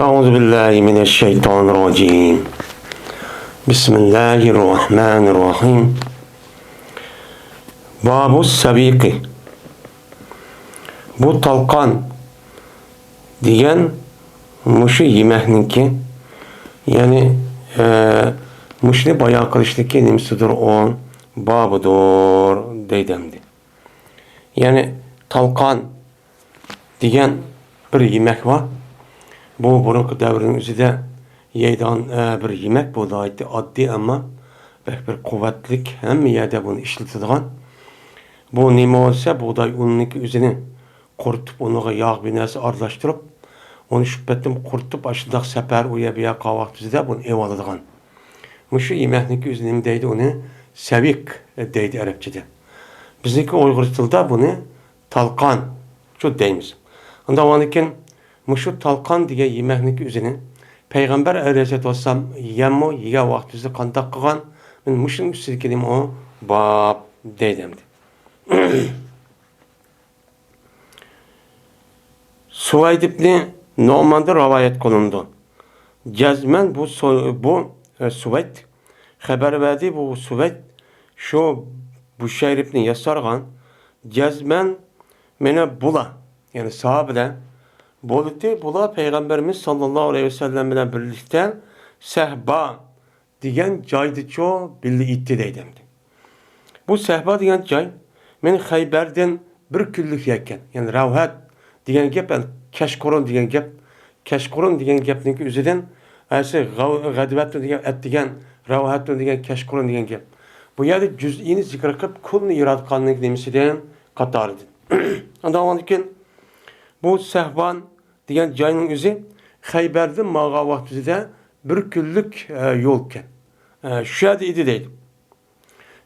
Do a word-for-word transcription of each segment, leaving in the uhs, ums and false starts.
أعوذ بالله من الشيطان الرجيم. بسم الله الرحمن الرحيم. باب السويق. بۇ تالقان دېگەن مۇشۇ يېمەكنىڭكى، يەنى، ئە، مۇشۇنى بايان قىلىشتىكى نېمىسىدۇر ئۇ، بابىدۇر دەيدۇ ئەمدى. يەنى تالقان دېگەن بىر يېمەك بار. بۇ بۇرۇنقى دەۋرنىڭ ئۆزىدە يەيدىغان، ئە، بىر يېمەك. بۇ ناھايىتى ئاددىي، ئەمما بەك بىر قۇۋۋەتلىك، ھەممە يەردە بۇنى ئىشلىتىدىغان. بۇ نېمە بولسا، بۇغداي ئۇنىنىڭكى ئۆزىنى قۇرۇتۇپ، ئۇنىڭغا ياغ بىر نەرسە ئارىلاشتۇرۇپ، ئۇنى شۇ پېتىم قۇرۇتۇپ، ئاشۇنداق سەپەر ئۇ يەر بۇ يەر قىلغان ۋاقتىمىزدا بۇنى ئېلىۋالىدىغان. مۇشۇ يېمەكنىڭكى ئۆزىنى نېمە دەيدۇ؟ ئۇنى سەۋىك دەيدۇ ئەرەبچىدە. بىزنىڭكى ئۇيغۇرچە تىلدا بۇنى تالقان شۇ دەيمىز. ئۇنداق بولغاندىكىن، مۇشۇ تالقان دېگەن يېمەكنىڭكى ئۆزىنى پەيغەمبەر ئەلەيھىسسالاتۇ ۋەسسالام يەممۇ يېگەن ۋاقتىمىزدا قانداق قىلغان؟ مانا مۇشۇنىڭ ئۈستىدىكى نېمە ئۇ؟ باب دەيدۇ ئەمدى. سۇۋەيد ئىبنى نۇئماندىن رىۋايەت قىلىنىدۇ. جەزمەن بۇ سۇ-، بۇ، ئە، سۇۋەيد خەۋەر بەردى، بۇ سۇۋەيد شۇ بۇشەيرىبنى ياسارغان. جەزمەن مانا بۇلار، يەنى ساھابىلەر بولدى، بۇلار پەيغەمبىرىمىز ساللاللاھۇ ئەلەيھى ۋەسەللەم بىلەن بىرلىكتە سەھبا دېگەن جايدىچۇ بىللە ئىتتى دەيدۇ ئەمدى. بۇ سەھبا دېگەن جاي، مەن خەيبەردىن بىر كۈنلۈك يەكەن. يەنى رەۋھەت دېگەن گەپ، يەنى كەچقۇرۇن دېگەن گەپ. كەچقۇرۇن دېگەن گەپنىڭكى ئۆزىدىن، ئەسلى غەۋ-، غەدۋەتۇن دېگەن ئەتىگەن، رەۋھەتۇن دېگەن كەچقۇرۇن دېگەن گەپ. بۇ يەردە جۈزئىنى زىكىر قىلىپ، كۇلنى ياراتقاننىڭ نېمىسىدىن، قاتارىدىن. ئاندىن كېيىن بۇ سەھبان دېگەن جاينىڭ ئۆزى خەيبەردىن ماڭغان ۋاقتىدا بىر كۈنلۈك، ئە، يول ئىكەن. ئە، شۇ يەردە ئىدى دەيدۇ.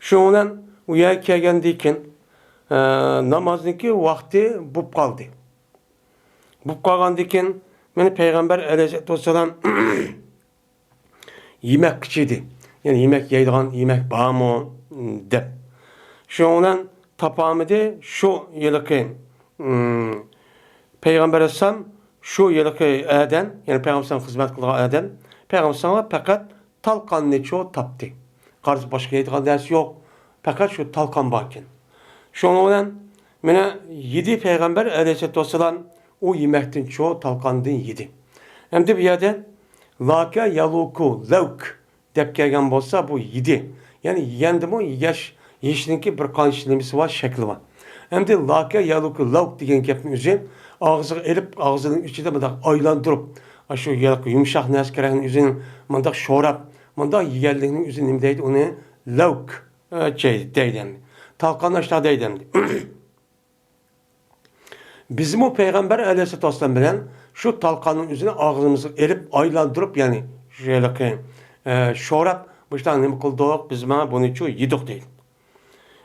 شۇنىڭ بىلەن ئۇ يەرگە كەلگەندىن كېيىن، ئە، نامازنىڭكى ۋاقتى بوپ قالدى. بوپ قالغاندىن كېيىن مانا پەيغەمبەر ئەلەيھىسسالاتۇ ۋەسسالام يېمەككە چىدى. يەنى يېمەك يەيدىغان يېمەك بارمۇ دەپ. شۇنىڭ بىلەن تاپالمىدى. شۇ ھېلىقى، ئىم، پەيغەمبەر ئەلەيھىسسالام، شۇ ھېلىقى ئادەم، يەنى پەيغەمبەر ئەلەيھىسسالام خىزمەت قىلغان ئادەم، پەيغەمبەر ئەلەيھىسسالامغا پەقەت تالقاننىچۇ تاپتى. قارىسا باشقا يەيدىغان نەرسە يوق. پەقەت شۇ تالقان باركەن. شۇنىڭ بىلەن مانا يېدى پەيغەمبەر ئەلەيھىسسالاتۇ ۋەسسالام ئۇ يېمەكتىنچۇ تالقاندىن يېدى. ئەمدى بۇ يەردە لاكە يالۇكۇ لەۋك دەپ كەلگەن بولسا، بۇ يېدى. يەنى يېگەندىمۇ يېگەش، يېيىشنىڭكى بىر قانچە نېمىسى بار، شەكلى بار. ئەمدى لاكە يالۇكۇ لەۋك دېگەن گەپنىڭ ئۆزى ئاغزىغا ئېلىپ، ئاغزىنىڭ ئىچىدە مۇنداق ئايلاندۇرۇپ، ئاشۇ يۇمشاق نەرسە كېرەكنىڭ ئۆزىنى مۇنداق شوراپ، مۇنداق يېگەنلىكنىڭ ئۆزى نېمە دەيدۇ؟ ئۇنى لەۋك، ئە، دەيدۇ ئەمدى. تالقان ئاشتا دەيدۇ ئەمدى. بىزمۇ پەيغەمبەر ئەلەيھىسسالاتۇ ۋەسسالام بىلەن شۇ تالقاننىڭ ئۆزىنى ئاغزىمىزغا ئېلىپ، ئايلاندۇرۇپ، يەنى شۇ ھېلىقى، ئە، شوراپ، مۇشۇنداق نېمە قىلدۇق، بىز مانا بۇنىچۇ يېدۇق دەيدۇ.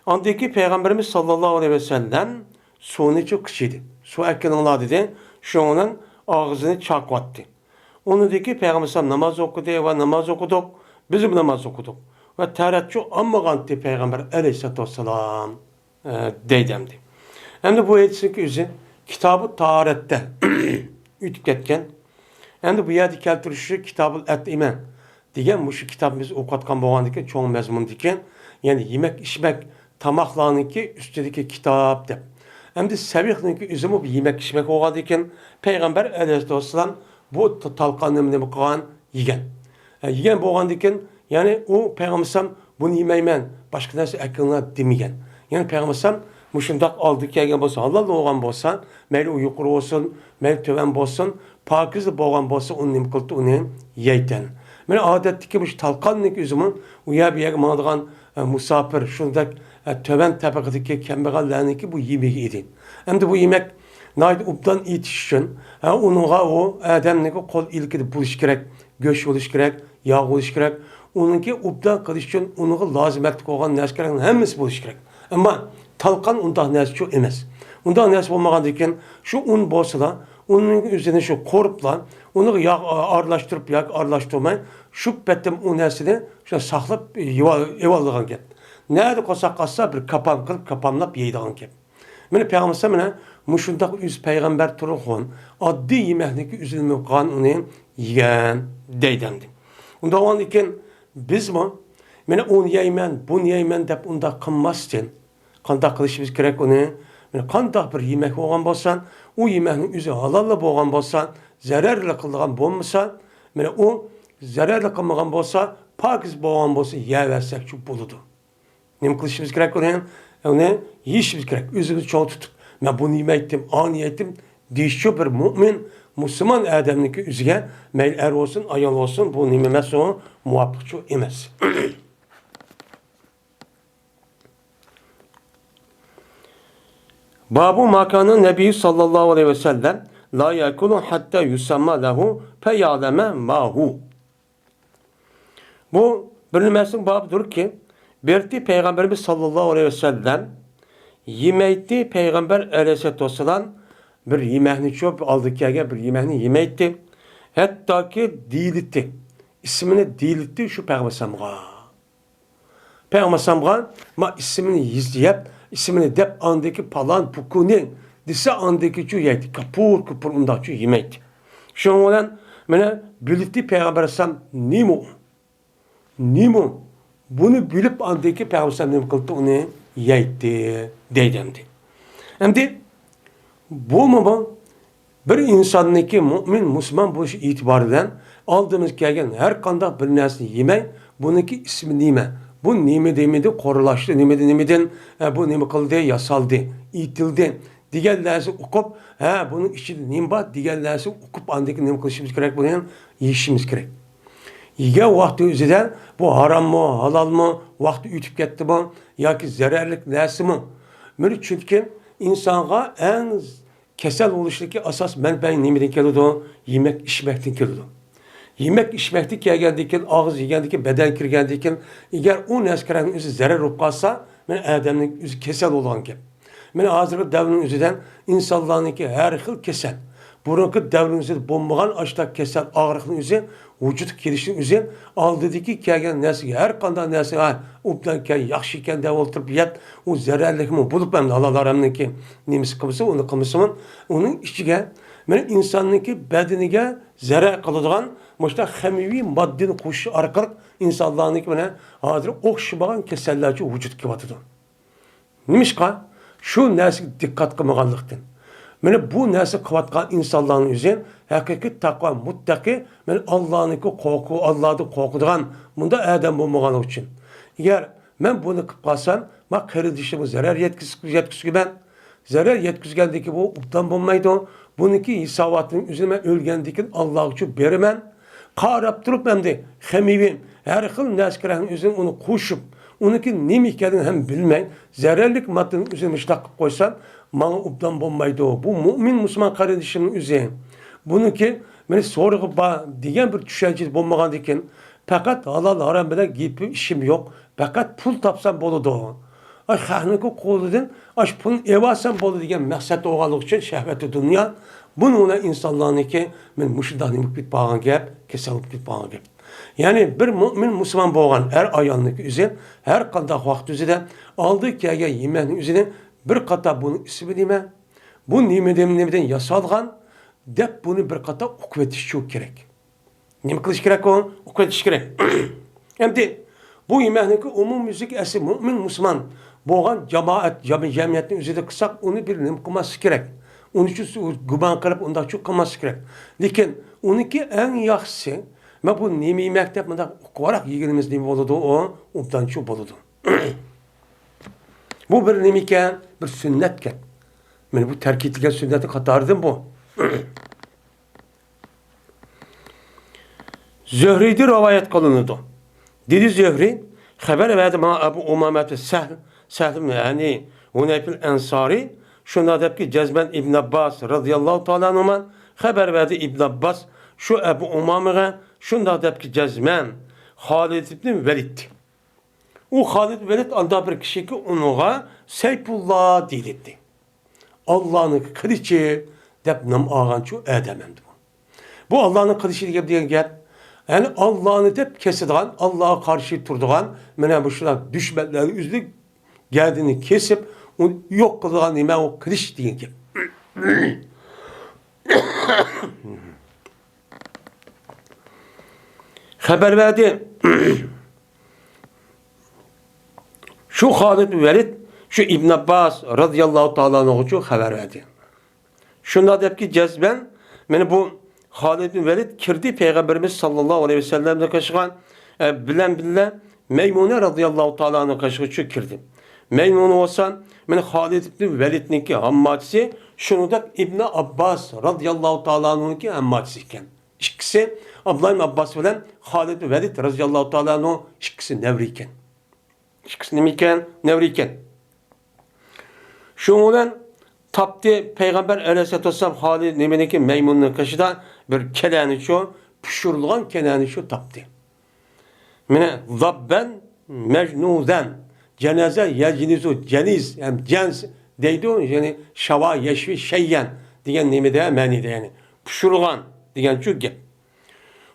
ئاندىن كېيىن پەيغەمبىرىمىز ساللاللاھۇ ئەلەيھى ۋەسەللەم سۇنىچۇ ئىچىدى. سۇ ئەكىلىڭلار دېدى. شۇنىڭ بىلەن ئاغزىنى چاقىۋەتتى. ئۇنىڭدىن كېيىن پەيغەمبەر ئەلەيھىسسالام ناماز ئوقۇدى ۋە ناماز ئوقۇدۇق. بىزمۇ ناماز ئوقۇدۇق. ۋە تەرەتچۇ ئالمىغانتى پەيغەمبەر ئەلەيھىسسالاتۇ ۋەسسالام. ئە، دەيدۇ ئەمدى. ئەمدى بۇ ھەدىسنىڭكى ئۆزى كىتابۇ تاھارەتتە ئۆتۈپ كەتكەن. ئەمدى بۇ يەردە كەلتۈرۈشى كىتابۇل ئەتئىمە دېگەن مۇشۇ كىتابنى بىز ئوقۇۋاتقان بولغاندىكىن چوڭ مەزمۇندىكى، يەنى يېمەك ئىچمەك، تاماقلارنىڭكى ئۈستىدىكى كىتاب دەپ. ئەمدى سەۋىقنىڭكى ئۆزىمۇ بىر يېمەك ئىچمەك بولغاندىكىن پەيغەمبەر ئەلەيھىسسالام بۇ تا-، تالقاننى نېمە قىلغان؟ يېگەن. ئە، يېگەن بولغاندىكىن، يەنى ئۇ پەيغەمبەر ئەلەيھىسسالام بۇنى يېمەيمەن، باشقا نەرسە ئەكىلىڭلار دېمىگەن. يەنى پەيغەمبەر ئەلەيھىسسالام مۇشۇنداق ئالدىغا كەلگەن بولسا، ھالال بولغان بولسا، مەيلى ئۇ يۇقىرى بولسۇن، مەيلى تۆۋەن بولسۇن، پاكىز بولغان بولسا، ئۇنى نېمە قىلىدۇ، ئۇنى يەيتەن. مانا ئادەتتىكى مۇشۇ تالقاننىڭكى ئۆزىمۇ ئۇ يەر بۇ يەرگە ماڭىدىغان، ئە، مۇساپىر، شۇنداق، ئە، تۆۋەن تەبىقىدىكى كەمبەغەللەرنىڭكى بۇ يېمىكى ئىدى. ئەمدى بۇ يېمەك ناھايىتى ئوبدان ئېتىش ئۈچۈن، ھە، ئۇنىڭغا ئۇ ئادەمنىڭكى قول ئىلكىدە بولۇشى كېرەك، گۆش بولۇشى كېرەك، ياغ بولۇشى كېرەك. ئۇنىڭكى ئوبدان قىلىش ئۈچۈن ئۇنىڭغا لازىمەتلىك بولغان نەرسە كېرەك، ھەممىسى بولۇشى كېرەك. ئەمما تالقان ئۇنداق نەرسىچۇ ئەمەس. ئۇنداق نەرسە بولمىغاندىكىن، شۇ ئۇن بولسىلا، ئۇننىڭ ئۆزىنى شۇ قورۇپلا، ئۇنىڭغا ياغ ئارىلاشتۇرۇپ ياكى ئارىلاشتۇرماي، شۇ پېتىم ئۇ نەرسىنى شۇ ساقلاپ يېۋا-، يېۋالىدىغان گەپ. نەدە قورساق ئاچسا، بىر كاپام قىلىپ، كاپاملاپ يەيدىغان گەپ. مانا پەيغەمبەر مانا مۇشۇنداق ئۆزى پەيغەمبەر تۇرغان ئاددىي يېمەكنىكى ئۆزىنى نېمە قىلغان، ئۇنى يېگەن دەيدۇ ئەمدى. ئۇنداق بولغاندىكىن بىزمۇ مانا ئۇنى يەيمەن، بۇنى يەيمەن دەپ ئۇنداق قىلماستىن، قانداق قىلىشىمىز كېرەك ئۇنى؟ مانا قانداق بىر يېمەك بولغان بولسا، ئۇ يېمەكنىڭ ئۆزى ھالاللا بولغان بولسا، زەرەرلىك قىلىدىغان بولمىسا، مانا ئۇ زەرەرلىك قىلمىغان بولسا، پاكىز بولغان بولسا يەۋەرسەكچۇ بولىدۇ. نېمە قىلىشىمىز كېرەك ئۇنى؟ ئۇنى يېيىشىمىز كېرەك. ئۆزىمىزنى چوڭ تۇتۇپ، مەن بۇنى يېمەيتتىم، ئانى يەيتتىم دېيىشچۇ بىر مۆمىن، مۇسۇلمان ئادەمنىڭكى ئۆزىگە، مەيلى ئەر بولسۇن، ئايال بولسۇن، بۇ نېمە ئەمەس ئۇ، مۇۋاپىقچۇ ئەمەس. بابۇ ما كان النبي صلى الله عليه وسلم لا يأكل حتى يسمى له فيعلم ما هو. بۇ بىر نېمىسىنىڭ بابىدۇركى، بېرىتى پەيغەمبىرىمىز ساللاللاھۇ ئەلەيھى ۋەسەللەم يېمەيتتى، پەيغەمبەر ئەلەيھىسسالاتۇ ۋەسسالام بىر يېمەكنى چوپ، ئالدىغا كەلگەن بىر يېمەكنى يېمەيتتى. ھەتتاكى دېيىلتتى، ئىسمىنى دېيىلتتى شۇ پەيغەمبەر ئەلەيھىسسالامغا. پەيغەمبەر ئەلەيھىسسالامغا ما ئىسمىنى يېزىپ، ئىسمىنى دەپ، ئاندىكى پالان پۇكۇنى دېسە، ئاندىكىچۇ يەيتتى. كاپۇر كۇپۇر ئۇنداقچۇ يېمەيتتى. شۇنىڭ بىلەن مانا بىلدى پەيغەمبەر ئەلەيھىسسالام نېمە ئۇ؟ نېمە ئۇ؟ بۇنى بىلىپ ئاندىكى پەيغەمبەر ئەلەيھىسسالام نېمە قىلدى؟ ئۇنى يەيتتى دەيدۇ ئەمدى. ئەمدى بۇمۇ بۇ بىر ئىنساننىڭكى مۆمىن، مۇسۇلمان بولۇش ئېتىبارى بىلەن ئالدىمىزغا كەلگەن ھەر قانداق بىر نەرسىنى يېمەي، بۇنىڭكى ئىسمى نېمە؟ بۇ نېمە دېمىدى؟ قورۇلاشتى نېمىدىن، نېمىدىن، ئە، بۇ نېمە قىلدى؟ ياسالدى، ئېتىلدى دېگەن نەرسە ئوقۇپ، ھە، بۇنىڭ ئىچىدە نېمە بار دېگەن نەرسە ئوقۇپ، ئاندىن كېيىن نېمە قىلىشىمىز كېرەك؟ بۇنى يېيىشىمىز كېرەك. يېگەن ۋاقتى ئۆزىدە بۇ ھاراممۇ، ھالالمۇ، ۋاقتى ئۆتۈپ كەتتىمۇ ياكى زەرەرلىك نەرسىمۇ؟ مانا چۈنكى ئىنسانغا ئەڭ كېسەل بولۇشتىكى ئاساس مەنبەي نېمىدىن كېلىدۇ؟ يېمەك ئىچمەكتىن كېلىدۇ. يېمەك ئىچمەكتىن كەلگەندىن كېيىن، ئاغزى يېگەندىن كېيىن، بەدەن كىرگەندىن كېيىن، ئەگەر ئۇ نەرسە كىرگەن ئۆزى زەرەر بولۇپ قالسا، مانا ئادەمنىڭ ئۆزى كېسەل بولغان گەپ. مانا ھازىرقى دەۋرنىڭ ئۆزىدە ئىنسانلارنىڭكى ھەر خىل كېسەل، بۇرۇنقى دەۋرنىڭ ئۆزىدە بولمىغان ئاشۇنداق كېسەل، ئاغرىقنىڭ ئۆزى ۋۇجۇدقا كېلىشنىڭ ئۆزى ئالدىدىكى كەلگەن نەرسىگە، ھەر قانداق نەرسىگە، ھە، ئوبدانكەن، ياخشىكەن دەپ ئولتۇرۇپ يەپ، ئۇ زەرەرلىكمۇ بولۇپ، ئەمدى ھالال ھارامنىڭكى نېمىسى قىلمىسا، ئۇنى قىلمىسىمۇ، ئۇنىڭ ئىچىگە، مانا ئىنساننىڭكى بەدىنىگە زەرەر قىلىدىغان مۇشۇنداق خىمىيىۋى ماددىنى قوشۇش ئارقىلىق ئىنسانلارنىڭكى مانا ھازىر ئوخشىمىغان كېسەللەرچۇ ۋۇجۇدقا كېلىۋاتىدۇ. نېمىشقا؟ شۇ نەرسىگە دىققەت قىلمىغانلىقتىن. مانا بۇ نەرسە قىلىۋاتقان ئىنسانلارنىڭ ئۆزى ھەقىقىي تەقۋا مۇتتەقى، مانا ئاللانىڭكى قورقۇ، ئاللادىن قورقىدىغان مۇنداق ئادەم بولمىغانلىقى ئۈچۈن. ئەگەر مەن بۇنى قىلىپ قالسام، مانا قېرىندىشىمغا زەرەر يەتكۈز-، يەتكۈزگۈمەن. زەرەر يەتكۈزگەندىن كېيىن بۇ ئوبدان بولمايدۇ. بۇنىڭكى ھېساباتىنى ئۆزىنى مەن ئۆلگەندىن كېيىن ئاللاغىچۇ بېرىمەن. قاراپ تۇرۇپ ئەمدى خىمىيىۋى ھەر خىل نەرسە كېرەكنى ئۆزىنى ئۇنى قوشۇپ، ئۇنىڭكى نېمە ئىكەنلىكىنى ھەم بىلمەي، زەرەرلىك ماددىنى ئۆزىنى مۇشۇنداق قىلىپ قويسام، ماڭا ئوبدان بولمايدۇ. بۇ مۆمىن مۇسۇلمان قېرىندىشىمنىڭ ئۆزى. بۇنىڭكى مېنى سورىقى بار دېگەن بىر چۈشەنچىدە بولمىغاندىن كېيىن، پەقەت ھالال ھارام بىلەن گېپىم ئىشىم يوق. پەقەت پۇل تاپسام بولىدۇ. ئاش خەقنىڭكى قولىدىن ئاش پۇلنى ئېلىۋالسام بولىدۇ دېگەن مەقسەتتە بولغانلىقى ئۈچۈن شەھۋەتى دۇنيا. بۇنىڭ بىلەن ئىنسانلارنىڭكى مانا مۇشۇنداق نېمە بولۇپ كېتىپ قالغان گەپ، كېسەل بولۇپ كېتىپ قالغان گەپ. يەنى بىر مۆمىن مۇسۇلمان بولغان ئەر ئايالنىڭكى ئۆزى ھەر قانداق ۋاقىت ئۆزىدە ئالدىغا كەلگەن يېمەكنىڭ ئۆزىنى بىر قاتار بۇنىڭ ئىسمى نېمە؟ بۇ نېمىدىن، نېمىدىن ياسالغان؟ دەپ بۇنى بىر قاتار ئوقۇۋېتىشچۇ كېرەك. نېمە قىلىش كېرەك ئۇ؟ ئوقۇۋېتىش كېرەك. ئەمدى بۇ يېمەكنىڭكى ئومۇميۈزلۈك ئەسلى مۆمىن مۇسۇلمان بولغان جامائەت، جەم-، جەمئىيەتنىڭ ئۆزىدە قىلساق، ئۇنى بىر نېمە قىلماسلىق كېرەك. ئۇنى ئۈچۈن گۇمان قىلىپ ئۇنداقچۇ قىلماسلىق كېرەك. لېكىن ئۇنىڭكى ئەڭ ياخشىسى، مانا بۇ نېمە يېمەك دەپ مۇنداق ئوقۇۋاراق يېگىنىمىز نېمە بولىدۇ؟ ئۇ ئوبدانچۇ بولىدۇ. بۇ بىر نېمىكەن؟ بىر سۈننەتكەن. مانا بۇ تەرك ئېتىلگەن سۈننەتنىڭ قاتارىدىن بۇ. زۆھرىدىن رىۋايەت قىلىنىدۇ. دېدى زۆھرى، خەۋەر بەردى ماڭا ئەبۇ ئۇمامەتى سەھل، سەھل ئىبنى، يەنى ھۇنەيفىل ئەنسارى، شۇنداق دەپكى جەزمەن ئىبن ئابباس رەزىياللاھۇ تائالا ئەنھۇما خەۋەر بەردى ئىبن ئابباس شۇ ئەبۇ ئۇمامىغا شۇنداق دەپكى جەزمەن خالىد ئىبنى ۋەلىد. ئۇ خالىد ۋەلىد ئانداق بىر كىشىكى ئۇنىڭغا سەيپۇللا دېيىلەتتى. ئاللانىڭ قىلىچى دەپ نام ئالغانچۇ ئادەم ئەمدى بۇ. بۇ ئاللانىڭ قىلىچى دېگەن، دېگەن گەپ. يەنى ئاللانى دەپ كېسىدىغان، ئاللاغا قارشى تۇرىدىغان، مانا مۇشۇنداق دۈشمەنلەرنى ئۆزىنىڭ گەدىنى كېسىپ، ئۇنى يوق قىلىدىغان نېمە ئۇ قىلىچ دېگەن گەپ. خەۋەر بەردى. شۇ خالىد ۋەلىد شۇ ئىبن ئابباس رازىياللاھۇ تائالا ئەنھۇغىچۇ خەۋەر بەردى. شۇنداق دەپكى جەزمەن، مانا بۇ خالىد ۋەلىد كىردى پەيغەمبىرىمىز ساللاللاھۇ ئەلەيھى ۋەسەللەمنىڭ قېشىغا، ئە، بىلەن بىللە مەيمۇنە رازىياللاھۇ تائالا ئەنھا قېشىغىچۇ كىردى. مەيمۇنە بولسا، مانا خالىد ئىبن ۋەلىدنىڭكى ھامماچىسى، شۇنىڭدەك ئىبن ئابباس رازىياللاھۇ تائالا ئەنھۇنىڭكى ھامماچىسى ئىكەن. ئىككىسى، ئابدۇللا ئىبن ئابباس بىلەن خالىد ۋەلىد رازىياللاھۇ تائالا ئەنھۇ ئىككىسى نەۋرە ئىكەن. ئىككىسى نېمە ئىكەن؟ نەۋرە ئىكەن. شۇنىڭ بىلەن تاپتى پەيغەمبەر ئەلەيھىسسالاتۇ ۋەسسالام خالىد نېمىنىڭكى مەيمۇننىڭ قېشىدا بىر كەلەنىچۇ، پىشۇرۇلغان كەلەنىچۇ تاپتى. مانا، زاببەن مەجنۇزەن، جەنەزە يەجنىزۇ، جەنىز ھەم جەنز دەيدۇ، يەنى شاۋا يەشۋى شەييەن دېگەن نېمىدە، مەنىدە، يەنى پىشۇرغان دېگەنچۇ گەپ.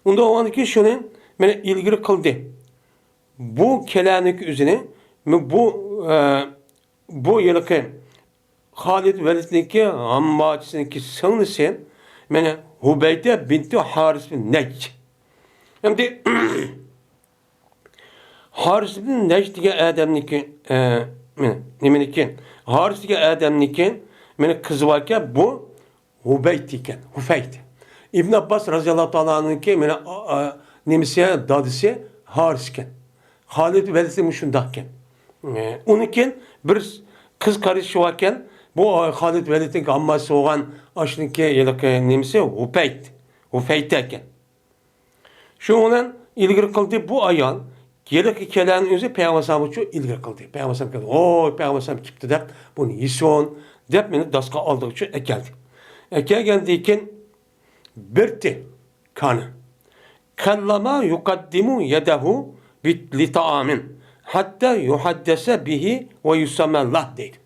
ئۇنداق بولغاندىكىن شۇنى مانا ئىلگىرى قىلدى. بۇ كەلەنىكى ئۆزىنى، بۇ، ئە، بۇ ھېلىقى خالىد ۋەلىدنىڭكى ھامماچىسىنىڭكى سىڭلىسى، مانا ھۇبەيدە بىنتى ھارىس بىن نەج. ئەمدى ھارىس بىن نەج دېگەن ئادەمنىڭكى، ئە، مانا نېمىنىڭكى؟ ھارىس دېگەن ئادەمنىڭكى، مانا قىزى باركەن، بۇ ھۇبەيت ئىكەن، ھۇفەيت. ئىبن ئابباس رازىياللاھۇ تائالا ئەنھۇنىڭكى مانا، ئا، ئا، نېمىسى، دادىسى ھارىس ئىكەن. خالىد ۋەلىدى مۇشۇنداق ئىكەن. ئە، ئۇنىڭ كېيىن بىر قىز قارىشى باركەن، بۇ خالىد ۋەلىدنىڭ ھامماسى بولغان ئاشۇنىڭكى ھېلىقى نېمىسى ھۇپەيت، ھۇفەيتە ئىكەن. شۇنىڭ بىلەن ئىلگىرى قىلدى بۇ ئايال. ھېلىقى كەلەننى ئۆزى پەيغەمبەر ئەلەيھىسسالامغىچۇ ئىلگىرى قىلدى. پەيغەمبەر ئەلەيھىسسالام كەلدى، ھوي، پەيغەمبەر ئەلەيھىسسالام كېپتۇ دەپ، بۇنى يېسۇن دەپ، مېنى داسقا ئالدىغىچۇ ئەكەلدى. ئەكەلگەندىن كېيىن بىرتى كانى. كاللما يقدم يده لطعام حتى يحدث به ويسمى له دەيدۇ.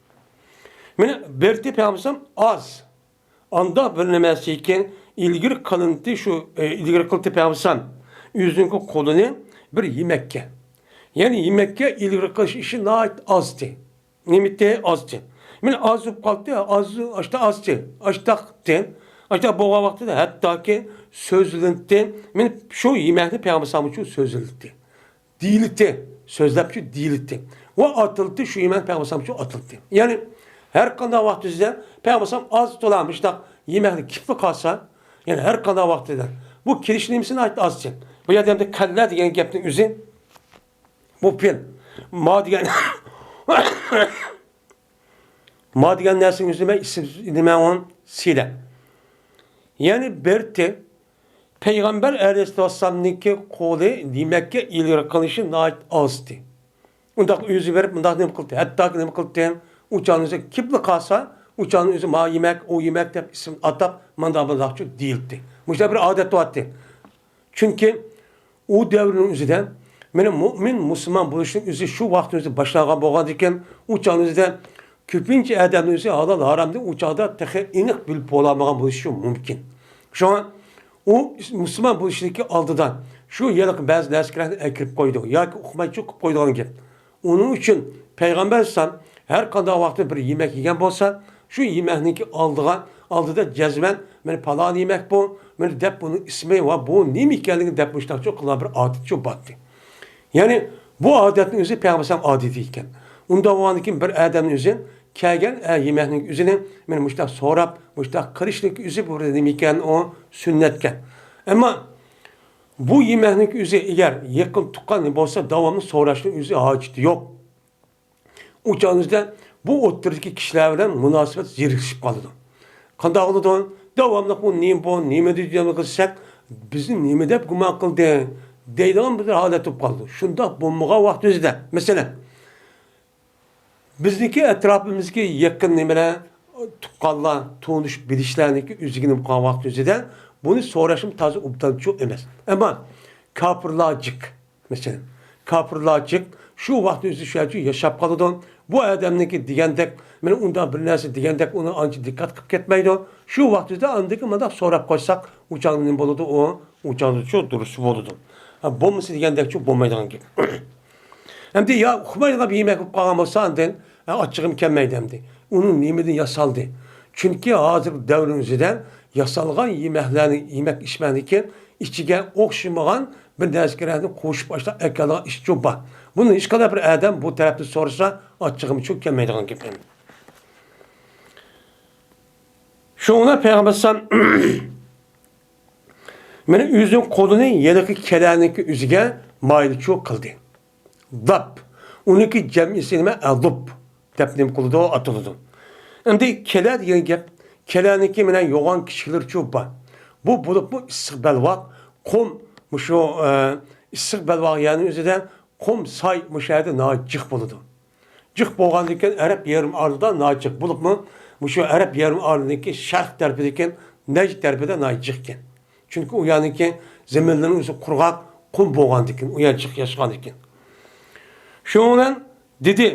مانا بىرتى پەيغەمبەر ئەلەيھىسسالام ئاز ئانداق بىر نېمىسىكى ئىلگىرى قىلىنتى شۇ، ئە، ئىلگىرى قىلتى پەيغەمبەر ئۆزىنىڭكى قولىنى بىر يېمەككە. يەنى يېمەككە ئىلگىرى قىلىش ئىشى ناھايىتى ئازتى. نېمىتى ئازتى. مانا ئاز بولۇپ قالدى، ئاز، ئاشتا ئازتى، ئاشتا قىپتى. ئاشتا بولغان ۋاقتىدا ھەتتاكى سۆزلىنتى. مانا شۇ يېمەكنى پەيغەمبەر ئەلەيھىسسالام ئۈچۈن سۆزلىنتى. دېيىلتى، سۆزلەپچۇ دېيىلتى. ۋە ئاتىلتى، شۇ يېمەك پەيغەمبەر ئەلەيھىسسالام ئۈچۈن ئاتىلتى. يەنى ھەر قانداق ۋاقىت ئۆزىدە پەيغەمبەر ئەلەيھىسسالام ئاز تولا مۇشۇنداق يېمەكلىك كېپلا قالسا، يەنى ھەر قانداق ۋاقتىدا بۇ كېلىش نېمىسى ناھايىتى ئازچە. بۇ يەردە ئەمدى كەللە دېگەن گەپنىڭ ئۆزى بۇ پېئىل. ما دېگەن ما دېگەن نەرسىنى ئۆزى نېمە؟ ئىسىم، نېمە ئۇ؟ سىلە. يەنى بىرتى پەيغەمبەر ئەلەيھىسسالامنىڭكى قولى يېمەككە ئىلگىرى قىلىشى ناھايىتى ئازتى. ئۇنداق ئۆزى بېرىپ، ئۇنداق نېمە قىلدى؟ ھەتتاكى نېمە قىلدى؟ ئۇ چاغنىڭ ئۆزى كېپلا قالسا، ئۇ چاغنىڭ ئۆزى ما يېمەك، ئۇ يېمەك دەپ ئىسىم ئاتاپ، مانداق مۇنداقچۇ دېيىلدى. مۇشۇنداق بىر ئادەت بارتى. چۈنكى ئۇ دەۋرنىڭ ئۆزىدە مانا مۇئمىن، مۇسۇلمان بولۇشنىڭ ئۆزى شۇ ۋاقىتنىڭ ئۆزىدە باشلانغان بولغاندىكىن، ئۇ چاغنىڭ ئۆزىدە كۆپىنچە ئادەمنىڭ ئۆزى ھالال، ھارامنى ئۇ چاغدا تېخى ئېنىق بىلىپ بولالمىغان بولۇشى مۇمكىن. شۇڭا ئۇ مۇسۇلمان بولۇشىدىكى ئالدىدا شۇ ھېلىقى بەزى نەرسىلەرنى ئەكىرىپ قويىدۇ ياكى ئۇقمايچۇ قىلىپ قويىدىغان گەپ. ئۇنىڭ ئۈچۈن پەيغەمبەر ئەلەيھىسسالام ھەر قانداق ۋاقىتتا بىر يېمەك يېگەن بولسا، شۇ يېمەكنىڭكى ئالدىغا، ئالدىدا جەزمەن، مانا پالان يېمەك بۇ، مانا دەپ بۇنىڭ ئىسمى ۋە بۇ نېمە ئىكەنلىكىنى دەپ مۇشۇنداقچۇ قىلغان بىر ئادەتچۇ بارتى. يەنى بۇ ئادەتنىڭ ئۆزى پەيغەمبەر ئەلەيھىسسالام ئادىتى ئىكەن. ئۇنداق بولغاندىن كېيىن بىر ئادەمنىڭ ئۆزى كەلگەن، ئە، يېمەكنىڭ ئۆزىنى مانا مۇشۇنداق سوراپ، مۇشۇنداق قىلىشنىڭ ئۆزى بۇ نېمە ئىكەن، ئۇ سۈننەتكەن. ئەمما بۇ يېمەكنىڭ ئۆزى ئەگەر يېقىن تۇغقان بولسا، داۋاملىق سوراشنىڭ ئۆزى ھاجىتى يوق. ئۇ چاغنىڭىزدا بۇ ئوتتۇرىدىكى كىشىلەر بىلەن مۇناسىۋەت زېرىكلىشىپ قالىدۇ. قانداق بولىدۇ؟ داۋاملىق بۇ نېمە، بۇ نېمە دېگەن قىلساق، بىزنى نېمە دەپ گۇمان قىلدى دەيدىغان بىر ھالەت بولۇپ قالىدۇ. شۇنداق بولمىغان ۋاقتىمىزدا، مەسىلەن، بىزنىڭكى ئەتراپىمىزدىكى يېقىن نېمىلەر، تۇغقانلار، تونۇش بىلىشلەرنىڭكى ئۆزىگە نېمە قىلغان ۋاقتىمىزدا بۇنى سوراشمۇ تازا ئوبدانچۇ ئەمەس. ئەمما كاپىرلار جىق. مەسىلەن، كاپىرلار جىق شۇ ۋاقىتنىڭ ئۆزىدە شۇ يەردە ياشاپ قالىدۇ. بۇ ئادەمنىڭكى دېگەندەك، مانا ئۇنداق بىر نەرسە دېگەندەك ئۇنى ئانچە دىققەت قىلىپ كەتمەيدۇ. شۇ ۋاقىت ئۆزىدە ئاندىكى مانداق سوراپ قويساق، ئۇ چاغدا نېمە بولىدۇ؟ ئۇ، ئۇ چاغدىچۇ دۇرۇس بولىدۇ. ھە، بولمىسا دېگەندەكچۇ بولمايدىغان گەپ. ئەمدى يا ئۇقمايدىغان بىر يېمەك بولۇپ قالغان بولسا، ئاندىن، ھە، ئاچچىقىم كەلمەيدۇ ئەمدى. ئۇنىڭ نېمىدىن ياسالدى؟ چۈنكى ھازىرقى دەۋرنىڭ ئۆزىدە ياسالغان يېمەكلەرنى، يېمەك ئىچمەكنىكى ئىچىگە ئوخشىمىغان بىر نەرسىلەرنى قوشۇپ ئاشۇنداق ئەكەلگەن ئىشچۇ بار. بۇنى ھېچقانداق بىر ئادەم بۇ تەرەپتىن سورىسا، ئاچچىقىمچۇ كەلمەيدىغان گەپ ئەمدى. شۇڭا پەيغەمبەر ئەلەيھىسسالام مانا ئۆزىنىڭ قولىنى ھېلىقى كەلەنىڭكى ئۆزىگە مايىلچۇ قىلدى. داپ. ئۇنىڭكى جەمئىسى نېمە؟ ئەدۇپ دەپ نېمە قىلىدۇ؟ ئاتىلىدۇ. ئەمدى كەلە دېگەن گەپ، كەلەنىڭكى مانا يوغان كىچىكلىرىچۇ بار. بۇ بولۇپمۇ ئىسسىق بەلباغ، قۇم، مۇشۇ، ئە، ئىسسىق بەلباغ يەرنىڭ ئۆزىدە قۇم، ساي مۇشۇ يەردە ناھايىتى جىق بولىدۇ. جىق بولغاندىكىن ئەرەب يېرىم ئارىلىدا ناھايىتى جىق بولۇپمۇ، مۇشۇ ئەرەب يېرىم ئارىلىدىكى شەرق تەرىپىدىكى نەجد تەرىپىدە ناھايىتى جىقكەن. چۈنكى ئۇ يەرنىڭكى زېمىنلىرىنىڭ ئۆزى قۇرغاق، قۇم بولغاندىكىن، ئۇ يەر جىق ياشىغاندىكىن. شۇنىڭ بىلەن دېدى،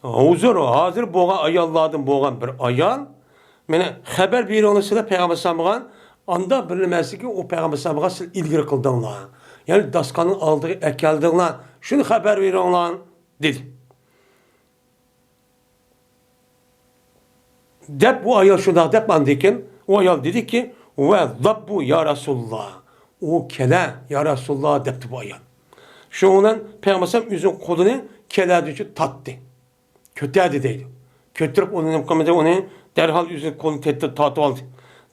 ھۇزۇر، ھازىر بولغان ئاياللاردىن بولغان بىر ئايال، مانا خەۋەر بېرىڭلار سىلەر پەيغەمبەر ئەلەيھىسسالامغا، ئاندا بىر نېمىسىگە ئۇ پەيغەمبەر ئەلەيھىسسالامغا سىلەر ئىلگىرى قىلدىڭلار. يەنى داستىخاننىڭ ئالدىغا ئەكەلدىڭلار، شۇنى خەۋەر بېرىڭلار، دېدى. دەپ، ئۇ ئايال شۇنداق دەپ، ئاندىن كېيىن ئۇ ئايال دېدىكى، ۋە داببۇ يا رەسۇلۇللا. ئۇ كەلە، يا رەسۇلۇللا، دەپتۇ بۇ ئايال. شۇنىڭ بىلەن پەيغەمبەر ئەلەيھىسسالام ئۆزىنىڭ قولىنى كەلەدىن تارتتى. كۆتەردى دەيدۇ. كۆتۈرۈپ ئۇنى نېمە قىلمىدى، ئۇنى دەرھال ئۆزىنىڭ قولىنى تېتىپ تارتىۋالدى.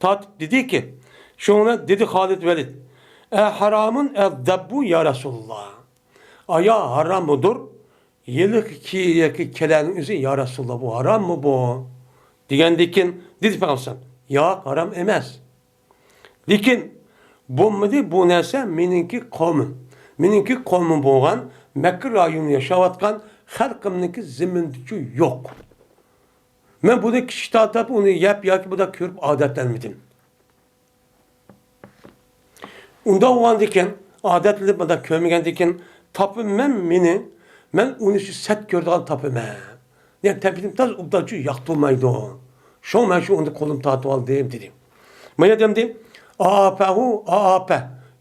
تارتىپ دېدىكى، شۇنىڭ بىلەن دېدى خالىد ۋەلىد، ئە ھارامۇن ئە داببۇ يا رەسۇلۇللا. ئايا ھاراممىدۇر؟ ھېلىقى كى-، ياكى كەلەنىڭ ئۆزى، يا رەسۇلاللا، بۇ ھاراممۇ بۇ؟ دېگەندىكىن، دېدى پەيغەمبەر، ياق، ھارام ئەمەس. لېكىن بولمىدى، بۇ نەرسە مېنىڭكى قەۋمىم. مېنىڭكى قەۋمىم بولغان، مەككە رايونىدا ياشاۋاتقان خەلقىمنىڭكى زېمىنىدىچۇ يوق. مەن بۇنى كىچىك تارتىپ، ئۇنى يەپ ياكى بۇنداق كۆرۈپ ئادەتلەنمىدىم. ئۇنداق بولغاندىكىن، ئادەتلىنىپ مۇنداق كۆرمىگەندىكىن، تاپىمەن مېنى، مەن ئۇنى شۇ سەت كۆرىدىغان تاپىمەن. يەنى تەبىئىتىم تاز ئوبدانچۇ ياقتۇرمايدۇ. شۇڭا مەن شۇ ئۇنى قولۇمدا تارتىۋالدىم، دېدى. مانا دەمدى، ئاپەغۇ، ئاپە،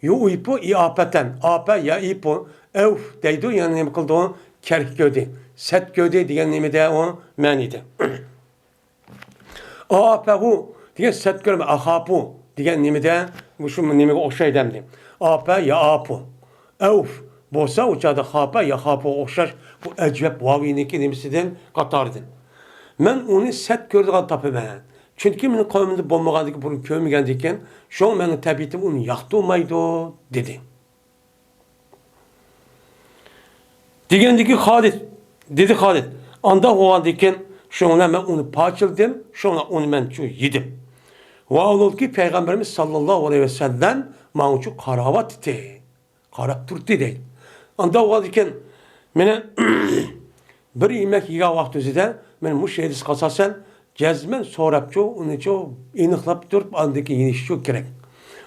يۇئىپۇ، ئىئاپەتەن، ئاپە، يائىپۇ، ئەۋف دەيدۇ، يەنى نېمە قىلىدۇ؟ كەرك كۆردى، سەت كۆردى دېگەن نېمىدە ئۇ مەنىدە. ئاپەغۇ دېگەن سەت كۆرمە، ئاخاپۇ دېگەن نېمىدە، مۇشۇ نېمىگە ئوخشايدۇ ئەمدى. ئاپە، يائاپۇ. ئەۋف بولسا ئۇ چاغدا خاپە، ياخاپۇغا ئوخشاش، بۇ ئەجۋەب ۋاۋىنىڭكى نېمىسىدىن، قاتارىدىن. مەن ئۇنى سەت كۆرىدىغان تاپىمەن. چۈنكى مېنىڭ قەۋمىمدە بولمىغاندىكىن، بۇنى كۆرمىگەندىكىن، شۇڭا مېنىڭ تەبىئىتىم ئۇنى ياقتۇرمايدۇ، دېدى. دېگەندىكىن خالىد، دېدى خالىد، ئانداق بولغاندىكىن، شۇنىڭ بىلەن مەن ئۇنى پارچىلىدىم، شۇنىڭ بىلەن ئۇنى مەن شۇ يېدىم. ۋاھالبۇلكى، پەيغەمبىرىمىز ساللاللاھۇ ئەلەيھى ۋەسەللەم ماڭا شۇ قاراۋاتتى، قاراپ تۇردى دەيدۇ. ئانداق بولغاندىكىن، مېنى بىر يېمەك يېگەن ۋاقتىمىزدا، مەن مۇشۇ ھەدىسكە ئاساسەن، جەزمەن سوراپچۇ، ئۇنىچۇ ئېنىقلاپ تۇرۇپ، ئاندىن كېيىن يېيىشچۇ كېرەك.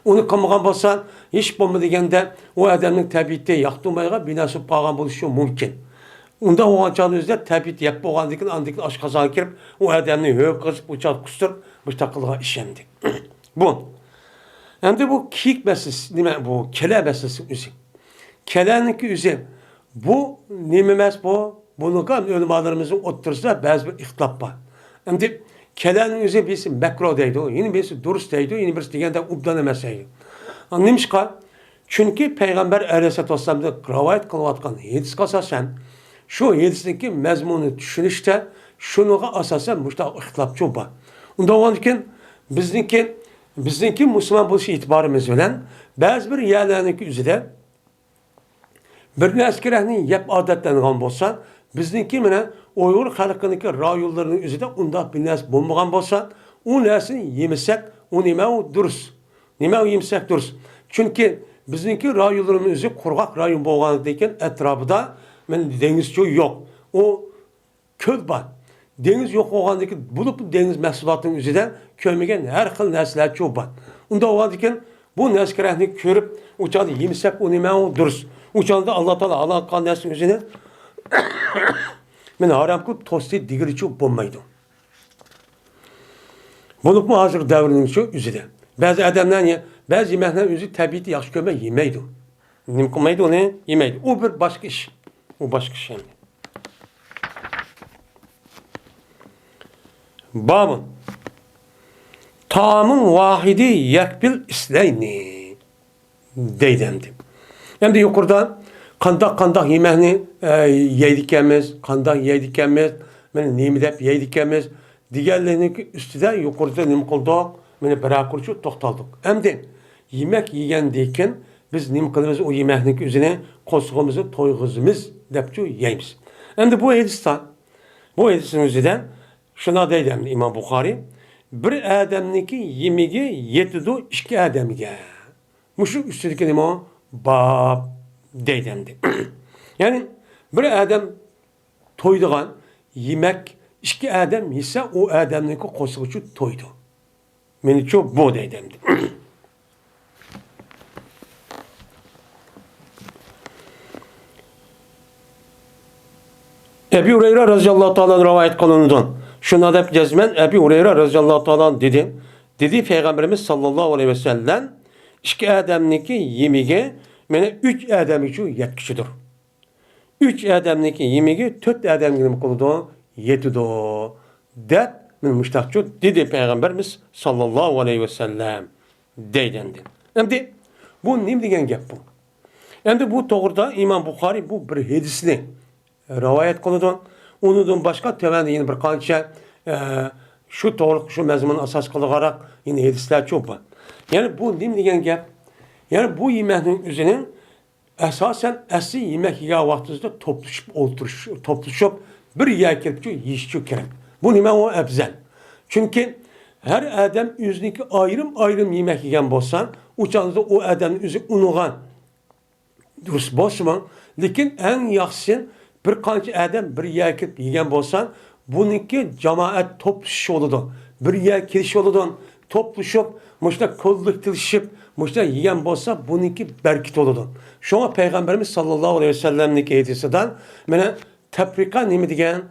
ئۇنى قىلمىغان بولسا، ھېچ بولمىدى دېگەندە، ئۇ ئادەمنىڭ تەبىئىتى ياقتۇرمايدىغان بىر نەرسە بولۇپ قالغان بولۇشى مۇمكىن. ئۇنداق بولغان چاغدا ئۆزىدە تەبىئىتى يەپ بولغاندىن كېيىن، ئاندىن كېيىن ئاشقازانغا كىرىپ، ئۇ ئادەمنى ھۆ قىلىپ، ئۇ چاغدا قۇستۇرۇپ، مۇشۇنداق قىلىدىغان ئىش ئەمدى. بۇ. ئەمدى بۇ كېيىك مەسىلىسى، نېمە بۇ؟ كەلە مەسىلىسى ئۆزى. كەلەنىڭكى ئۆزى. بۇ نېمە ئەمەس بۇ؟ بۇنىڭغا ئۆلىمالىرىمىزنىڭ ئوتتۇرىسىدا بەزى بىر ئىختىلاپ بار. ئەمدى كەلەنىڭ ئۆزى بىرسى مەكرۇ دەيدۇ، يەنە بىرسى دۇرۇس دەيدۇ، يەنە بىرسى دېگەندەك ئوبدان ئەمەس دەيدۇ. نېمىشقا؟ چۈنكى پەيغەمبەر ئەلەيھىسسالاتۇ ۋەسسالامدىن رىۋايەت قىلىۋاتقان ھەدىسكە ئاساسەن، شۇ ھەدىسنىڭكى مەزمۇنىنى چۈشىنىشتە شۇنىڭغا ئاساسەن مۇشۇنداق ئىختىلاپچۇ بار. ئۇنداق بولغاندىكىن بىزنىڭكى، بىزنىڭكى مۇسۇلمان بولۇش ئېتىبارىمىز بىلەن بەزى بىر يەرلەرنىڭكى ئۆزىدە بىر نەرسە كېرەكنى يەپ ئادەتلەنگەن بولسا، بىزنىڭكى مانا ئۇيغۇر خەلقىنىڭكى رايونلىرىنىڭ ئۆزىدە ئۇنداق بىر نەرسە بولمىغان بولسا، ئۇ نەرسىنى يېمىسەك، ئۇ نېمە ئۇ دۇرۇس؟ نېمە ئۇ يېمىسەك دۇرۇس؟ چۈنكى بىزنىڭكى رايونلىرىمىز ئۆزى قۇرغاق رايون بولغاندىكىن ئەتراپىدا مانا دېڭىزچۇ يوق. ئۇ كۆل بار. دېڭىز يوق بولغاندىكىن، بولۇپمۇ دېڭىز مەھسۇلاتىنىڭ ئۆزىدە كۆرمىگەن ھەر خىل نەرسىلەرچۇ بار. ئۇنداق بولغاندىكىن، بۇ نەرسە كېرەكنى كۆرۈپ، ئۇ چاغدا يېمىسەك، ئۇ نېمە ئۇ دۇرۇس. ئۇ چاغدا ئاللا تائالا ھالال قىلغان نەرسىنىڭ ئۆزىنى مەن ھارام قىلىپ توستى دېگىلىچۇ بولمايدۇ. بولۇپمۇ ھازىرقى دەۋرنىڭ شۇ ئۆزىدە. بەزى ئادەملەر، بەزى يېمەكلەرنى ئۆزى تەبىئىتى ياخشى كۆرمەي يېمەيدۇ. نېمە قىلمايدۇ ئۇنى؟ يېمەيدۇ. ئۇ بىر باشقا ئىش. ئۇ باشقا ئىش ئەمدى. بابۇن. تائام واحد يكفي اثنين دەيدۇ ئەمدى. ئەمدى يۇقىرىدا قانداق، قانداق يېمەكنى، ئە، يەيدىكەنمىز، قانداق يەيدىكەنمىز، مانا نېمە دەپ يەيدىكەنمىز دېگەنلىرىنىڭ ئۈستىدە يۇقىرىدا نېمە قىلدۇق؟ مانا بىرەر قۇرچۇق توختالدۇق. ئەمدى يېمەك يېگەندىن كېيىن بىز نېمە قىلىمىز؟ ئۇ يېمەكنىڭ ئۆزىنى قورسىقىمىزنى تويغۇزىمىز دەپچۇ يەيمىز. ئەمدى بۇ ھەدىستە، بۇ ھەدىسنىڭ ئۆزىدە شۇنداق دەيدۇ ئەمدى ئىمام بۇخارىي، بىر ئادەمنىڭكى يېمىكى يېتىدۇ ئىككى ئادەمگە. مۇشۇ ئۈستىدىكى نېمە؟ باب دەيدۇ ئەمدى. يەنى بىر ئادەم تويىدىغان يېمەك ئىككى ئادەم يېسە، ئۇ ئادەمنىڭكى قورسىقىچۇ تويىدۇ. مېنىچۇ بۇ دەيدۇ ئەمدى. ئەبى ھۇرەيرە رەزىياللاھۇ تائالا ئەنھۇ رىۋايەت قىلىنىدۇ. شۇنداق دەپ جەزمەن ئەبى ھۇرەيرە رەزىياللاھۇ تائالا ئەنھۇ دېدى. دېدى پەيغەمبىرىمىز ساللاللاھۇ ئەلەيھى ۋەسەللەم، ئىككى ئادەمنىڭكى يېمىكى مانا ئۈچ ئادەمگىچۇ يەتكۈچىدۇر. ئۈچ ئادەمنىڭكى يېمىكى تۆت ئادەمگە نېمە قىلىدۇ؟ يېتىدۇ. دەپ، مانا مۇشۇنداقچۇ دېدى پەيغەمبەرمىز ساللاللاھۇ ئەلەيھى ۋەسەللەم دەيدۇ ئەمدى. ئەمدى بۇ نېمە دېگەن گەپ بۇ؟ ئەمدى بۇ توغرىدا ئىمام بۇخارىي بۇ بىر ھەدىسنى رىۋايەت قىلىدۇ. ئۇنىڭدىن باشقا تۆۋەندە يەنە بىر قانچە، ئە، شۇ توغرىلىق، شۇ مەزمۇننى ئاساس قىلغانراق يەنە ھەدىسلەرچۇ بار. يەنى بۇ نېمە دېگەن گەپ؟ يەنى بۇ يېمەكنىڭ ئۆزىنىڭ ئاساسەن، ئەسلى يېمەك يېگەن ۋاقتىمىزدا توپلىشىپ ئولتۇرۇش، توپلىشىپ بىر يەرگە كېلىپچۇ يېيىشچۇ كېرەك. بۇ نېمە ئۇ ئەۋزەل؟ چۈنكى ھەر ئادەم ئۆزىنىڭكى ئايرىم-ئايرىم يېمەك يېگەن بولسا، ئۇ چاغدا ئۇ ئادەمنىڭ ئۆزى ئۇنىغا دۇرۇس بولسىمۇ، لېكىن ئەڭ ياخشىسى بىر قانچە ئادەم بىر يەرگە كېلىپ يېگەن بولسا، بۇنىڭكى جامائەت توپلىشىش بولىدۇ، بىر يەرگە كېلىش بولىدۇ، توپلىشىپ، مۇشۇنداق كوللېكتىۋلىشىپ، مۇشۇنداق يېگەن بولسا، بۇنىڭكى بەرىكىتى بولىدۇ. شۇڭا پەيغەمبىرىمىز ساللاللاھۇ ئەلەيھى ۋەسەللەمنىڭكى ھەدىسىدە، مانا، تەپرىقە نېمە دېگەن؟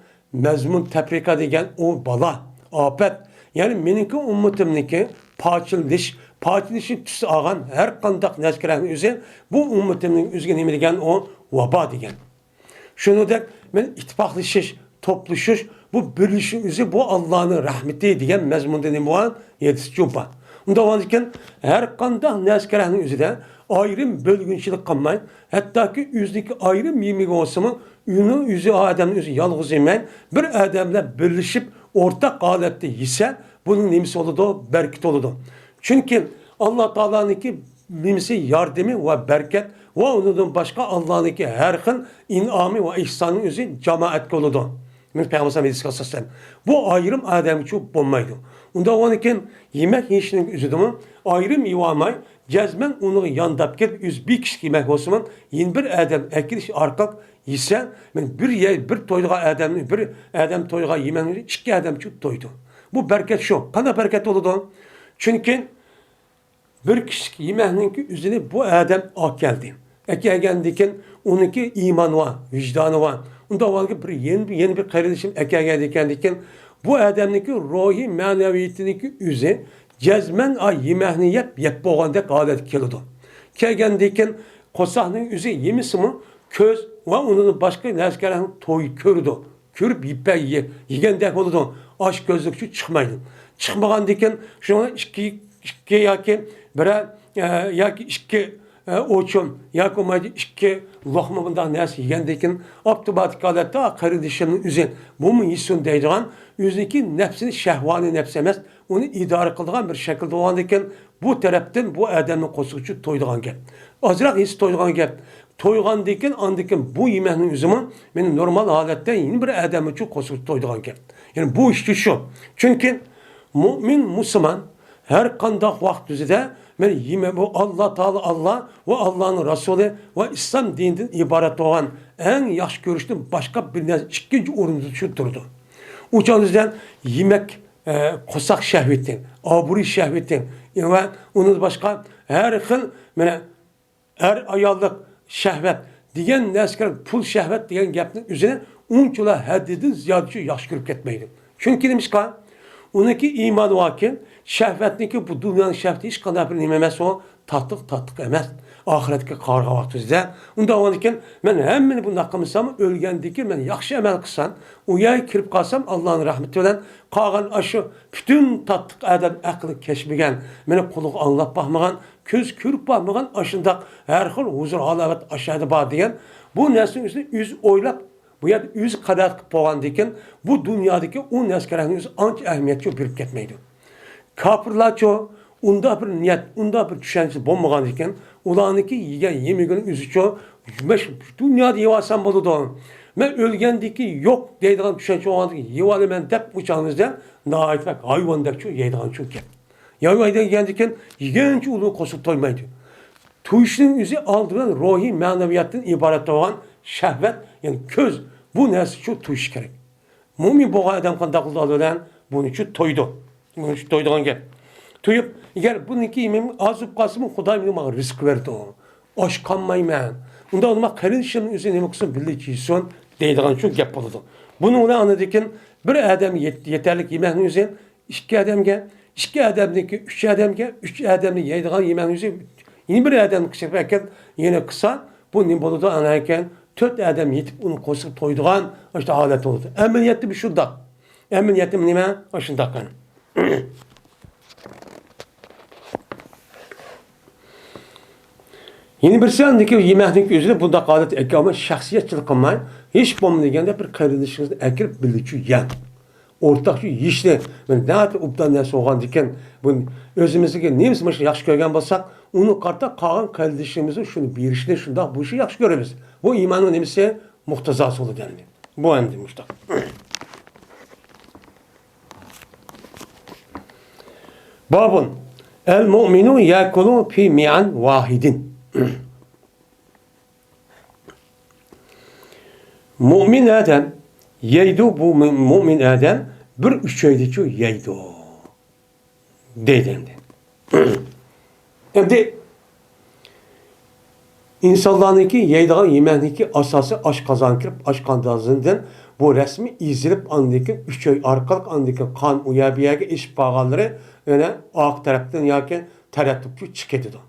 مەزمۇن تەپرىقە دېگەن ئۇ بالا، ئاپەت. يەنى مېنىڭكى ئۈممىتىمنىڭكى پارچىلىنىش، پارچىلىنىشنى تۈس ئالغان ھەر قانداق نەرسە-كەرەكنىڭ ئۆزى بۇ ئۈممىتىمنىڭ ئۆزىگە نېمە دېگەن؟ ئۇ ۋابا دېگەن. شۇنىڭدەك مەن ئىتتىپاقلىشىش، توپلىشىش، بۇ بىرلىشىش ئۆزى بۇ ئاللانىڭ رەھمىتى دېگەن مەزمۇندا نېمە بار؟ ھەدىسچۇ بار. ئۇنداق بولغاندىكىن ھەر قانداق نەرسە-كەرەكنىڭ ئۆزىدە ئايرىم بۆلگۈنچىلىك قىلماي، ھەتتاكى ئۆزىنىڭكى ئايرىم يېمىكى بولسىمۇ، ئۇنى ئۆزى ئادەمنى ئۆزى يالغۇز يېمەي، بىر ئادەم بىلەن بىرلىشىپ ئورتاق ھالەتتە يېسە، بۇنىڭ نېمىسى بولىدۇ؟ بەرىكىتى بولىدۇ. چۈنكى ئاللا تائالانىڭكى نېمىسى، ياردىمى ۋە بەرىكەت ۋە ئۇنىڭدىن باشقا ئاللانىڭكى ھەر خىل ئىنئامى ۋە ئېھسانى ئۆزى جامائەتكە بولىدۇ. مەن پەيغەمبەر ھەدىسكە ئاساسەن، بۇ ئايرىم ئادەمگىچۇ بولمايدۇ. ئۇنداق بولغاندىكىن يېمەك يېيىشنىڭ ئۆزىدىمۇ ئايرىم يېۋالماي، جەزمەن ئۇنىڭغا يانداپ كېلىپ، ئۆزى بىر كىشىلىك يېمەك بولسىمۇ، يەنە بىر ئادەم ئەكېلىش ئارقىلىق يېسە، مەن بىر يەر، بىر تويىدىغان ئادەمنى، بىر ئادەم تويىغان يېمەكنى ئىككى ئادەمچۇ تويىدۇ. بۇ بەرىكەت شۇ. قانداق بەرىكەت بولىدۇ؟ چۈنكى بىر كىشىلىك يېمەكنىڭكى ئۆزىنى بۇ ئادەم ئەكەلدى. ئەكەلگەندىكىن ئۇنىڭكى ئىمانى بار، ۋىجدانى بار. ئۇنداق بولغاندىكىن بىر يەنە، يەنە بىر قېرىندىشىم ئەكەلگەندىكىن، بۇ ئادەمنىڭكى روھىي مەنىۋىيىتىنىڭكى ئۆزى جەزمەن ئا يېمەكنى يەپ، يەپ بولغاندەك ھالەتكە كېلىدۇ. كەلگەندىكىن قورساقنىڭ ئۆزى يېمىسىمۇ، كۆز ۋە ئۇنىڭدىن باشقا نەرسىلەرنىڭ تويى كۆرىدۇ. كۆرۈپ يېپە-، يېگەندەك بولىدۇ. ئاچ كۆزلۈكچۇ چىقمايدۇ. چىقمىغاندىكىن شۇڭا ئىككى، ئىككى ياكى بىرەر، ئە، ياكى ئىككى، ئە، ئوچۇم ياكى بولمايدۇ ئىككى لوقما بۇنداق نەرسە يېگەندىكىن ئاپتوماتىك ھالەتتە قېرىندىشىمنىڭ ئۆزى بۇمۇ يېسۇن دەيدىغان، ئۆزىنىڭكى نەپسىنى، شەھۋانىي نەپسى ئەمەس، ئۇنى ئىدارە قىلىدىغان بىر شەكىلدە بولغاندىكىن، بۇ تەرەپتىن بۇ ئادەمنىڭ قورسىقىچۇ تويىدىغان گەپ. ئازراق يېسە تويىدىغان گەپ. تويغاندىكىن، ئاندىكىن بۇ يېمەكنىڭ ئۆزىمۇ مېنى نورمال ھالەتتە يەنە بىر ئادەمنىڭچۇ قورسىقىچۇ تويىدىغان گەپ. يەنى بۇ ئىشچۇ شۇ. چۈنكى مۇئمىن، مۇسۇلمان ھەر قانداق ۋاقىت ئۆزىدە مەن يېمە-، بۇ ئاللا تائالا، ئاللا ۋە ئاللانىڭ رەسۇلى ۋە ئىسلام دىنىدىن ئىبارەت بولغان ئەڭ ياخشى كۆرۈشتىن باشقا بىر نەرسە ئىككىنچى ئورۇندا شۇ تۇرىدۇ. ئۇ چاغدا بىزدە يېمەك، ئە، قورساق شەھۋىتى، ئابرۇي شەھۋىتى ۋە ئۇنىڭدىن باشقا ھەر خىل، مانا، ئەر-ئاياللىق شەھۋەت دېگەن نەرسىگە، پۇل شەھۋەت دېگەن گەپنىڭ ئۆزىنى ئۇنچىۋالا ھەددىدىن زىيادە شۇ ياخشى كۆرۈپ كەتمەيدۇ. چۈنكى نېمىشقا؟ ئۇنىڭكى ئىمانى باركەن، شەھۋەتنىڭكى، بۇ دۇنيانىڭ شەھۋىتى ھېچقانداق بىر نېمە ئەمەس، ئۇ تاتلىق، تاتلىق ئەمەس. ئاخىرەتكە قارىغان ۋاقتىمىزدا. ئۇنداق بولغاندىكىن، مەن ھەممىنى بۇنداق قىلمىسام، ئۆلگەندىكىن مەن ياخشى ئەمەل قىلسام، ئۇ يەرگە كىرىپ قالسام، ئاللانىڭ رەھمىتى بىلەن قالغان ئاشۇ پۈتۈن تاتلىق ئادەم ئەقلى كەچمىگەن، مېنى قۇلىقى ئاڭلاپ باقمىغان، كۆز كۆرۈپ باقمىغان ئاشۇنداق ھەر خىل ھۇزۇر ھالاۋەت ئاشۇ يەردە بار دېگەن بۇ نەرسىنىڭ ئۆزىنى ئۆزى ئويلاپ، بۇ يەردە ئۆزى قەدەر قىلىپ بولغاندىكىن، بۇ دۇنيادىكى ئۇ نەرسىگە ئۆزى ئانچە ئەھمىيەت بېرىپ كەتمەيدۇ. كاپىرلارچۇ، ئۇنداق بىر نىيەت، ئۇنداق بىر چۈشەنچىسى بولمىغاندىكىن، ئۇلارنىڭكى يېگەن يېمىكىنىڭ ئۆزىچۇ، مەن شۇ دۇنيادا يەۋالسام بولىدۇ. مەن ئۆلگەندىكى يوق دەيدىغان چۈشەنچە بولغاندىكىن يەۋالىمەن دەپ ئۇ چاغىڭىزدا ناھايىتى بەك ھايۋاندەكچۇ يەيدىغانچۇ گەپ. يەۋايدىغاندىكىن يېگەنچە ئۇلۇغ قورسىقى تويمايدۇ. تويۇشنىڭ ئۆزى ئالدى بىلەن روھىي مەنىۋىياتتىن ئىبارەت بولغان شەھۋەت، يەنى كۆز، بۇ نەرسە شۇ تويۇش كېرەك. مۇئمىن بولغان ئادەم قانداق قىلىدۇ ئالدى بىلەن؟ بۇنى شۇ تويىدۇ. بۇنى شۇ تويىدىغان گەپ. تويۇپ، ئەگەر بۇنىڭكى يېمىم ئاز بولۇپ قالسىمۇ، خۇداي مېنى ماڭا رىزىق بېرىدۇ. ئاچ قالمايمەن. ئۇنداق بولما قېرىندىشىمنىڭ ئۆزى نېمە قىلسۇن، بىللە يېسۇن دەيدىغان شۇ گەپ بولىدۇ. بۇنىڭ بىلەن ئاندىن كېيىن بىر ئادەم يېت-، يېتەرلىك يېمەكنىڭ ئۆزى ئىككى ئادەمگە، ئىككى ئادەمدىكى ئۈچ ئادەمگە، ئۈچ ئادەمنى يەيدىغان يېمەكنىڭ ئۆزى يەنە بىر ئادەمنى قىسىپ ئەكەل، يەنە قىلسا، بۇ نېمە بولىدۇ؟ ئاندىن كېيىن تۆت ئادەم يېتىپ، ئۇنىڭ قورسىقى تويىدىغان ئاشۇنداق ھالەت بولىدۇ. ئەمەلىيەتتە بۇ شۇنداق. ئەمەلىيەتتە نېمە؟ ئاشۇنداق. يەنە بىرسى، ئاندىكى يېمەكنىڭكى ئۆزىدە بۇنداق ھالەتتە ئەكەلمەي، شەخسىيەتچىلىك قىلماي، ھېچ بولمىدى دېگەندە بىر قېرىندىشىڭىزنى ئەكىرىپ بىللىچۇ يەڭ. ئورتاقچە يېيىشنى، مەن ناھايىتى ئوبدان نەرسە بولغاندىكىن، بۇ ئۆزىمىزدىكى نېمىسى مۇشۇنى ياخشى كۆرگەن بولساق، ئۇنى قارىتا قالغان قېرىندىشىمىزنى شۇنى بېرىشنى، شۇنداق بۇ ئىشنى ياخشى كۆرىمىز. بۇ ئىماننىڭ نېمىسى؟ مۇقتىزاسى بولىدۇ ئەمدى. بۇ ئەمدى مۇشۇنداق. بابۇن، ئەل مۇئمىنۇ يەكۇلۇ فى مىئەن ۋاھىدىن. مۇئمىن ئادەم يەيدۇ، بۇ مۇ-، مۇئمىن ئادەم بىر ئۈچەيدىچۇ يەيدۇ. دەيدۇ ئەمدى. ئەمدى ئىنسانلارنىڭكى يەيدىغان يېمەكنىڭكى ئاساسى ئاشقازانغا كىرىپ، ئاشقازاندىن بۇ رەسمىي ئېزىلىپ، ئاندىن كېيىن ئۈچەي ئارقىلىق، ئاندىن كېيىن قان ئۇ يەر بۇ يەرگە ئېشىپ بارغانلىرى يەنە ئارقا تەرەپتىن ياكى تەرەتۇپچۇ چىقىپ كېتىدۇ.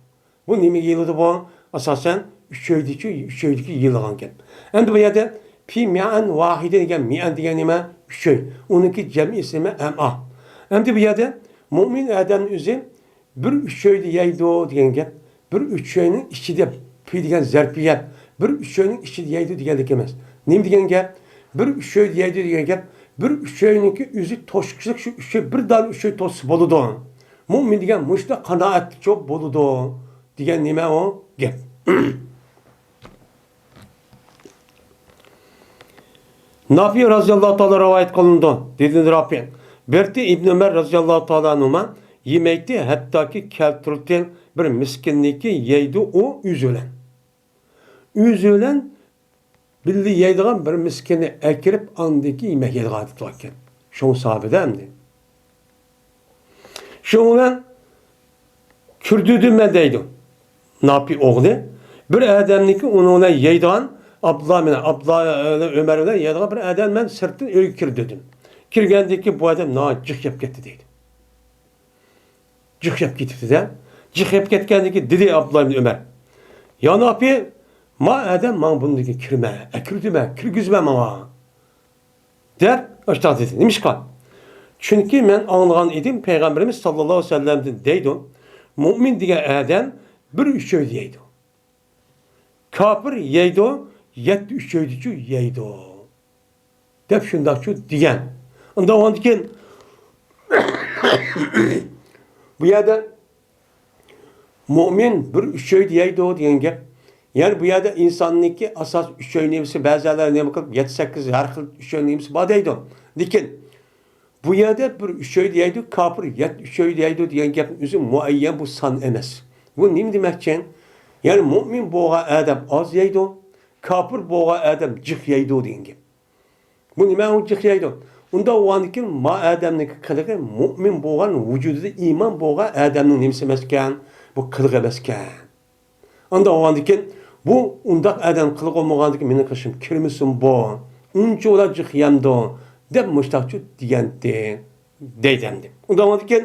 بۇ نېمىگە يېيىلىدۇ بۇ؟ ئاساسەن، ئۈچەيدىچۇ، ئۈچەيدىكى يېيىلىدىغان گەپ. ئەمدى بۇ يەردە پى مەئەن ۋاھىدە دېگەن، مەئەن دېگەن نېمە؟ ئۈچەي. ئۇنىڭكى جەمئىسى نېمە؟ ئەمئا. ئەمدى بۇ يەردە مۇئمىن ئادەمنىڭ ئۆزى بىر ئۈچەيدە يەيدۇ دېگەن گەپ. بىر ئۈچەينىڭ ئىچىدە، پى دېگەن زەرپىيەت، بىر ئۈچەينىڭ ئىچىدە يەيدۇ دېگەنلىك ئەمەس. نېمە دېگەن گەپ؟ بىر ئۈچەيدە يەيدۇ دېگەن گەپ، بىر ئۈچەينىڭكى ئۆزى توشقۇچىلىق، شۇ ئۈچەي، بىر دانە ئۈچەي توشسا بولىدۇ. مۇئمىن دېگەن مۇشۇنداق قانائەتچى بولىدۇ. دېگەن نېمە ئۇ گەپ؟ نافى رازىياللاھۇ تائالا رىۋايەت قىلىنىدۇ، دېدى نافى. بىرتى ئىبن ئۆمەر رازىياللاھۇ تائالا ئەنھۇما يېمەيتتى، ھەتتاكى كەلتۈرۈلتى بىر مىسكىننىكى يەيدۇ ئۇ ئۆزى بىلەن. ئۆزى بىلەن بىللە يەيدىغان بىر مىسكىننى ئەكىرىپ، ئاندىكى يېمەك يەيدىغان ئادەت بار ئىكەن. شۇڭا ساھابىدە ئەمدى. شۇنىڭ بىلەن كىردۈردۈم مەن دەيدۇ. ناپى ئوغلى. بىر ئادەمنىكى ئۇنىڭ بىلەن يەيدىغان ئابدۇللا بىلەن، ئابدۇللا ئۆمەر بىلەن يەيدىغان بىر ئادەم مەن سىرتتىن ئۆيگە كىردۈردۈم. كىرگەندىن كېيىن بۇ ئادەم ناھايىتى جىق يەپ كەتتى دەيدۇ. جىق يەپ كېتىپتۇ-دە. جىق يەپ كەتكەندىن كېيىن دېدى ئابدۇللا ئىبن ئۆمەر. يا ناپى، ما ئادەم ماڭا بۇندىن كىرمە، ئەكىردۈرمە، كىرگۈزمە ماڭا. دەپ ئاشۇنداق دېدى. نېمىشقا؟ چۈنكى مەن ئاڭلىغان ئىدىم، پەيغەمبىرىمىز ساللاللاھۇ ئەلەيھى ۋەسەللەمدىن دەيدۇ، مۇئمىن دېگەن ئادەم بىر ئۈچەيدە يەيدۇ. كاپىر يەيدۇ، يەتتە ئۈچەيدىچۇ يەيدۇ. دەپ شۇنداقچۇ دېگەن. ئۇنداق بولغاندىكىن، بۇ يەردە مۇئمىن بىر ئۈچەيدە يەيدۇ دېگەن گەپ. يەنى بۇ يەردە ئىنساننىڭكى ئاساسىي ئۈچەي نېمىسى، بەزىلەر نېمە قىلىپ يەتتە سەككىز ھەر خىل ئۈچەي نېمىسى بار دەيدۇ. لېكىن بۇ يەردە بىر ئۈچەيدە يەيدۇ، كاپىر يەتتە ئۈچەيدە يەيدۇ دېگەن گەپنىڭ ئۆزى مۇئەييەن بۇ سان ئەمەس. بۇ نېمە دېمەكچى؟ يەنى مۇئمىن بولغان ئادەم ئاز يەيدۇ، كاپىر بولغان ئادەم جىق يەيدۇ دېگەن گەپ. بۇ نېمە ئۇ جىق يەيدۇ؟ ئۇنداق بولغاندىكىن ما ئادەمنىڭكى قىلىقى مۇئمىن بولغان، ۋۇجۇدىدا ئىمان بولغان ئادەمنىڭ نېمىسى ئەمەسكەن؟ بۇ قىلىقى ئەمەسكەن. ئانداق بولغاندىكىن، بۇ ئۇنداق ئادەم قىلىقى بولمىغاندىكىن مېنىڭ قىلىشىم كىرمىسۇن بۇ. ئۇنچىۋالا جىق يەمدۇ، دەپ مۇشتاقچۇ دېگەنتى، دەيدۇ ئەمدى. ئۇنداق بولغاندىكىن،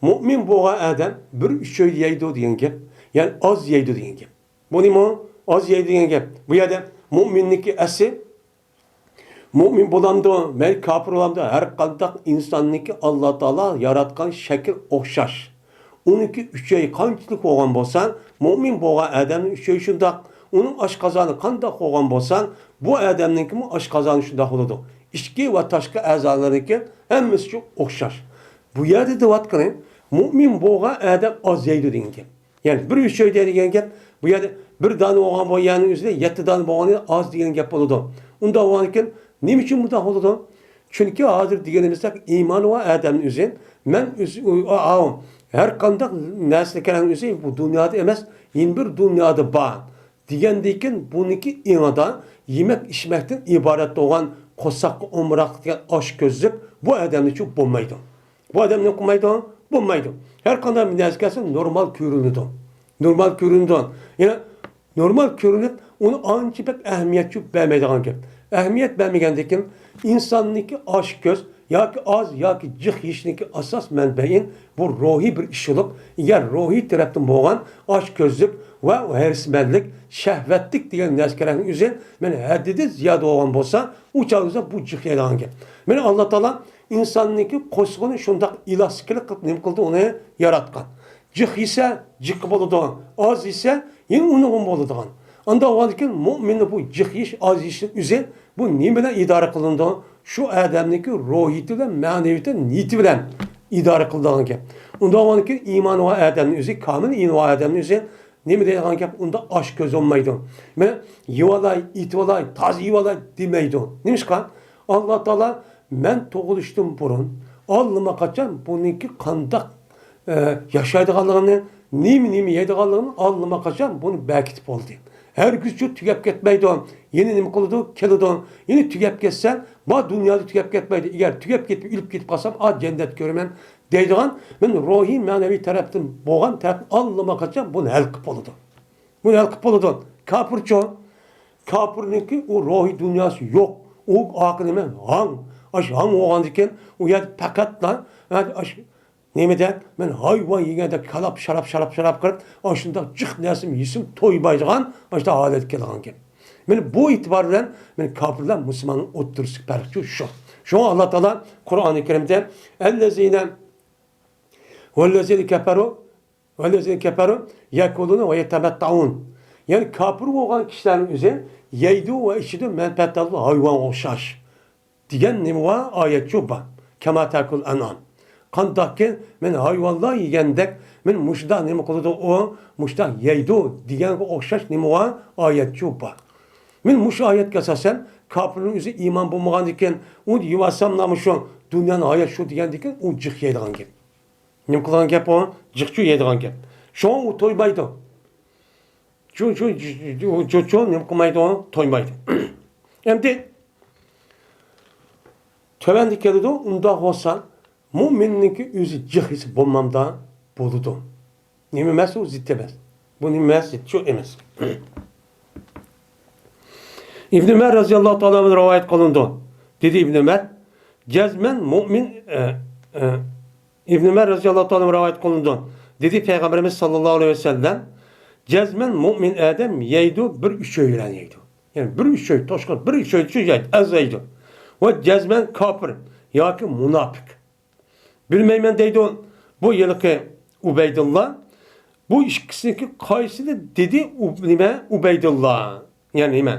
مۇئمىن بولغان ئادەم بىر ئۈچەيدە يەيدۇ دېگەن گەپ. يەنى ئاز يەيدۇ دېگەن گەپ. بۇ نېمە؟ ئاز يەيدۇ دېگەن گەپ. بۇ يەردە مۇئمىننىڭكى ئەسلى، مۇئمىن بولامدۇ، مەيلى كاپىر بولامدۇ، ھەر قانداق ئىنساننىڭكى ئاللا تائالا ياراتقان شەكىل ئوخشاش. ئۇنىڭكى ئۈچەي قانچىلىك بولغان بولسا، مۇئمىن بولغان ئادەمنىڭ ئۈچەي شۇنداق. ئۇنىڭ ئاشقازانى قانداق بولغان بولسا، بۇ ئادەمنىڭكىمۇ ئاشقازانى شۇنداق بولىدۇ. ئىچكى ۋە تاشقى ئەزالىرىنىڭكى ھەممىسى ئوخشاش. بۇ يەردە دەۋاتقىنى، مۇئمىن بولغان ئادەم ئاز يەيدۇ دېگەن گەپ. يەنى بىر ئۈچەي دېگەن گەپ، بۇ يەردە بىر دانە بولغان بولغاننىڭ ئۆزىدە يەتتە دانە بولغاننى ئاز دېگەن گەپ بولىدۇ. ئۇنداق بولغانىكەن، نېمە ئۈچۈن بۇنداق بولىدۇ؟ چۈنكى ھازىر دېگىنىمىزدەك ئىمانى بار ئادەمنىڭ ئۆزى، مەن ئۆز-، ئاۋۇ، ھەر قانداق نەرسىنى كەلگەن ئۆزى بۇ دۇنيادا ئەمەس، يەنە بىر دۇنيادا بار دېگەندىكىن، بۇنىڭكى ئېڭىدا يېمەك ئىچمەكتىن ئىبارەت بولغان قورساققا ئومراق دېگەن ئاچ كۆزلۈك بۇ ئادەمنىچۇ بولمايدۇ. بۇ ئادەم نېمە قىلمايدۇ؟ بولمايدۇ. ھەر قانداق بىر نەرسە كەلسە نورمال كۆرۈنىدۇ. نورمال كۆرۈنىدۇ. يەنى نورمال كۆرۈنۈپ، ئۇنى ئانچە بەك ئەھمىيەتچۇ بەرمەيدىغان گەپ. ئەھمىيەت بەرمىگەندىكىن، ئىنساننىڭكى ئاچ كۆز ياكى ئاز ياكى جىق يېيىشنىڭكى ئاساس مەنبەئى بۇ روھىي بىر ئىش بولۇپ، ئەگەر روھىي تەرەپتىن بولغان ئاچ كۆزلۈك ۋە ھەرىسمەنلىك، شەھۋەتلىك دېگەن نەرسىلەرنىڭ ئۆزى مەن ھەددىدىن زىيادە بولغان بولسا، ئۇ چاغدا بۇ جىق يەيدىغان گەپ. مانا ئاللا تائالا ئىنساننىڭكى قورسىقىنى شۇنداق ئېلاستىكلىق قىلىپ نېمە قىلدى، ئۇنى ياراتقان. جىق يېسە جىقى بولىدۇ، ئاز يېسە يەنە ئۇنىڭغىمۇ بولىدىغان. ئانداق بولغاندىكىن مۇئمىننىڭ بۇ جىق يېيىش، ئاز يېيىشنىڭ ئۆزى بۇ نېمە بىلەن ئىدارە قىلىنىدۇ؟ شۇ ئادەمنىڭكى روھىيىتى بىلەن، مەنىۋىيىتى، نىيىتى بىلەن ئىدارە قىلىدىغان گەپ. ئۇنداق بولغاندىكىن ئىمانى بار ئادەمنىڭ ئۆزى، كامىل ئىمانى بار ئادەمنىڭ ئۆزى نېمە دەيدىغان گەپ، ئۇنداق ئاچ كۆز بولمايدۇ. مانا يېۋالاي، ئېتىۋالاي، تازا يېۋالاي دېمەيدۇ. نېمىشقا؟ ئاللا تائالا مەن تۇغۇلۇشتىن بۇرۇن ئاللىماقاچان بۇنىڭكى قانداق، ئە، ياشايدىغانلىقىنى، نېمە، نېمە يەيدىغانلىقىنى ئاللىماقاچان بۇنى بەركىتىپ بولدى. ھەرگىزچۇ تۈگەپ كەتمەيدۇ. يەنە نېمە قىلىدۇ؟ كېلىدۇ. يەنە تۈگەپ كەتسە، بار دۇنيادا تۈگەپ كەتمەيدۇ. ئەگەر تۈگەپ كېتىپ، ئۆلۈپ كېتىپ قالسام، ئا، جەننەت كۆرىمەن دەيدىغان، مانا روھىي، مەنىۋى تەرەپتىن بولغان تەرەپنى ئاللىماقاچان بۇنى ھەل قىلىپ بولىدۇ. بۇنى ھەل قىلىپ بولىدۇ. كاپىرچۇ؟ كاپىرنىڭكى ئۇ روھىي دۇنياسى يوق. ئۇ ئاقى نېمە؟ ھاڭ. ئاشۇ ھاڭ بولغاندىكىن ئۇ يەردە پەقەتلا، ئاشۇ نېمىدە، مەن ھايۋان يېگەندەك كالاپ، شاراپ، شاراپ، شاراپ قىلىپ، ئاشۇنداق جىق نەرسىنى يېسىمۇ تويمايدىغان، ئاشۇنداق ھالەتكە كېلىدىغان گەپ. مانا بۇ ئېتىبار بىلەن مانا كاپىرلار مۇسۇلماننىڭ ئوتتۇرىسىدىكى پەرق شۇ. شۇ. شۇڭا ئاللا تائالا قۇرئانى كەرىمدە، «ئەللەزىنە، ۋەللەزىنە كەپەرۇ، ۋەللەزىنە كەپەرۇ يەكۇلۇنە ۋە يەتەمەتتەئۇن.» يەنى كاپىر بولغان كىشىلەرنىڭ ئۆزى يەيدۇ ۋە ئىچىدۇ، مەنپەئەت ئالىدۇ، ھايۋانغا ئوخشاش. دېگەن نېمە بار؟ ئايەتچۇ بار. كەما تەكۇل ئەنئام. قانداقكى، مانا ھايۋانلار يېگەندەك، مانا مۇشۇنداق نېمە قىلىدۇ ئۇ، مۇشۇنداق يەيدۇ دېگەنگە ئوخشاش نېمە بار؟ ئايەتچۇ بار. مانا مۇشۇ ئايەتكە ئاساسەن، كاپىرنىڭ ئۆزى ئىمان بولمىغاندىكىن، ئۇنى يېۋالساملا مۇشۇ دۇنيانىڭ ھاياتى شۇ دېگەندىكىن، ئۇ جىق يەيدىغان گەپ. نېمە قىلغان گەپ ئۇ؟ جىقچۇ يەيدىغان گەپ. شۇڭا ئۇ تويمايدۇ. چۇ، چۇ، چۇ، چۇ، چۇ، نېمە قىلمايدۇ؟ تويمايدۇ. ئەمدى تۆۋەندە كېلىدۇ، ئۇنداق بولسا، مۇئمىننىڭكى ئۆزى جىق يېسە بولمامدا؟ بولىدۇ. نېمە ئەمەس ئۇ؟ زىت ئەمەس. بۇ نېمە ئەمەس؟ زىت شۇ ئەمەس. ئىبن ئۆمەر رەزىياللاھۇ تائالا ئەنھۇ رىۋايەت قىلىنىدۇ. دېدى ئىبن ئۆمەر، جەزمەن مۇئمىن، ئە، ئە، ئىبن ئۆمەر رەزىياللاھۇ تائالا ئەنھۇ رىۋايەت قىلىنىدۇ. دېدى پەيغەمبىرىمىز ساللاللاھۇ ئەلەيھى ۋەسەللەم، جەزمەن مۇئمىن ئادەم يەيدۇ، بىر ئۈچەي بىلەن يەيدۇ. يەنى بىر ئۈچەي، توشقان بىر ئۈچەيچە يەيدۇ، ئاز يەيدۇ. ۋە جەزمەن كاپىر ياكى مۇناپىق. بىلمەيمەن دەيدۇ بۇ ھېلىقى ئۇبەيدۇللا. بۇ ئىككىسىنىڭكى قايسىنى دېدى ئۇ-، نېمە، ئۇبەيدۇللا؟ يەنى نېمە؟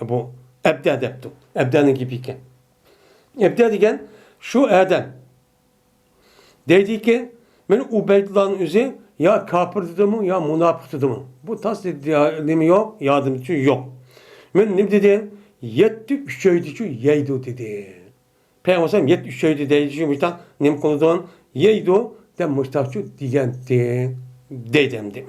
بۇ ئەبدە دەپتۇ. ئەبدەنىڭ گېپى ئىكەن. ئەبدە دېگەن شۇ ئادەم. دەيدىكى، مانا ئۇبەيدۇللانىڭ ئۆزى يا كاپىر دېدىمۇ، يا مۇناپىق دېدىمۇ. بۇ تاس دېدى، يا نېمە يوق، يادىمچۇ يوق. مانا نېمە دېدى؟ يەتتە ئۈچەيدىچۇ يەيدۇ دېدى. پەيغەمبەر يەتتە ئۈچەيدە دەيدىچۇ مۇشتاق نېمە قىلىدۇ؟ يەيدۇ دەپ مۇشتاقچۇ دېگەنتى دەيدۇ ئەمدى.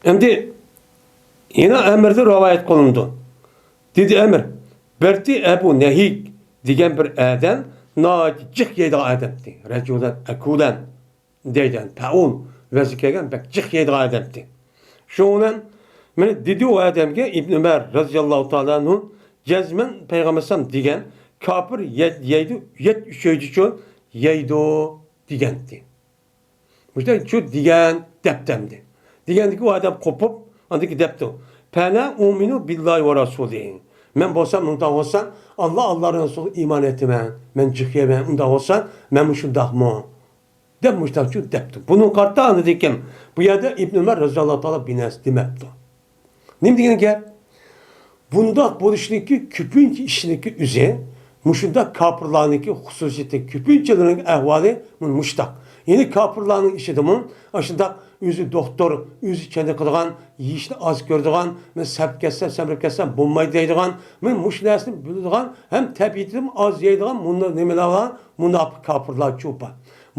ئەمدى يەنە ئەمىردىن رىۋايەت قىلىنىدۇ. دېدى ئەمىر، بىرتى ئەبۇ نەھىك دېگەن بىر ئادەم ناھايىتى جىق يەيدىغان ئادەمتى. رەجۇلەن ئەكۇلەن دەيدىغان پەئۇل ۋەزنى كەلگەن بەك جىق يەيدىغان ئادەمتى. شۇنىڭ بىلەن مانا دېدى ئۇ ئادەمگە ئىبن ئۆمەر رەزىياللاھۇ تائالا ئەنھۇ، جەزمەن پەيغەمبەر ئەلەيھىسسالام دېگەن، كاپىر يەيدۇ، يەتتە ئۈچەيدىچۇ يەيدۇ. دېگەنتى. مۇشۇنداق شۇ دېگەن دەپتەمدى. دېگەندىكى ئۇ ئادەم قوپۇپ، ئاندىكى دەپتۇ. پەنە ئۇمىنۇ بىللاھى ۋە رەسۇلىھى. مەن بولسام، ئۇنداق بولسا، ئاللا، ئاللا رەسۇلىغا ئىمان ئېيتىمەن. مەن جىق يەيمەن، ئۇنداق بولسا، مەنمۇ شۇنداقمۇ؟ دەپ مۇشۇنداق شۇ دەپتۇ. بۇنىڭغا قارىتا ئاندىن كېيىن بۇ يەردە ئىبن ئۆمەر رەزىياللاھۇ تائالا بىر نەرسە دېمەپتۇ. نېمە دېگەن گەپ؟ بۇنداق بولۇشنىڭكى كۆپىنچە ئىشنىڭكى ئۆزى، مۇشۇنداق كاپىرلارنىڭكى خۇسۇسىيىتى، كۆپىنچىلىرىنىڭ ئەھۋالى مۇشۇنداق. يەنى كاپىرلارنىڭ ئىچىدىمۇ ئاشۇنداق ئۆزى دوختۇر، ئۆزى چېنىقىدىغان، يېيىشنى ئاز كۆرىدىغان، مەن سەپ كەتسەم، سەمرىپ كەتسەم بولمايدۇ دەيدىغان، مەن مۇشۇ نەرسىنى بىلىدىغان ھەم تەبىئىتىدىمۇ ئاز يەيدىغان مۇنداق نېمىلەر بار؟ مۇناپىق كاپىرلار چوپا.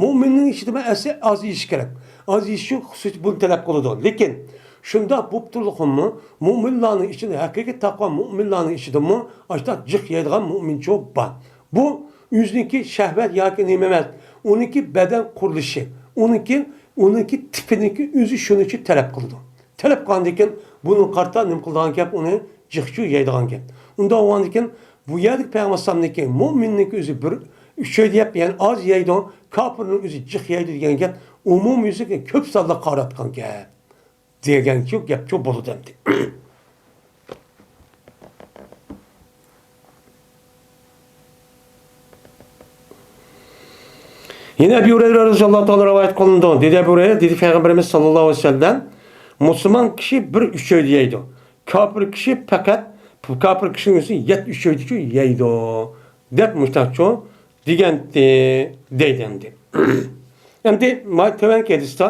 مۆمىننىڭ ئىچىدىمۇ ئەسلى ئاز يېيىش كېرەك. ئاز يېيىش ئۈچۈن خۇسۇسىيىتى بۇنى تەلەپ قىلىدۇ. لېكىن شۇنداق بولۇپ تۇرۇلغىنىمۇ، مۆمىنلارنىڭ ئىچىدە، ھەقىقىي تەقۋا مۆمىنلارنىڭ ئىچىدىمۇ ئاشۇنداق جىق يەيدىغان مۆمىنچۇ بار. بۇ ئۆزىنىڭكى شەھۋەت ياكى نېمە ئەمەس، ئۇنىڭكى بەدەن قۇرۇلۇشى، ئۇنىڭكى، ئۇنىڭكى تىپىنىڭكى ئۆزى شۇنىڭ ئۈچۈن تەلەپ قىلىدۇ. تەلەپ قىلغاندىن كېيىن بۇنىڭغا قارىتا نېمە قىلىدىغان گەپ؟ ئۇنى جىقچۇ يەيدىغان گەپ. ئۇنداق بولغاندىن كېيىن بۇ يەردىكى پەيغەمبەر ئەلەيھىسسالامنىڭكى مۆمىننىڭكى ئۆزى بىر ئۈچەيدە يەپ، يەنى ئاز يەيدۇ، كاپىرنىڭ ئۆزى جىق يەيدۇ دېگەن گەپ ئومۇميۈزلۈك كۆپ سانلىق قاراتقان گەپ. دېگەنچۇ گەپچۇ بولىدۇ ئەمدى. يەنە ئەبۇ ھۇرەيرە رەزىياللاھۇ تائالا رىۋايەت قىلىنىدۇ. دېدى ئەبۇ ھۇرەيرە، دېدى پەيغەمبىرىمىز ساللاللاھۇ ئەلەيھى ۋەسەللەم، مۇسۇلمان كىشى بىر ئۈچەيدە يەيدۇ. كاپىر كىشى پەقەت، كاپىر كىشىنىڭ ئۆزى يەتتە ئۈچەيدىچۇ يەيدۇ، دەپ مۇشتاقچۇ دېگەنتى، دەيدۇ ئەمدى. ئەمدى ما تۆۋەنكى ھەدىستە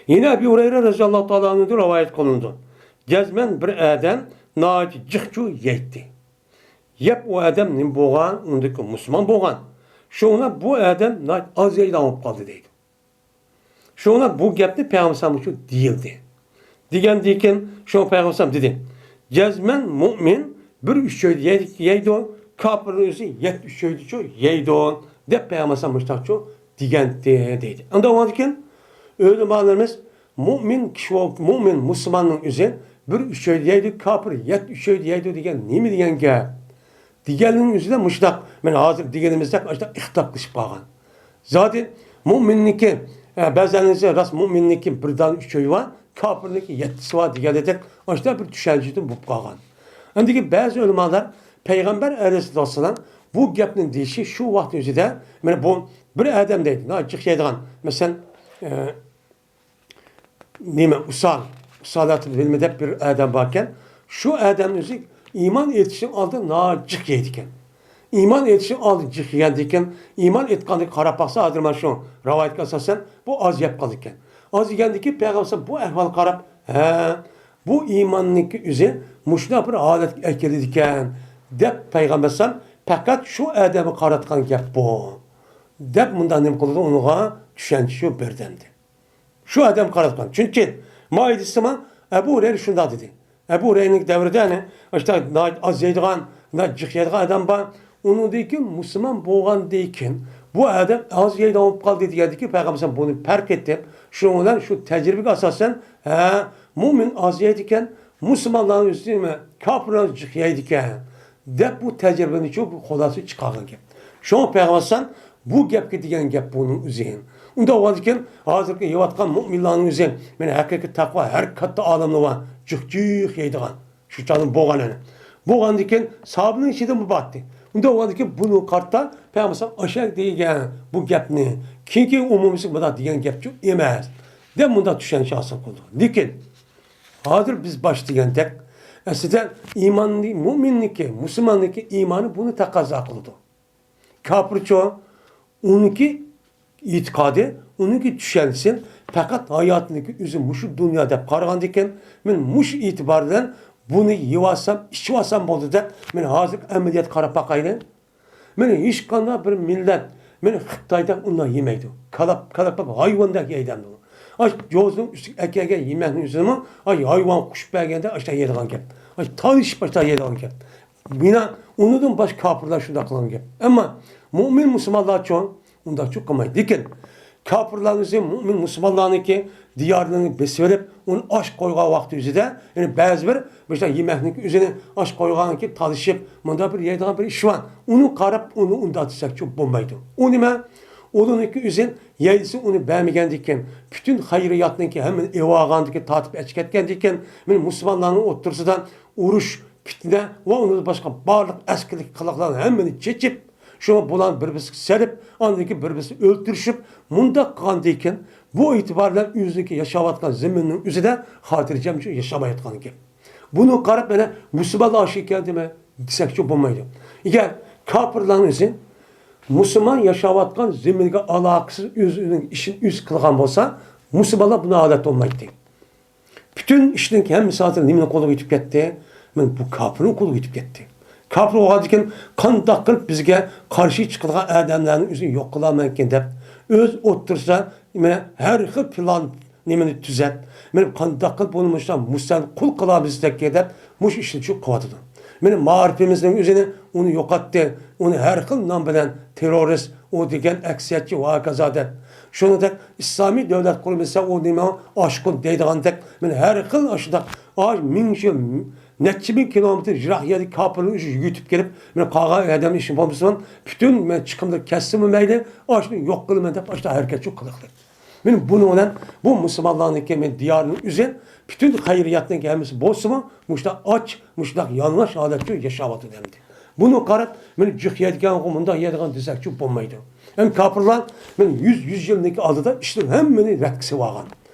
يەنە ئەبۇ ھۇرەيرە رەزىياللاھۇ تائالا ئەنھۇدىن رىۋايەت قىلىنىدۇ. جەزمەن بىر ئادەم ناھايىتى جىقچۇ يەيتتى. يەپ ئۇ ئادەم نېمە بولغان؟ ئۇندىكى مۇسۇلمان بولغان. شۇڭا بۇ ئادەم ناھايىتى ئاز يەيدىغان بولۇپ قالدى دەيدۇ. شۇڭا بۇ گەپنى پەيغەمبەر ئەلەيھىسسالام ئۈچۈن دېيىلدى. دېگەندىن كېيىن شۇڭا پەيغەمبەر ئەلەيھىسسالام دېدى، جەزمەن مۇئمىن بىر ئۈچەيدە يەيدۇ، كاپىرنىڭ ئۆزى يەتتە ئۈچەيدىچۇ يەيدۇ، دەپ پەيغەمبەر ئەلەيھىسسالام مۇشتاقچۇ دېگەنتى دەيدۇ. ئاندىن ئۇنىڭدىن كېيىن ئۆلىمالىرىمىز مۇئمىن كىشى، مۇئمىن مۇسۇلماننىڭ ئۆزى بىر ئۈچەيدە يەيدۇ، كاپىر يەتتە ئۈچەيدە يەيدۇ دېگەن نېمە دېگەن گەپ؟ دېگەننىڭ ئۆزىدە مۇشۇنداق، مانا ھازىر دېگىنىمىزدەك ئاشۇنداق ئىختىلاپلىشىپ قالغان. زادى مۇئمىننىڭكى، ئە، بەزىلەرنىڭكى راست مۇئمىننىڭكى بىر دانە ئۈچەيى بار، كاپىرنىڭكى يەتتىسى بار دېگەندەك ئاشۇنداق بىر چۈشەنچىدىن بولۇپ قالغان. ئەمدىكى بەزى ئۆلىمالار پەيغەمبەر ئەلەيھىسسالام بۇ گەپنى دېيىشى شۇ ۋاقىتنىڭ ئۆزىدە، مانا بۇ بىر ئادەم دەيدۇ، ناھايىتى جىق يەيدىغان، مەسىلەن، ئە، نېمە، ئۇسال، ئۇسالەتۇل ھىلمى دەپ بىر ئادەم باركەن. شۇ ئادەم ئۆزى ئىمان ئېيتىشنىڭ ئالدىدا ناھايىتى جىق يەيدىكەن. ئىمان ئېيتىشنىڭ ئالدىدا جىق يېگەندىكىن، ئىمان ئېيتقاندىكىن قاراپ باقسا، ھازىر مانا شۇ رىۋايەتكە ئاساسەن، بۇ ئاز يەپ قالىدىكەن. ئاز يېگەندىكىن پەيغەمبەر بۇ ئەھۋالغا قاراپ، ھە، بۇ ئىماننىڭكى ئۆزى مۇشۇنداق بىر ھالەتكە ئەكېلىدىكەن، دەپ پەيغەمبەر پەقەت شۇ ئادەمگە قاراتقان گەپ بۇ، دەپ مۇنداق نېمە قىلىدۇ، ئۇنىڭغا چۈشەنچە شۇ بىردەمدە. شۇ ئادەم قاراتقان. چۈنكى ما ئېيتسىما، ئەبۇ ھۇرەيرە شۇنداق دېدى. ئەبۇ ھۇرەيرىنىڭ دەۋرىدە، يەنى، ئاشۇنداق ناھايىتى ئاز يەيدىغان، ناھايىتى جىق يەيدىغان ئادەم بار. ئۇنىڭدىن كېيىن مۇسۇلمان بولغاندىن كېيىن، بۇ ئادەم ئاز يەيدىغان بولۇپ قالدى دېگەندىن كېيىن، پەيغەمبەر بۇنى پەرق ئېتىپ، شۇنىڭ بىلەن شۇ تەجرىبىگە ئاساسەن، ھە، مۇئمىن ئاز يەيدىكەن، مۇسۇلمانلارنىڭ ئۆزى نېمە، كاپىرلار جىق يەيدىكەن، دەپ بۇ تەجرىبىنى شۇ خۇلاسە چىقارغان گەپ. شۇڭا پەيغەمبەر بۇ گەپكە دېگەن گەپ بۇنىڭ ئۆزى. ئۇنداق بولغاندىكىن، ھازىرقى يەۋاتقان مۆمىنلارنىڭ ئۆزى، مانا ھەقىقىي تەقۋا ھەر كاتتا ئالىملار بار، جىق-جىق يەيدىغان. شۇ چاغدا بولغان ئەنە. بولغاندىكىن، ساھابىنىڭ ئىچىدىمۇ بارتى. ئۇنداق بولغاندىكىن، بۇنىڭغا قارىتا پەيغەمبەر ئاشۇ دېگەن بۇ گەپنى، كېيىن-كېيىن ئومۇملىشىپ مۇنداق دېگەن گەپچۇ ئەمەس، دەپ مۇنداق چۈشەنچە ھاسىل قىلدۇق. لېكىن، ھازىر بىز باشتا دېگەندەك، ئەسلىدە ئىماننى، مۆمىننىڭكى، مۇسۇلماننىڭكى ئىمانى بۇنى تەقەززا قىلىدۇ. كاپىرچۇ، ئۇنىڭكى ئېتىقادى، ئۇنىڭكى چۈشەنچىسى پەقەت ھاياتىنىڭكى ئۆزى مۇشۇ دۇنيا دەپ قارىغاندىكىن، مەن مۇشۇ ئېتىبار بىلەن بۇنى يېۋالسام، ئىچىۋالسام بولدى دەپ، مەن ھازىرقى ئەمەلىيەتكە قاراپ باقايلى. مەن ھېچقانداق بىر مىللەت، مەن خىتايدەك ئۇنداق يېمەيدۇ. كالاپ، كالاپ ھايۋاندەك يەيدۇ. ئاش جوزىنىڭ ئۈستىگە ئەكەلگەن يېمەكنىڭ ئۆزىمۇ، ئاي ھايۋان قوشۇپ بەرگەندە ئاشتا يەيدىغان گەپ. ئاي تالىشىپ ئاشتا يەيدىغان گەپ. مانا ئۇنىڭدىن باشقا كاپىرلار شۇنداق قىلغان گەپ. ئەمما مۆمىن مۇسۇلمانلارچۇ ئۇنداقچۇ قىلمايدۇ. لېكىن كاپىرلارنىڭ ئۆزى مۆمىن مۇسۇلمانلارنىڭكى دىيارلىرىنى بېسىۋېلىپ، ئۇنى ئاش قويغان ۋاقتى ئۆزىدە، يەنى بەزى بىر مۇشۇنداق يېمەكنىڭكى ئۆزىنى ئاش قويغاندىن كېيىن تالىشىپ، مۇنداق بىر يەيدىغان بىر ئىش بار. ئۇنى قاراپ، ئۇنى ئۇنداق دېسەكچۇ بولمايدۇ. ئۇ نېمە؟ ئۇلىنىڭكى ئۆزى يەيلىسى ئۇنى بەرمىگەندىكىن، پۈتۈن خەيرىياتنىڭكى ھەممىنى ئېۋالغاندىكىن، تارتىپ ئەچىكەتكەندىكىن، مانا مۇسۇلمانلارنىڭ ئوتتۇرىسىدا ئۇرۇش، پىتنە ۋە ئۇنىڭدىن باشقا بارلىق ئەسكىلىك قىلىقلارنى ھەممىنى چېچىپ، شۇڭا بۇلارنى بىر-بىرسىگە سېلىپ، ئاندىن كېيىن بىر-بىرسىنى ئۆلتۈرۈشۈپ، مۇنداق قىلغاندىكىن، بۇ ئېتىبار بىلەن ئۆزىنىڭكى ياشاۋاتقان زېمىننىڭ ئۆزىدە خاتىرجەم ياشىمايۋاتقان گەپ. بۇنى قاراپ، مانا، مۇسۇلمانلار ئاشۇ ئىكەن دېمە، دېسەكچۇ بولمايدۇ. ئەگەر كاپىرلارنىڭ ئۆزى مۇسۇلمان ياشاۋاتقان زېمىنگە ئالاقىسىز ئۆزىنىڭ ئىشىنى ئۆزى قىلغان بولسا، مۇسۇلمانلار بۇنى ھالەت بولمايتتى. پۈتۈن ئىشنىڭ ھەممىسى ھازىر نېمىنىڭ قولىغا ئۆتۈپ كەتتى؟ مانا بۇ كاپىرنىڭ قولىغا ئۆتۈپ كەتتى. كاپىر بولغاندىكىن قانداق قىلىپ بىزگە قارشى چىقىدىغان ئادەملەرنى ئۆزى يوق قىلالمايدىكىن دەپ، ئۆز ئوتتۇرىسىدا مانا ھەر خىل پىلان نېمىنى تۈزەپ، مانا قانداق قىلىپ بۇنى مۇشۇنداق مۇستەقىل قىلالمىساككى دەپ مۇشۇ ئىشنى شۇ قىلىۋاتىدۇ. مانا مائارىپىمىزنىڭ ئۆزىنى ئۇنى يوقاتتى، ئۇنى ھەر خىل نام بىلەن تېررورىست، ئۇ دېگەن ئەكسىيەتچى ۋە ھاكازا دەپ. شۇنىڭدەك ئىسلامىي دۆلەت قۇرۇلمىسا ئۇ نېمە ئاشقۇن دەيدىغاندەك، مانا ھەر خىل ئاشۇنداق ئاش مىڭ شۇ نەچچە مىڭ كىلومېتىر يىراق يەردىكى كاپىرنى يۈتۈپ كېلىپ، مانا قالغان ئادەم ئىشى بولمىسۇن، پۈتۈن مەن چىقىملىرى كەتسىمۇ مەيلى، ئاشۇنى يوق قىلىمەن دەپ ئاشۇنداق ھەرىكەتچۇ قىلىقلىق. مانا بۇنىڭ بىلەن بۇ مۇسۇلمانلارنىڭكى مانا دىيارىنىڭ ئۆزى، پۈتۈن خەيرىياتنىڭكى ھەممىسى بولسىمۇ، مۇشۇنداق ئاچ، مۇشۇنداق يالىڭاچ ھالەتتە ياشاۋاتىدۇ ئەمدى. بۇنى قاراپ، مانا جىق يەيدىغان، مۇنداق يەيدىغان دېسەكچۇ بولمايدۇ. ئەمدى كاپىرلار مانا يۈز، يۈز يىلنىڭكى ئالدىدا ئىشنىڭ ھەممىنى رەتكە سېلىۋالغان.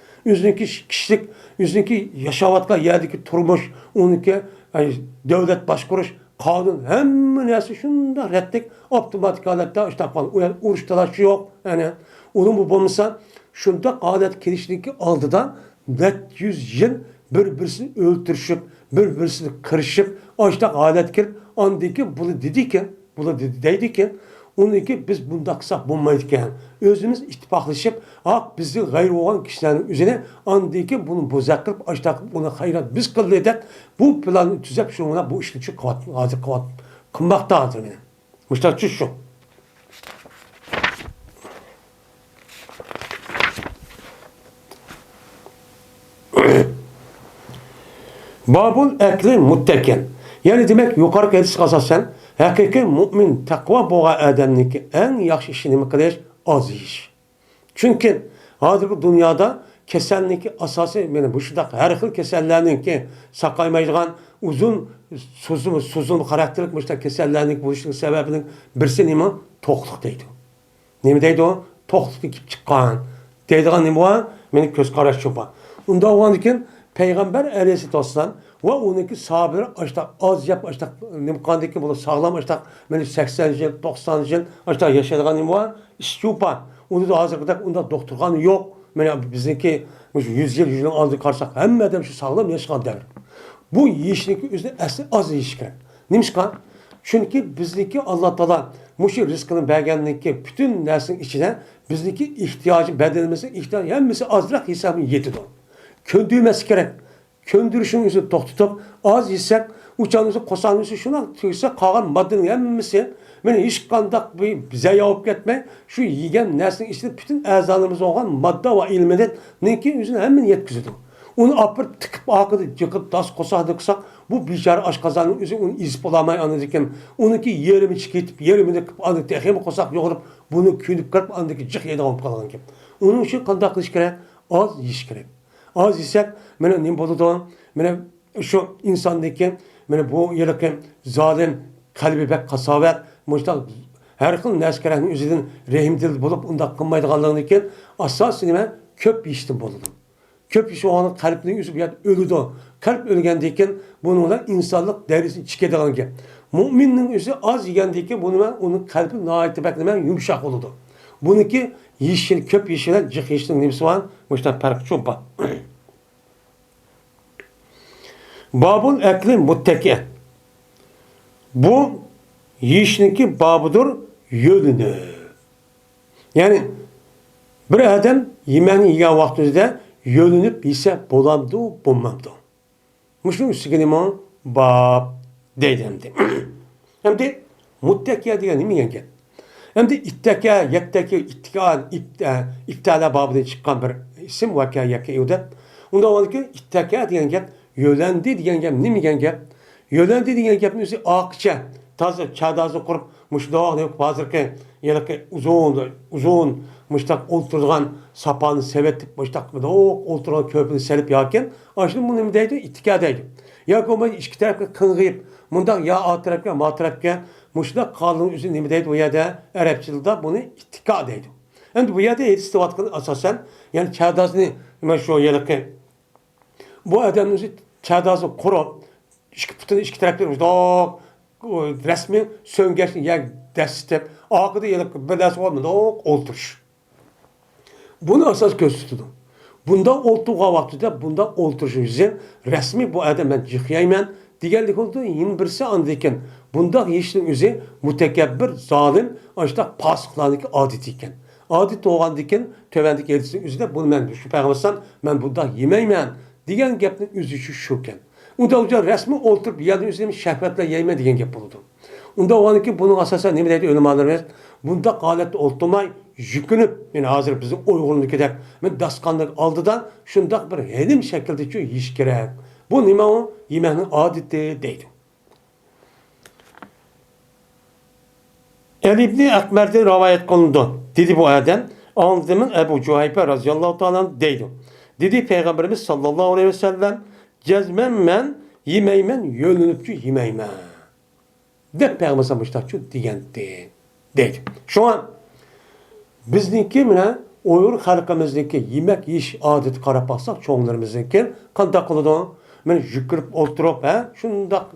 ئۆزىنىڭكى كىشىلىك، ئۆزىنىڭكى ياشاۋاتقان يەردىكى تۇرمۇش، ئۇنىڭكى، ئەي، دۆلەت باشقۇرۇش، قانۇن، ھەممە نەرسە شۇنداق رەتلىك، ئاپتوماتىك ھالەتتە ئىشلەپ قالغان. ئۇ يەردە ئۇرۇش تالاش يوق. يەنى ئۇنىڭ بۇ بولمىسا، شۇنداق ھالەت كېلىشىدىكى ئالدىدا نەچچە يۈز يىل بىر-بىرسىنى ئۆلتۈرۈشۈپ، بىر-بىرسىنى قىرىشىپ، ئاشۇنداق ھالەتكە كېلىپ، ئاندىن كېيىن بۇنى دېدىكەن، بۇلار دېدى، دەيدىكەن، ئۇنىڭكى بىز بۇنداق قىلساق بولمايدىكەن. ئۆزىمىز ئىتتىپاقلىشىپ، ھاق بىزدىن غەيرى بولغان كىشىلەرنىڭ ئۆزىنى ئاندىن كېيىن بۇنى بوزەك قىلىپ، ئاشۇنداق قىلىپ، ئۇنى خەيرات بىز قىلدى دەپ، بۇ پىلاننى تۈزەپ، شۇنىڭ بىلەن بۇ ئىشنى شۇ قىلىۋات-، ھازىر قىلىۋات-، قىلماقتا ھازىر مانا. مۇشۇنداق چۈش شۇ. بابۇل ئەكلى مۇتتەكىن. يەنى دېمەك، يۇقىرىقى ھەدىسكە ئاساسەن، ھەقىقىي مۇئمىن، تەقۋا بولغان ئادەمنىڭكى ئەڭ ياخشى ئىشى نېمە قىلىش؟ ئاز يېيىش. چۈنكى ھازىرقى دۇنيادا كېسەلنىڭكى ئاساسى، مانا مۇشۇنداق ھەر خىل كېسەللەرنىڭكى ساقايمايدىغان ئۇزۇن سوزۇلما، سوزۇلما خاراكتېرلىك مۇشۇنداق كېسەللەرنىڭ بولۇشىنىڭ سەۋەبىنىڭ بىرسى نېمە؟ توقلۇق دەيدۇ. نېمە دەيدۇ؟ توقلۇقتىن كېلىپ چىققان دەيدىغان نېمە بار؟ مېنىڭ كۆز قاراشىم بار. ئۇنداق بولغاندىكىن پەيغەمبەر ئەلەيھىسسالاتۇ ۋەسسالام ۋە ئۇنىڭكى ساھابىلىرى ئاشتاق ئاز يەپ، ئاشتاق نېمە قىلغاندىكىن، بۇلار ساغلام ئاشتاق مېنى سەكسەن يىل، توقسان يىل ئاشتاق ياشايدىغان نېمە بار؟ ئىشچۇپا. ئۇندا ھازىرقىدەك ئۇنداق دوختۇرخانا يوق. مانا بىزنىڭكى مۇشۇ يۈز يىل، يۈز يىل ئالدىن قارىساق، ھەممە ئادەم شۇ ساغلام ياشىغان دەۋر. بۇ يېيىشنىڭكى ئۆزىنى ئەسلى ئاز يېيىش كېرەك. نېمىشقا؟ چۈنكى بىزنىڭكى ئاللا تائالا مۇشۇ رىزقىنى بەرگەندىن كېيىن پۈتۈن نەرسىنىڭ ئىچىدە بىزنىڭكى ئېھتىياجى، بەدىنىمىزنىڭ ئېھتىياجى ھەممىسى ئازراق يېسەمۇ يېتىدۇ. كۆندۈرمەس كېرەك. كۆندۈرۈشنىڭ ئۆزىنى توختىتىپ، ئاز يېسەك، ئۇ چاغدا قورساقنىڭ ئۈستى شۇنداق تۈگىسە، قالغان ماددىنىڭ ھەممىسى مانا ھېچقانداق بىر زايە بولۇپ كەتمەي، شۇ يېگەن نەرسىنىڭ ئىچىدە پۈتۈن ئەزالىرىمىز بولغان ماددا ۋە ئېلېمېنتنىڭكى ئۆزىنى ھەممىنى يەتكۈزىدۇ. ئۇنى ئاپىرىپ تىقىپ، ئارقىدا جىقىپ، داس قورساقنى قىلساق، بۇ بىچارە ئاشقازاننىڭ ئۆزى ئۇنى ئېزىپ بولالماي، ئاندىن كېيىن ئۇنىڭكى يېرىمىچە كېتىپ، يېرىمىنى قىلىپ، ئاندىن تېخىمۇ قورساق يوغىنىپ، بۇنى كۆنۈپ كىرىپ، ئاندىن كېيىن جىق يەيدىغان بولۇپ قالغان گەپ. ئۇنىڭ ئۈچۈن قانداق قىلىش كېرەك؟ ئاز يېيىش كېرەك. ئاز يېسەك، مانا نېمە بولىدۇ؟ مانا شۇ ئىنساندىكى، مانا بۇ ھېلىقى زالىم، قەلبى بەك قاساۋەت، مۇشۇنداق ھەر خىل نەرسە كېرەكنىڭ ئۆزىدىن رەھىمدىل بولۇپ، ئۇنداق قىلمايدىغانلىقىدىن كېيىن، ئاساسىي نېمە؟ كۆپ يېيىشتىن بولىدۇ. كۆپ يېيىش بولغاندا قەلبنىڭ ئۆزى بۇ يەردە ئۆلىدۇ. قەلب ئۆلگەندىن كېيىن بۇنىڭ بىلەن ئىنسانلىق دەرىجىسى چىقىدىغان گەپ. مۇئمىننىڭ ئۆزى ئاز يېگەندىن كېيىن بۇ نېمە؟ ئۇنىڭ قەلبى ناھايىتى بەك نېمە؟ يۇمشاق بولىدۇ. بۇنىڭكى يېيىشى، كۆپ يېيىشى بىلەن جىق يېيىشنىڭ نېمىسى بار؟ مۇشۇنداق پەرقى چوڭ بار. بابۇل ئەكلى مۇتتەكىئەن. بۇ يېيىشنىڭكى بابىدۇر، يۆلىنىپ. يەنى بىر ئادەم يېمەكنى يېگەن ۋاقتىمىزدا يۆلىنىپ يېسە بولامدۇ، بولمامدۇ؟ مۇشۇنىڭ ئۈستىگە نېمە باب دەيدۇ ئەمدى. ئەمدى مۇتتەكىئە دېگەن نېمە دېگەن گەپ؟ ئەمدى ئىتتەكە، يەتتەكە، ئىتتىكان، ئىپتە-، ئىپتەلە بابىدىن چىققان بىر ئىسىم، ۋەكە، يەكە ئىۋدەپ. ئۇنداق بولغاندىكىن ئىتتەكە دېگەن گەپ، يۆلەندى دېگەن گەپ نېمە دېگەن گەپ؟ يۆلەندى دېگەن گەپنىڭ ئۆزى ئاقىچە، تازا چادازا قۇرۇپ، مۇشۇنداق نېمە قىلىپ ھازىرقى ھېلىقى ئۇزۇن، ئۇزۇن مۇشتاق ئولتۇرىدىغان ساپانى سېلىۋېتىپ، مۇشتاق مۇنداق ئولتۇرغان كۆرپىنى سېلىپ ياكى ئاشۇنى بۇ نېمە دەيدۇ؟ ئىتتىكا دەيدۇ. ياكى بولمىسا ئىككى تەرەپكە قىڭغىيىپ، مۇنداق يا ئا تەرەپكە، ما تەرەپكە مۇشۇنداق قالغىنىڭ ئۆزى نېمە دەيدۇ؟ بۇ يەردە ئەرەب تىلىدا بۇنى ئىتتىكا دەيدۇ. ئەمدى بۇ يەردە ھەدىس دەۋاتقىنى ئاساسەن، يەنى چادازنى مانا شۇ ھېلىقى بۇ ئادەمنىڭ ئۆزى چادازى قۇرۇپ، ئىككى پۇتىنى ئىككى تەرەپتىن مۇنداق رەسمىي سۆڭگەچنى يەرگە دەسسىتىپ، ئارقىدا يەنە بىر نەرسە بار، مۇنداق ئولتۇرۇش. بۇنى ئاساس كۆرسىتىدۇ. بۇنداق ئولتۇرغان ۋاقتىدا بۇنداق ئولتۇرۇشنىڭ يۈزى رەسمىي بۇ ئادەم مەن يىقىيايمەن دېگەنلىك بولىدۇ. يەنە بىرسى ئاندىن كېيىن بۇنداق يېيىشنىڭ ئۆزى مۇتەكەببىر، زالىم، ئاشۇنداق پاسىقلارنىڭكى ئادىتى ئىكەن. ئادىتى بولغاندىن كېيىن تۆۋەندىكى ھەدىسنىڭ ئۆزىدە بۇنى مەن شۇ پەيغەمبەر ئەلەيھىسسالام مەن بۇنداق يېمەيمەن دېگەن گەپنىڭ ئۆزى شۇ، شۇكەن. ئۇنداق بولسا رەسمىي ئولتۇرۇپ يەرنىڭ ئۆزىدە شەھۋەت بىلەن يەيمەن دېگەن گەپ بولىدۇ. ئۇنداق بولغاندىن كېيىن بۇنىڭغا ئاساسەن نېمە دەيدۇ ئۆلىمالىرىمىز؟ بۇنداق ھالەتتە ئولتۇرماي، يۈكۈنۈپ، يەنى ھازىر بىزنىڭ ئۇيغۇرنىڭكىدەك، مەن داستىخاننىڭ ئالدىدا شۇنداق بىر ھېلىم شەكىلدىچۇ يېيىش كېرەك. بۇ نېمە ئۇ؟ يېمەكنىڭ ئادىتى دەيدۇ. ئەلى ئىبنى ئەقمەردىن رىۋايەت قىلىنىدۇ، دېدى بۇ ئادەم، ئاڭلىدىممەن ئەبۇ جۇھەيپە رەزىياللاھۇ تائالا ئەنھۇ دەيدۇ. دېدى پەيغەمبىرىمىز ساللاللاھۇ ئەلەيھى ۋەسەللەم، جەزمەن مەن يېمەيمەن، يۆلىنىپچۇ يېمەيمەن، دەپ پەيغەمبەر مۇشتاقچۇ دېگەنتى، دەيدۇ. شۇڭا بىزنىڭكى مانا ئۇيغۇر خەلقىمىزنىڭكى يېمەك يېيىش ئادىتىگە قاراپ باقساق، چوڭلىرىمىزنىڭكى قانداق قىلىدۇ؟ مانا يۈكۈرۈپ ئولتۇرۇپ، ھە، شۇنداق،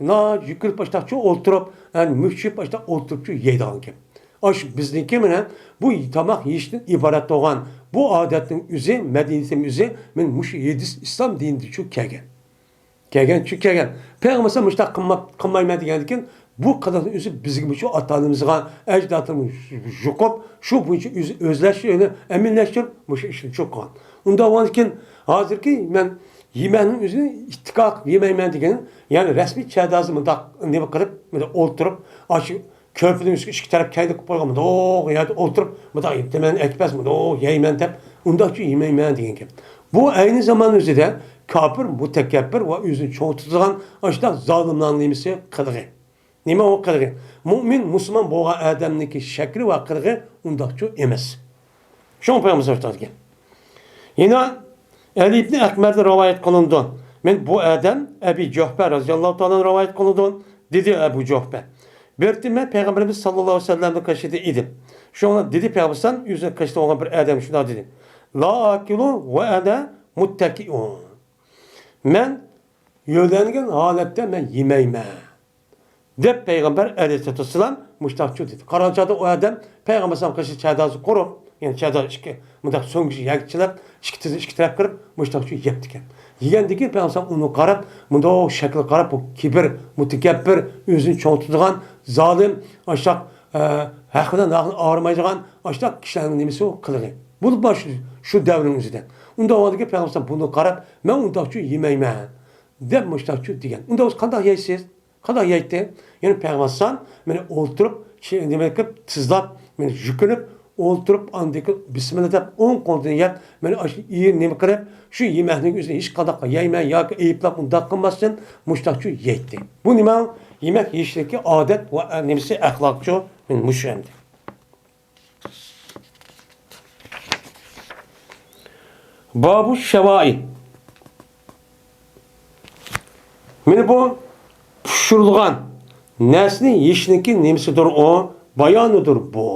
نا، يۈكۈرۈپ ئاشتاقچۇ ئولتۇرۇپ، ھە، مۈكچىيىپ ئاشتاق ئولتۇرۇپچۇ يەيدىغانكەن. ئاشۇ بىزنىڭكى مانا بۇ تاماق يېيىشتىن ئىبارەت بولغان بۇ ئادەتنىڭ ئۆزى، مەدەنىيىتىنىڭ ئۆزى مانا مۇشۇ ھەدىس ئىسلام دىنىدىچۇ كەلگەن. كەلگەن، چۈنكى كەلگەن. پەيغەمبەر مۇشۇنداق قىلما-، قىلمايمەن دېگەندىكىن، بۇ قىلىقنىڭ ئۆزى بىزگىمۇ شۇ ئاتا-ئانىمىزغا، ئەجدادلىرىمىزغا يۇقۇپ، شۇ بويىچە ئۆزى ئۆزلەشتۈرۈپ، ئەمەلىيلەشتۈرۈپ، مۇشۇ ئىشنى شۇ قىلغان. ئۇنداق بولغاندىكىن، ھازىركى مەن يېمەكنىڭ ئۆزىنى ئىتتىكا قىلىپ يېمەيمەن دېگىنىم، يەنى رەسمىي چەدازى مۇنداق نېمە قىلىپ، مۇنداق ئولتۇرۇپ، ئاشۇ كۆرپىنىڭ ئۈستىگە ئىككى تەرەپ كەينى قىلىپ قويغان، مۇنداق يەردە ئولتۇرۇپ، مۇنداق يېمەكنى ئەكىپ بەرسە، مۇنداق يەيمەن دەپ، ئۇنداقچۇ يېمەيمەن دېگەن گەپ. بۇ ئەينى زامان ئۆزىدە كاپىر، مۇتەكەببىر ۋە ئۆزىنى چوڭ تۇتىدىغان ئاشۇنداق زالىملارنىڭ نېمىسى، قىلىقى. نېمە ئۇ قىلىقى؟ مۇئمىن، مۇسۇلمان بولغان ئادەمنىڭكى شەكلى ۋە قىلىقى ئۇنداقچۇ ئەمەس. شۇڭا پەيغەمبەر سەللەللاھۇ ئەلەيھى ۋەسەللەم دېگەن. يەنە ئەلى ئىبنى ئەقمەردىن رىۋايەت قىلىنىدۇ. مەن بۇ ئادەم ئەبى جۇھفە رەزىياللاھۇ تائالا ئەنھۇ رىۋايەت قىلىنىدۇ، دېدى ئەبۇ جۇھفە. بىر كۈنى مەن پەيغەمبىرىمىز ساللاللاھۇ ئەلەيھى ۋەسەللەمنىڭ قېشىدا ئىدىم. شۇڭا دېدى پەيغەمبەر ئۆزىنىڭ قېشىدا بولغان بىر ئادەم شۇنداق دېدى. لا ئاكۇلۇ ۋە ئەنە مۇتتەكىئۇن. مەن يۆلەنگەن ھالەتتە مەن يېمەيمەن. دەپ پەيغەمبەر ئەلەيھىسسالاتۇ ۋەسسالام مۇشتاقچۇ دېدى. قارىغان چاغدا ئۇ ئادەم پەيغەمبەر ئەلەيھىسسالام قېشىدا چەدازى قۇرۇپ، يەنى چەداز ئىككى، مۇنداق سۆڭگىچى يەگچىلەپ، ئىككى تىزى ئىككى تەرەپ قىلىپ، مۇشتاقچۇ يەپتىكەن. يېگەندىن كېيىن پەيغەمبەر ئەلەيھىسسالام ئۇنىڭغا قاراپ، مۇنداق شەكلىگە قاراپ، بۇ كىبىر، مۇتەكەببىر، ئۆزىنى چوڭ تۇتىدىغان، زالىم، ئاشاق، ئە، ھەق بىلەن ناھەقنى ئايرىمايدىغان، ئاشاق كىشىلەرنىڭ نېمىسى ئۇ قىلىقى. بولۇپمۇ شۇ، شۇ دەۋرنىڭ ئۆزىدە. ئۇنداق بولغاندىكىن پەيغەمبەر ئەلەيھىسسالام بۇنى قاراپ، مەن ئۇنداقچۇ يېمەيمەن، دەپ مۇشتاقچۇ دېگەن. ئۇنداق بولسا قانداق يەيسىز؟ قانداق يەيتتى؟ يەنى پەيغەمبەر ئەلەيھىسسالام مانا ئولتۇرۇپ، شى-، نېمە قىلىپ، تىزلاپ، مانا يۈكۈنۈپ، ئولتۇرۇپ، ئاندىن كېيىن بىسمىللا دەپ، ئوڭ قولىدىن يەپ، مانا ئاشۇ ئېرى نېمە قىلىپ، شۇ يېمەكنىڭ ئۆزىنى ھېچقانداق يەيمەن ياكى ئەيىبلەپ ئۇنداق قىلماستىن، مۇشتاقچۇ يەيتتى. بۇ نېمە؟ يېمەك يېيىشتىكى ئادەت ۋە نېمىسى، ئەخلاقچۇ؟ مانا مۇشۇ ئەمدى. بابۇ شەۋائى. مانا بۇ پىشۇرۇلغان نەرسىنى يېيىشنىڭكى نېمىسىدۇر ئۇ؟ بايانىدۇر بۇ.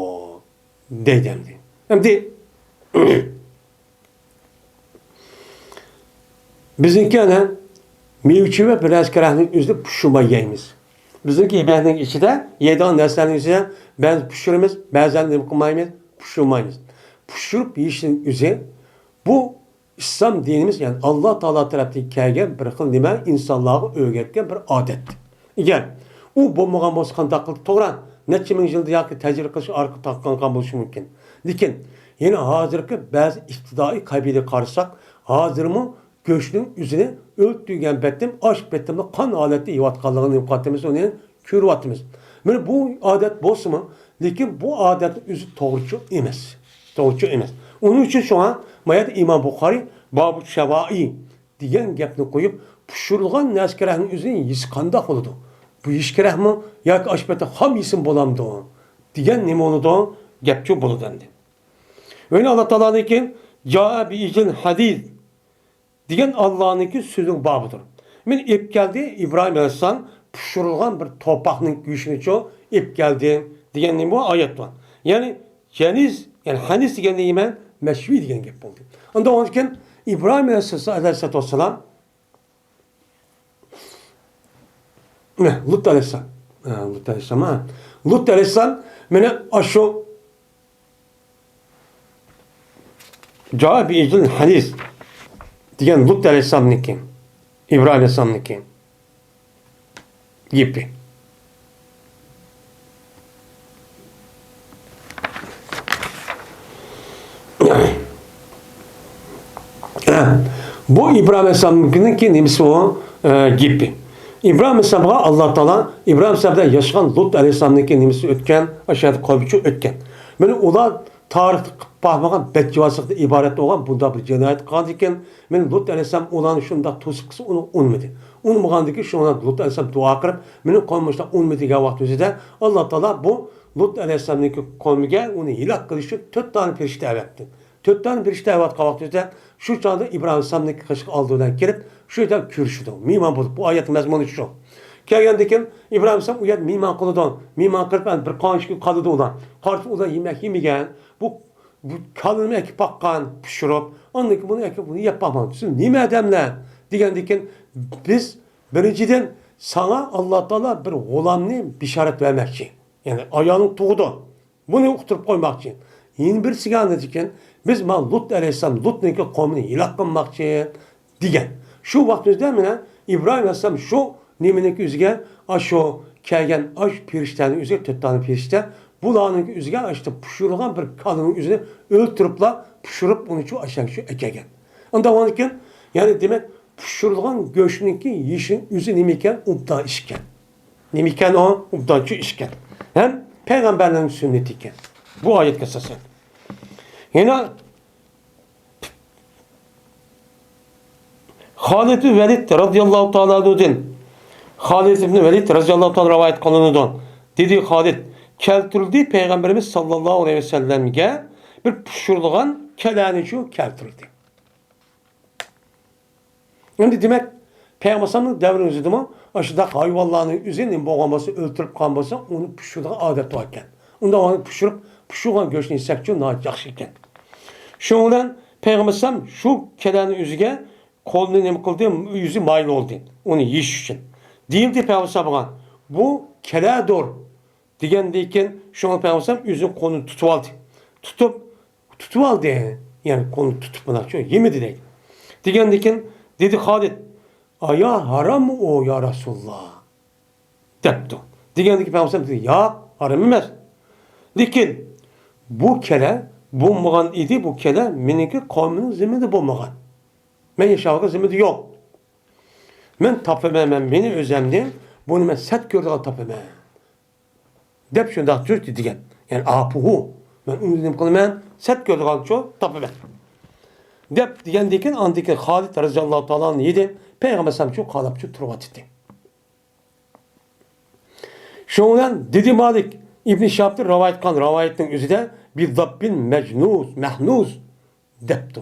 دەيدۇ ئەمدى. ئەمدى بىزنىڭكى ئەنە مېۋىچى ۋە بىر نەرسە كەرەكنىڭ ئۆزىنى پىشۇرماي يەيمىز. بىزنىڭكى يېمەكنىڭ ئىچىدە، يەيدىغان نەرسىلەرنىڭ ئىچىدە بەزى پىشۇرىمىز، بەزىلەرنى نېمە قىلمايمىز، پىشۇرمايمىز. پىشۇرۇپ يېيىشنىڭ ئۆزى بۇ ئىسلام دىنىمىز، يەنى ئاللا تائالا تەرەپتىن كەلگەن بىر خىل نېمە، ئىنسانلارغا ئۆگەتكەن بىر ئادەت. ئەگەر ئۇ بولمىغان بولسا قانداق قىلدى؟ توغرا، نەچچە مىڭ يىلدا ياكى تەجرىبە قىلىش ئارقىلىق تاپقان بولۇشى مۇمكىن. لېكىن يەنە ھازىرقى بەزى ئىپتىدائىي قەبىلىگە قارىساق، ھازىرمۇ گۆشنىڭ ئۆزىنى ئۆلتۈرگەن پېتىم، ئاش پېتىملا قان ھالەتتە يەۋاتقانلىقىنى نېمە قىلىۋاتىمىز، ئۇنى كۆرۈۋاتىمىز. مانا بۇ ئادەت بولسىمۇ، لېكىن بۇ ئادەتنىڭ ئۆزى توغرىچۇ ئەمەس. توغرىچۇ ئەمەس. ئۇنىڭ ئۈچۈن شۇڭا ما يەردە ئىمام بۇخارىي بابۇ شەۋائى دېگەن گەپنى قويۇپ، پىشۇرۇلغان نەرسە كېرەكنىڭ ئۆزىنى يېسە قانداق بولىدۇ؟ بۇ يېيىش كېرەكمۇ ياكى ئاشۇ پېتى خام يېسىمۇ بولامدۇ؟ دېگەن نېمە بولىدۇ؟ گەپچۇ بولىدۇ ئەمدى. يەنە ئاللا تائالانىڭكى جائە بىئىجلىن ھەنىز دېگەن ئاللانىڭكى سۆزىنىڭ بابىدۇر. مېنى ئېلىپ كەلدى، ئىبراھىم ئەلەيھىسسالام پىشۇرۇلغان بىر توپاقنىڭ گۆشىنىچۇ ئېلىپ كەلدى دېگەن نېمە بۇ ئايەت بار. يەنى جەنىز، يەنى ھەنىز دېگەن نېمە؟ مەشۋى دېگەن گەپ بولدى. ئۇندا ئۇنىڭدىن كېيىن ئىبراھىم ئەلەيھىسسالام، ئەلەيھىسسالاتۇ ۋەسسالام، مە، لۇت ئەلەيھىسسالام. ھە، لۇت ئەلەيھىسسالام، ھە. لۇت ئەلەيھىسسالام مېنى ئاشۇ جائە بىئىجلىن ھەنىز دېگەن لۇت ئەلەيھىسسالامنىڭكى، ئىبراھىم ئەلەيھىسسالامنىڭكى گېپى. بۇ ئىبراھىم ئەلەيھىسسالامنىڭكى نېمىسى ئۇ، ئە، گېپى. ئىبراھىم ئەلەيھىسسالامغا ئاللا تائالا ئىبراھىم ئەلەيھىسسالام بىلەن ياشىغان لۇت ئەلەيھىسسالامنىڭكى نېمىسى ئۆتكەن، ئاشۇ يەردە قويۇپچۇ ئۆتكەن. مانا ئۇلار تارىختا قىلىپ باقمىغان بەتجاۋازلىقتىن ئىبارەت بولغان بۇنداق بىر جىنايەت قىلغاندىكىن، مانا لۇت ئەلەيھىسسالام ئۇلارنى شۇنداق توسۇپ قىلسا، ئۇنى ئۇنىمىدى. ئۇنىمىغاندىكىن شۇڭا لۇت ئەلەيھىسسالام دۇئا قىلىپ، مېنىڭ قومۇم مۇشۇنداق ئۇنىمىدى دېگەن ۋاقتى ئۆزىدە، ئاللا تائالا بۇ لۇت ئەلەيھىسسالامنىڭكى قومىگە ئۇنى ھېلاك قىلىش ئۈچۈن تۆت دانە پەرىشتە ئەۋەتتى. تۆت دانە پەرىشتە ئەۋەتكەن ۋاقتى ئۆزىدە، شۇ چاغدا ئىبراھىم ئەلەيھىسسالامنىڭكى قېشىغا ئالدى بىلەن كىرىپ، شۇ يەردە كۆرۈشىدۇ. مېھمان بولۇپ، بۇ ئايەتنىڭ مەزمۇنى شۇ. كەلگەندىن كېيىن ئىبراھىم ئەلەيھىسسالام ئۇ يەردە مېھمان قىلىدۇ. مېھمان قىلىپ، ئەنە بىر قانچە كۈن قالىدۇ ئۇلار. قارىسا ئۇلار يېمەك يېمىگەن. بۇ، بۇ كالىنى ئەكىپ باققان، پىشۇرۇپ، ئاندىن كېيىن بۇنى ئەكىپ، بۇنى يەپ باقمىغان. سىز نېمە ئادەملەر؟ دېگەندىن كېيىن، بىز بىرىنچىدىن، ساڭا ئاللا تائالا بىر غۇلامنى بېشارەت بەرمەكچى. يەنى ئايالىڭ تۇغىدۇ. بۇنى ئۇقتۇرۇپ قويماقچى. يەنە بىرسىگە ئاندىن كېيىن، بىز مانا لۇت ئەلەيھىسسالام، لۇتنىڭكى قومىنى ھېلاك قىلماقچى. دېگەن. شۇ ۋاقىت ئۆزىدە مانا ئىبراھىم ئەلەيھىسسالام شۇ نېمىنىڭكى ئۆزىگە، ئاشۇ كەلگەن ئاش پېرىشتەنىڭ ئۆزىگە، تۆت دانە پېرىشتە، بۇلارنىڭكى ئۆزىگە ئاشۇ پىشۇرۇلغان بىر كالىنىڭ ئۆزىنى ئۆلتۈرۈپلا، پىشۇرۇپ ئۇنى شۇ ئاشەگە شۇ ئەكەلگەن. ئۇنداق بولغاندىكىن، يەنى دېمەك، پىشۇرۇلغان گۆشنىڭكى يېيىشنىڭ ئۆزى نېمە ئىكەن؟ ئوبدان ئىش ئىكەن. نېمە ئىكەن ئۇ؟ ئوبدانچۇ ئىش ئىكەن. ھەم پەيغەمبەرلەرنىڭ سۈننىتى ئىكەن. بۇ ئايەتكە ئاساسەن. يەنە خالىد ئىبن ۋەلىد رەزىياللاھۇ تائالا ئەنھۇدىن، خالىد ئىبن ۋەلىد رەزىياللاھۇ تائالا رىۋايەت قىلىنىدۇ. دېدى خالىد، كەلتۈرۈلدى پەيغەمبىرىمىز ساللاللاھۇ ئەلەيھى ۋەسەللەمگە بىر پىشۇرۇلغان كەلەنى شۇ كەلتۈرۈلدى. ئەمدى دېمەك، پەيغەمبەر ئەلەيھىسسالامنىڭ دەۋرىنىڭ ئۆزىدىمۇ ئاشۇنداق ھايۋانلارنىڭ ئۆزى نېمە بولغان بولسا، ئۆلتۈرۈپ قالغان بولسا، ئۇنى پىشۇرىدىغان ئادەت بار ئىكەن. ئۇنداق ئۇنى پىشۇرۇپ، پىشۇرغان گۆشنى يېسەكچۇ ناھايىتى ياخشى ئىكەن. شۇنىڭ بىلەن پەيغەمبەر ئەلەيھىسسالام شۇ كەلەنى ئۆزىگە قولىنى نېمە قىلدى، يۈزى مايىل بولدى ئۇنى يېيىش ئۈچۈن. دېيىلدى پەيغەمبەر ئەلەيھىسسالامغا، بۇ كەلەدۇر دېگەندىن كېيىن، شۇڭا پەيغەمبەر ئەلەيھىسسالام ئۆزىنىڭ قولىنى تۇتۇۋالدى. تۇتۇپ، تۇتۇۋالدى. يەنى قولىنى تۇتۇپ مۇنداقچۇ يېمىدى دەيدۇ. دېگەندىن كېيىن دېدى خالىد، ئايا ھاراممۇ ئۇ يا رەسۇلاللا؟ دەپتۇ. دېگەندىن كېيىن پەيغەمبەر ئەلەيھىسسالام دېدى، ياق، ھارام ئەمەس. لېكىن بۇ كەلە بولمىغان ئىدى، بۇ كەلە مېنىڭكى قومۇمنىڭ زىممىدە بولمىغان. مەن ياشاۋاتقان زىممىدە يوق. مەن تاپىمەن، مەن مېنى ئۆزەمنى، بۇنى مەن سەت كۆرىدىغان تاپىمەن. دەپ شۇنداق تۇردى دېگەن. يەنى ئاپۇھۇ. مەن ئۇنى نېمە قىلىمەن؟ سەت كۆرىدىغانچۇ تاپىمەن. دەپ دېگەندىن كېيىن، ئاندىن كېيىن خالىد رەزىياللاھۇ تائالا ئانھۇ يېدى. پەيغەمبەر ئەلەيھىسسالامچۇ قاراپچۇ تۇرۇۋاتىتتى. شۇنىڭ بىلەن دېدى مالىك ئىبنى شىھابتىن رىۋايەت قىلغان رىۋايەتنىڭ ئۆزىدە بىزاببىن مەجنۇز، مەھنۇز دەپتۇ.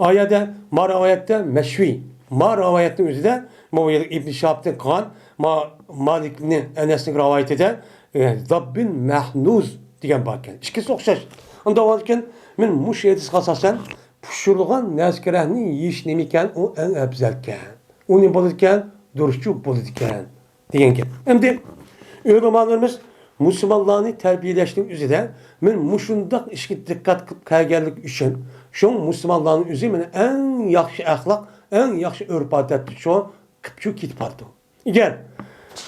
ئايەدە ما رىۋايەتتە مەشۋى، ما رىۋايەتنىڭ ئۆزىدە، ما ئىبنى شىھابتىن قىلغان، ما مالىكنى ئەنەسنىڭ رىۋايىتىدە، ئە، زاببىن مەھنۇز دېگەن بار ئىكەن. ئىككىسى ئوخشاش. ئۇنداق بولغاندىكىن، مەن مۇشۇ ھەدىسكە ئاساسەن، پىشۇرۇلغان نەرسىكەرەكنى يېيىش نېمە ئىكەن؟ ئۇ ئەڭ ئەپزەل ئىكەن. ئۇ نېمە بولىدىكەن؟ دۇرۇسچۇ بولىدىكەن. دېگەن گەپ. ئەمدى ئۆلىمالىرىمىز مۇسۇلمانلارنى تەربىيەلەشنىڭ ئۆزىدە مەن مۇشۇنداق ئىشقا دىققەت قىلىپ كەلگەنلىكى ئۈچۈن، شۇڭا مۇسۇلمانلارنىڭ ئۆزى مانا ئەڭ ياخشى ئەخلاق، ئەڭ ياخشى ئۆرپ-ئادەتتە شۇ قىپچۇ كېتىپ بارىدۇ. ئەگەر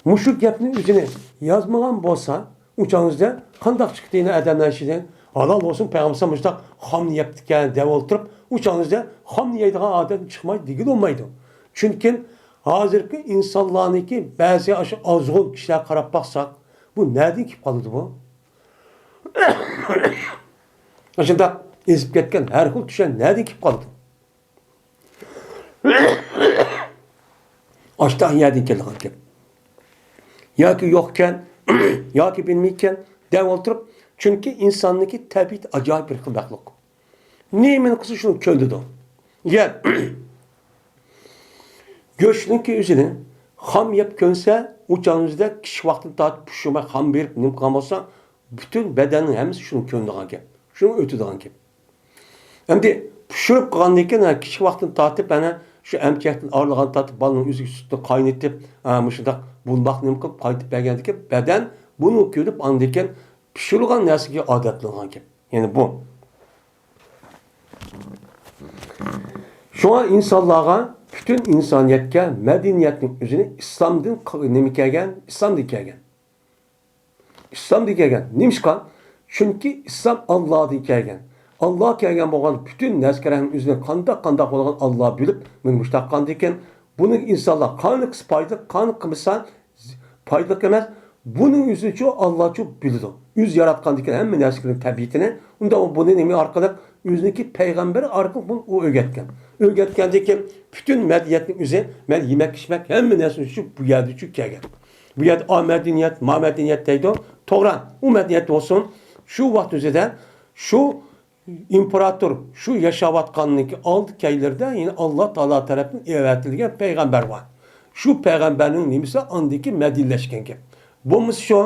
مۇشۇ گەپنى ئۆزىنى يازمىغان بولسا، ئۇ چاغىڭىزدا قانداق چىقتى يەنە ئادەملەر ئىچىدىن؟ ھالال بولسۇن، پەيغەمبەر مۇشۇنداق خامنى يەپتىكەن دەۋ ئولتۇرۇپ، ئۇ چاغىڭىزدا خامنى يەيدىغان ئادەم چىقمايدۇ دېگىلى بولمايدۇ. چۈنكى ھازىرقى ئىنسانلارنىڭكى بەزى ئاشۇ ئازغۇن كىشىلەرگە قاراپ باقساق، بۇ نەدىن كېلىپ قالىدۇ بۇ؟ ئاشۇنداق ئېزىپ كەتكەن ھەر خىل چۈشەن نەدىن كېلىپ قالىدۇ؟ ئاشتاق يەردىن كېلىدىغان گەپ. ياكى يوقكەن، ياكى بىلمەيدىكەن، دەپ ئولتۇرۇپ، چۈنكى ئىنساننىڭكى تەبىئىتى ئاجايىپ بىر خىل مەخلۇق. نېمىنى قىلسا شۇنى كۆندىدۇ. يەپ، گۆشنىڭكى ئۆزىنى خام يەپ كۆنسە، ئۇ چاغنىڭ ئۆزىدە كىچىك ۋاقتىدىن تارتىپ پىشۇرماي خام بېرىپ نېمە قىلغان بولسا، پۈتۈن بەدەننىڭ ھەممىسى شۇنى كۆنىدىغان گەپ. شۇنى ئۆتىدىغان گەپ. ئەمدى پىشۇرۇپ قىلغاندىن كېيىن، ھە، كىچىك ۋاقتىدىن تارتىپ، ئەنە شۇ ئەمچەكتىن ئارىلىغان تارتىپ، بالىنىڭ ئۆزىگە سۈتنى قاينىتىپ، ھە، مۇشۇنداق بۇنداق نېمە قىلىپ قايتىپ بەرگەندىن كېيىن، بەدەن بۇنى كۆرۈپ، ئاندىن كېيىن پىشۇرۇلغان نەرسىگە ئادەتلەنگەن گەپ. يەنى بۇ. شۇڭا ئىنسانلارغا، پۈتۈن ئىنسانىيەتكە مەدەنىيەتنىڭ ئۆزىنى ئىسلامدىن ق-، نېمە كەلگەن؟ ئىسلامدىن كەلگەن. ئىسلامدىن كەلگەن. نېمىشقا؟ چۈنكى ئىسلام ئاللادىن كەلگەن. ئاللا كەلگەن بولغان پۈتۈن نەرسىلەرنىڭ ئۆزىنى قانداق، قانداق بولغان ئاللا بىلىپ، مانا مۇشۇنداق قىلغاندىكىن، بۇنى ئىنسانلار قانىقسا پايدىلىق، قانىق قىلمىسا پايدىلىق ئەمەس. بۇنىڭ ئۆزىنىچۇ ئاللاچۇ بىلىدۇ. ئۆزى ياراتقاندىكىن ھەممە نەرسىلەرنىڭ تەبىئىتىنى، ئۇندا ئۇ بۇنى نېمە ئارقىلىق؟ ئۆزىنىڭكى پەيغەمبىرى ئارقىلىق بۇنى ئۇ ئۆگەتكەن. ئۆگەتكەندىكىن پۈتۈن مەدەنىيەتنىڭ ئۆزى، مەن يېمەك، ئىچمەك، ھەممە نەرسە ئۈچۈن بۇ يەردىچۇ كەلگەن. بۇ يەردە ئا مەدەنىيەت، ما مەدەنىيەت دەيدۇ. توغرا، ئۇ مەدەنىيەت بولسۇن، شۇ ۋاقىت ئۆزىدە شۇ ئىمپېراتور، شۇ ياشاۋاتقاننىڭكى ئالدى كەينىلىرىدە يەنە ئاللا تائالا تەرەپتىن ئەۋەتىلگەن پەيغەمبەر بار. شۇ پەيغەمبەرنىڭ نېمىسى ئاندىكى مەدەنىيلەشكەن گەپ. بولمىسا شۇ،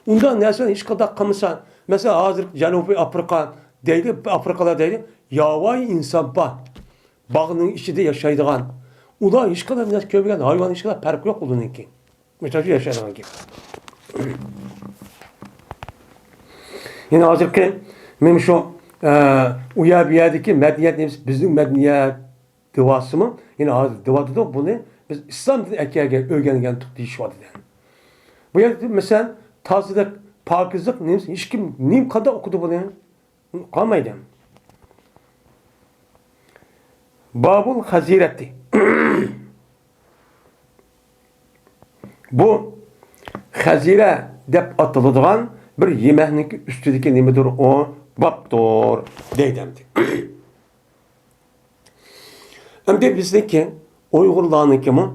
ئۇنداق نەرسىلەرنى ھېچقانداق قىلمىسا، مەسىلەن، ھازىر جەنۇبىي ئافرىقا دەيدۇ، ئافرىقىلار دەيدۇ، ياۋايى ئىنسان بار. باغنىڭ ئىچىدە ياشايدىغان. ئۇلار ھېچقانداق نەرسە كۆرمىگەن، ھايۋان ھېچقانداق پەرقى يوق ئۇلارنىڭكى. مىسال ئۈچۈن ياشايدىغان گەپ. يەنە ھازىرقى مېنىڭ شۇ، ئە، ئۇ يەر بۇ يەردىكى مەدەنىيەت نېمىسى بىزنىڭ مەدەنىيەت دېۋاسىمۇ، يەنە ھازىر دېۋاتىدۇ، بۇنى بىز ئىسلامدىن ئەكەلگەن، ئۆگەنگەنتۇق دېيىشىۋاتىدۇ. بۇ يەردە مەسىلەن، تازىلىق، پاكىزلىق نېمىسى، ھېچكىم نېمە قانداق ئوقۇدى بۇنى؟ قالمايدۇ. بابۇل خەزىرەتى. بۇ خەزىرە دەپ ئاتىلىدىغان بىر يېمەكنىڭكى ئۈستىدىكى نېمىدۇر ئۇ؟ بابتۇر دەيدۇ ئەمدى. ئەمدى بىزنىڭكى ئۇيغۇرلارنىڭكىمۇ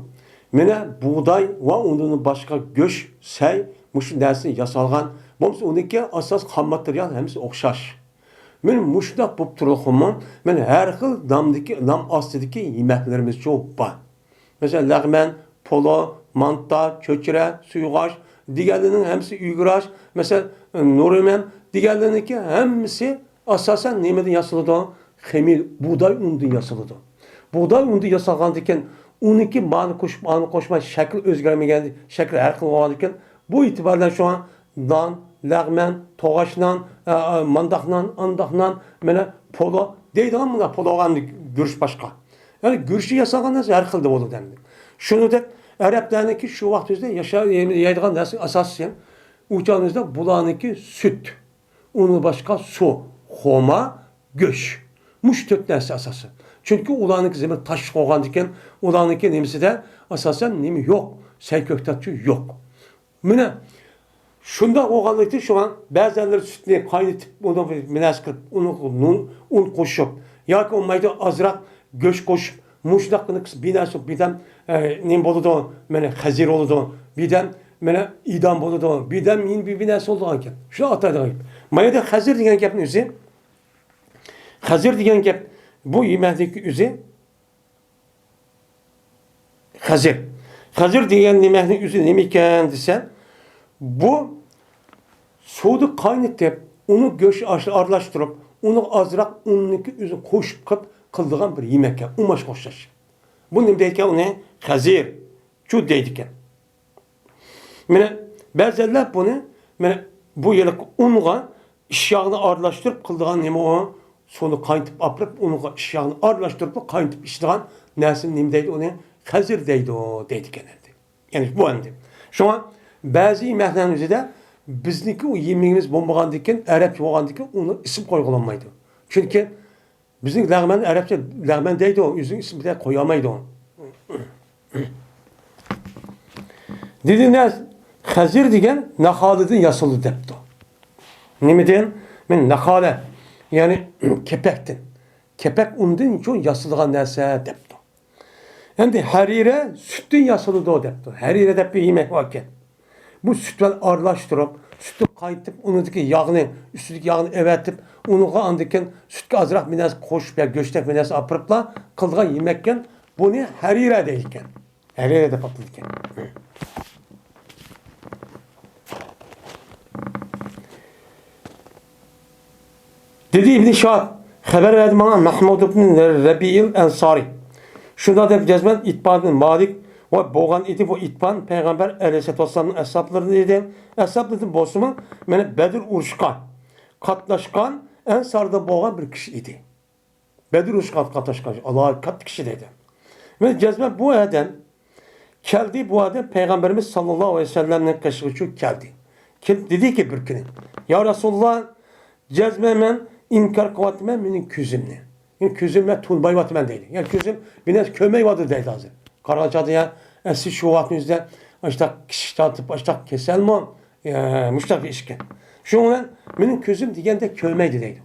مانا بۇغداي ۋە ئۇنىڭدىن باشقا گۆش، سەي، مۇشۇ نەرسىدىن ياسالغان، بولمىسا ئۇنىڭكى ئاساس خام ماتېرىيال ھەممىسى ئوخشاش. مانا مۇشۇنداق بولۇپ تۇرۇپمۇ، مانا ھەر خىل نامدىكى، نام ئاستىدىكى يېمەكلىرىمىزچۇ بار. مەسىلەن، لەغمەن، پولۇ، مانتا، چۆچۈرە، سۇيغاچ دېگەنلىرىنىڭ ھەممىسى، ئۈگرەچ، مەسىلەن، نورىمەن دېگەنلىرىنىڭكى ھەممىسى ئاساسەن نېمىدىن ياسىلىدۇ؟ خېمىر، بۇغداي ئۇنىدىن ياسىلىدۇ. بۇغداي ئۇنىدىن ياسالغاندىكىن، ئۇنىڭكى مانى قوشۇپ، ئانى قوشماي، شەكلى ئۆزگەرمىگەن، شەكلى ھەر خىل بولغاندىكىن، بۇ ئېتىبار بىلەن شۇڭا نان، لەغمەن، توغاچ نان، ئە، ئە، مانداق نان، ئانداق نان، مانا پولۇ دەيدىغان، مانا پولۇغا ئەمدى گۈرۈچ باشقا. يەنى گۈرۈچتىن ياسالغان نەرسە ھەر خىلدا بولىدۇ ئەمدى. شۇنىڭدەك ئەرەبلەرنىڭكى شۇ ۋاقىت ئۆزىدە ياشا-، يەيدىغان نەرسە ئاساسىي ئۇ چاغنىڭ ئۆزىدە بۇلارنىڭكى سۈت، ئۇنىڭ باشقا سۇ، خورما، گۆش. مۇشۇ تۆت نەرسە ئاساسىي. چۈنكى ئۇلارنىڭكى زېمىن تاشلىق بولغاندىكىن، ئۇلارنىڭكى نېمىسىدە ئاساسەن نېمە يوق؟ سەي كۆكتاتچۇ يوق. مانا شۇنداق بولغانلىقتىن شۇڭا بەزەنلەر سۈتنى قاينىتىپ، ئۇنى مۇناسىپ قىلىپ، ئۇنى نۇن، ئۇن قوشۇپ ياكى بولمايدۇ ئازراق گۆش قوشۇپ، مۇشۇنداق قىلىپ بىر نەرسە، بىردەم، ئە، نېمە بولىدۇ؟ مانا خەزىر بولىدۇ. بىردەم مانا ئىدام بولىدۇ. بىردەم يەنە بىر، بىر نەرسە بولىدىغان گەپ. شۇ ئاتايدىغان گەپ. مانا يەردە خەزىر دېگەن گەپنىڭ ئۆزى، خەزىر دېگەن گەپ، بۇ يېمەكنىڭكى ئۆزى خەزىر. خەزىر دېگەن نېمەنىڭ ئۆزى نېمە ئىكەن دېسە، بۇ سۇدا قاينىتىپ، ئۇنى گۆش ئاش-، ئارىلاشتۇرۇپ، ئۇنىڭغا ئازراق ئۇننىڭكى ئۆزىنى قوشۇپ قىلىپ قىلىدىغان بىر يېمەك ئىكەن، ئۇماچقا ئوخشاش. بۇ نېمە دەيدىكەن ئۇنى؟ خەزىرچۇ دەيدىكەن. مانا بەزەنلەر بۇنى، مانا بۇ ھېلىقى ئۇنغا ئىش ياغنى ئارىلاشتۇرۇپ قىلىدىغان نېمە ئۇ؟ سۇنى قاينىتىپ ئاپىرىپ، ئۇنغا ئىش ياغنى ئارىلاشتۇرۇپ قاينىتىپ ئىچىدىغان نەرسىنى نېمە دەيدۇ؟ ئۇنى خەزىر دەيدۇ، دەيدىكەن ئەمدى. يەنى بۇ ئەمدى. شۇڭا بەزى يېمەكلەرنىڭ ئۆزىدە بىزنىڭكى ئۇ يېمىكىمىز بولمىغاندىكىن، ئەرەبچە بولغاندىكىن ئۇنى ئىسىم قويغىلى بولمايدۇ. چۈنكى بىزنىڭ لەغمەن، ئەرەبچە لەغمەن دەيدۇ، ئۆزىنىڭ ئىسمى بىلەن قويالمايدۇ. دېدى، نە-، خەزىر دېگەن ناخالىدىن ياسىلىدۇ دەپتۇ. نېمىدىن؟ مەن ناخالە، يەنى كېپەكتىن. كېپەك ئۇندىن شۇ ياسىلىدىغان نەرسە دەپتۇ. ئەمدى ھەرىرە سۈتتىن ياسىلىدۇ دەپتۇ. ھەرىرە دەپ بىر يېمەك باركەن. بۇ سۈت بىلەن ئارىلاشتۇرۇپ، سۈتنى قاينىتىپ، ئۇنىڭدىكى ياغنى، ئۈستىدىكى ياغنى ئەۋەتىپ، ئۇنىڭغا ئاندىن كېيىن سۈتكە ئازراق بىر نەرسە قوشۇپ يا گۆشتەك بىر نەرسە ئاپىرىپلا قىلىدىغان يېمەككەن. بۇنى ھەرىرە دەيدىكەن. ھەرىرە دەپ ئاتىلىدىكەن. دېدى ئىبنى شاد، خەۋەر بەردى ماڭا مەھمۇد ئىبن رەبىئىل ئەنسارى. شۇنداق دەپ جەزمەن ئىتبان بىن مالىك ۋە بولغان ئىدى، بۇ ئىتبان پەيغەمبەر ئەلەيھىسسالاتۇ ۋەسسالامنىڭ ئەسھابلىرىدىن ئىدى. ئەسھابلىرىدىن بولسىمۇ، مانا بەدر ئۇرۇشقا قاتناشقان ئەنساردىن بولغان بىر كىشى ئىدى. بەدر ئۇرۇشقا قاتناشقان ئالاھىدە كاتتا كىشى دەيدۇ. مانا جەزمەن بۇ ئادەم كەلدى، بۇ ئادەم پەيغەمبىرىمىز ساللاللاھۇ ئەلەيھى ۋەسەللەمنىڭ قېشىغا شۇ كەلدى. كېلىپ دېدىكى بىر كۈنى، يا رەسۇلاللا، جەزمەن مەن ئىنكار قىلىۋاتىمەن مېنىڭ كۆزۈمنى. يەنى كۆزۈم مەن تونۇمايۋاتىمەن دەيدۇ. يەنى كۆزۈم بىر نەرسە كۆرمەيۋاتىدۇ دەيدۇ ھازىر. قارىغان چاغدا يا، ئەسلى شۇ ۋاقىتنىڭ ئۆزىدە ئاشتاق كىشى تارتىپ، ئاشتاق كېسەلمۇ، يا، مۇشتاق بىر ئىشكەن. شۇنىڭ بىلەن مېنىڭ كۆزۈم دېگەندەك كۆرمەيدۇ دەيدۇ.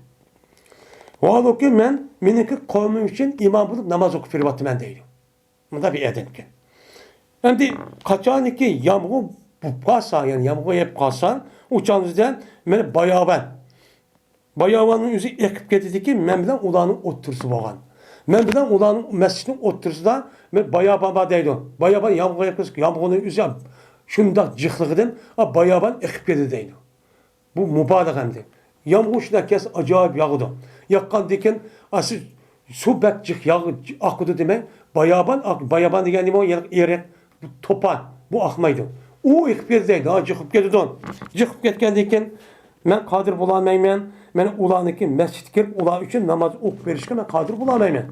ۋاھالۇكى مەن مېنىڭكى قوۋمۇم ئۈچۈن ئىمام بولۇپ ناماز ئوقۇپ بېرىۋاتىمەن دەيدۇ. مۇنداق بىر ئادەمكەن. ئەمدى قاچانكى يامغۇر بولۇپ قالسا، يەنى يامغۇر يېغىپ قالسا، ئۇ چاغدا مانا باياۋان، باياۋاننىڭ ئۆزى ئېقىپ كېتىدىكى، مەن بىلەن ئۇلارنىڭ ئوتتۇرىسى بولغان. مەن بىلەن ئۇلارنىڭ مەسچىتنىڭ ئوتتۇرىسىدا مەن باياۋان بار دەيدۇ. باياۋان يامغۇر يېغىپ، يامغۇرنىڭ ئۆزى شۇنداق جىقلىقىدىن، ئا، باياۋان ئېقىپ كېتىدۇ دەيدۇ. بۇ مۇبالىغە ئەمدى. يامغۇر شۇنداق كەلسە ئاجايىپ ياغىدۇ. ياغقاندىن كېيىن، ئاسلى سۇ بەك جىق ياغ-، ئاقىدۇ دېمەي. باياۋان ئاق-، باياۋان دېگەن نېمە؟ ئېرىق، بۇ توپان، بۇ ئاقمايدۇ. ئۇ ئېقىپ كېتىدۇ دەيدۇ، ھا، جىقىپ كېتىدۇ. جىقىپ كەتكەندىن كېيىن، مەن قادىر بولالمايمەن. مەن ئۇلارنىڭكى مەسچىتكە كىرىپ، ئۇلار ئۈچۈن ناماز ئوقۇپ بېرىشكە مەن قادىر بولالمايمەن.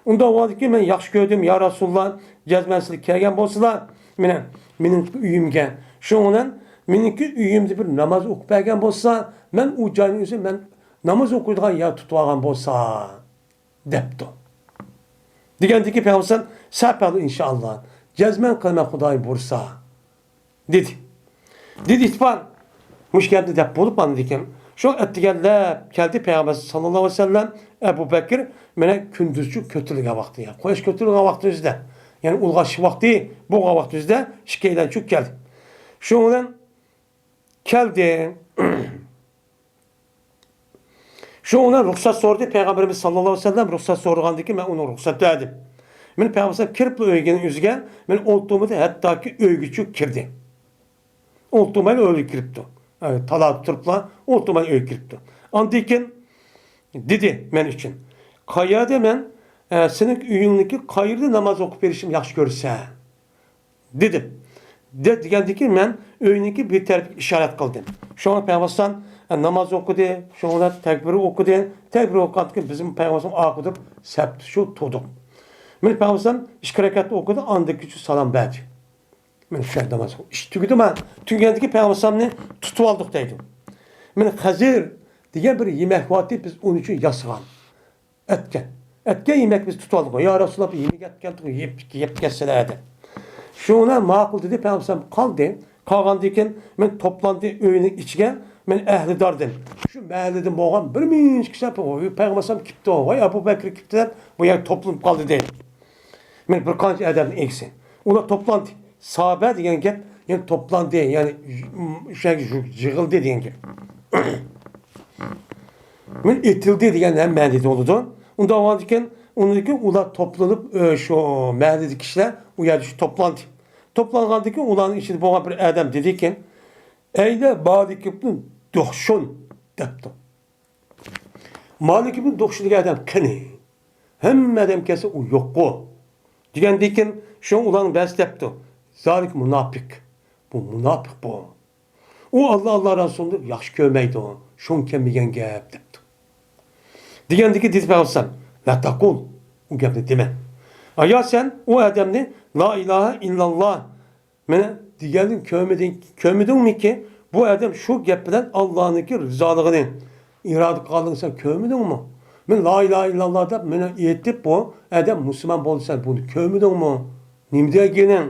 ئۇنداق بولغاندىكىن مەن ياخشى كۆردۈم، يا رەسۇلاللا، جەزمەن سىلەر كەلگەن بولسىلا، مېنىڭ، مېنىڭ ئۆيۈمگە. شۇنىڭ بىلەن مېنىڭكى ئۆيۈمدە بىر ناماز ئوقۇپ بەرگەن بولسا، مەن ئۇ جاينىڭ ئۆزى مەن ناماز ئوقۇيدىغان يەر تۇتۇۋالغان بولسا، دەپتۇ. دېگەندىكى پەيغەمبەر سەپەلۇ ئىنشائاللا، جەزمەن قىلىمەن خۇدايىم بۇيرۇسا. دېدى. دېدى ئىتبان، مۇشۇ گەپنى دەپ بولۇپ ئاندىن كېيىن، شۇ ئەتىگەنلەپ كەلدى پەيغەمبەر ساللاللاھۇ ئەلەيھى ۋەسەللەم ئەبۇ بەكىر مانا كۈندۈزچۇ كۆتۈرۈلگەن ۋاقتى، يەنى قۇياش كۆتۈرۈلگەن ۋاقتى ئۆزىدە، يەنى ئۇلغاش ۋاقتى بولغان ۋاقتى ئۆزىدە ئىككىيلەن چۈشۈپ كەلدى. شۇنىڭ بىلەن كەلدى. شۇ ئۇنىڭ رۇخسەت سورىدى، پەيغەمبىرىمىز ساللاللاھۇ ئەلەيھى ۋەسەللەم رۇخسەت سورىغاندىن كېيىن مەن ئۇنىڭغا رۇخسەت بەردىم. مېنى پەيغەمبەر كىرىپلا ئۆيىگىنىڭ ئۆزىگە مېنى ئولتۇرمىدى، ھەتتاكى ئۆيگىچۇ كىردى. ئولتۇرمايلا ئۆيگە كىرىپتۇ. ئە، تالادا تۇرۇپلا ئولتۇرماي ئۆيگە كىرىپتۇ. ئاندىن كېيىن دېدى مەن ئۈچۈن، قەيەردە مەن، ئە، سېنىڭ ئۆيۈڭنىڭكى قەيىرىدە ناماز ئوقۇپ بېرىشىمنى ياخشى كۆرىسەن؟ دېدىم. دە-، دېگەندىن كېيىن مەن ئۆينىڭكى بىر تەرىپىگە ئىشارەت قىلدىم. شۇڭا پەيغەمبەر ناماز ئوقۇدى، شۇڭا تەكبىر ئوقۇدى. تەكبىر ئوقۇغاندىن كېيىن بىزمۇ پەيغەمبەر ئارقىدۇن سەپتە شۇ تۇردۇق. مېنى پەيغەمبەر ئىككى رەكەت ئوقۇدى، ئاندىن كېيىن سالام بەردى. مەن شۇ يەردە ناماز ئوقۇپ، ئىش تۈگىدى، مەن تۈگىگەندىن كېيىن پەيغەمبەرنى تۇتۇۋالدۇق دەيدۇ. مېنى خەزىر دېگەن بىر يېمەك بارتى، بىز ئۇنىڭ ئۈچۈن ياسىغان. ئەتكەن. ئەتكەن يېمەك بىز تۇتۇۋالدۇق. يا رەسۇلاللا، بىر يېمەك ئەتكەندۇق، يەپ، يەپ كەتسىلە دەپ. شۇڭا ماقۇل دېدى، پەيغەمبەر قالدى. قالغاندىن كېيىن مەن توپلاندى ئۆينىڭ ئىچىگە، مەن ئەھلىدار دېدىم. شۇ مەھەللىدىن بولغان بىر مىنچە كىشىلەر، ۋاي، پەيغەمبەر كېلىپتۇ، ۋاي، ئەبۇ بەكرى كېلىپتۇ دەپ، بۇ يەرگە توپلىنىپ قالدى دەيدۇ. مەن بىر قانچە ئادەمنىڭ ئىگىسى. ئۇلار توپلاندى. سابە دېگەن گەپ، يەنى توپلاندى، يەنى شۇ يەرگە يىغىلدى دېگەن گەپ. مەن ئېتىلدى دېگەن ھەم مەنىدە بولىدۇ. ئۇنداق بولغاندىكىن، ئۇنىڭدىن كېيىن ئۇلار توپلىنىپ، ئۆ، شۇ مەھەللىدىكى كىشىلەر ئۇ يەردە شۇ توپلاندى. توپلانغاندىن كېيىن ئۇلارنىڭ ئىچىدە بولغان بىر ئادەم دېدىكەن، ئەينە مالىك ئىبنى دۇخشۇن دەپتۇ. مالىك ئىبنى دۇخشۇن دېگەن ئادەم قېنى؟ ھەممە ئادەم كەلسە ئۇ يوققۇ. دېگەندىن كېيىن شۇ ئۇلارنىڭ بەزىسى دەپتۇ، زالىك مۇناپىق. بۇ مۇناپىق بۇ. ئۇ ئاللا، ئاللا رەسۇلىنى ياخشى كۆرمەيدۇ. شۇڭا كەلمىگەن گەپ دەپتۇ. دېگەندىكى دېدى پەيغەمبەر، لا تەقۇل، ئۇ گەپنى دېمە. ئايا سەن ئۇ ئادەمنى لا ئىلاھە ئىللاللا مانا دېگەننى كۆرمىدىڭ، كۆرمىدىڭمىكى؟ بۇ ئادەم شۇ گەپ بىلەن ئاللانىڭكى رىزالىقىنى ئىرادە قىلغانلىقىنى سەن كۆرمىدىڭمۇ؟ مەن لا ئىلاھە ئىللاللا دەپ مانا ئېيتىپ بۇ ئادەم مۇسۇلمان بولدى، سەن بۇنى كۆرمىدىڭمۇ؟ نېمە دېگىنىڭ؟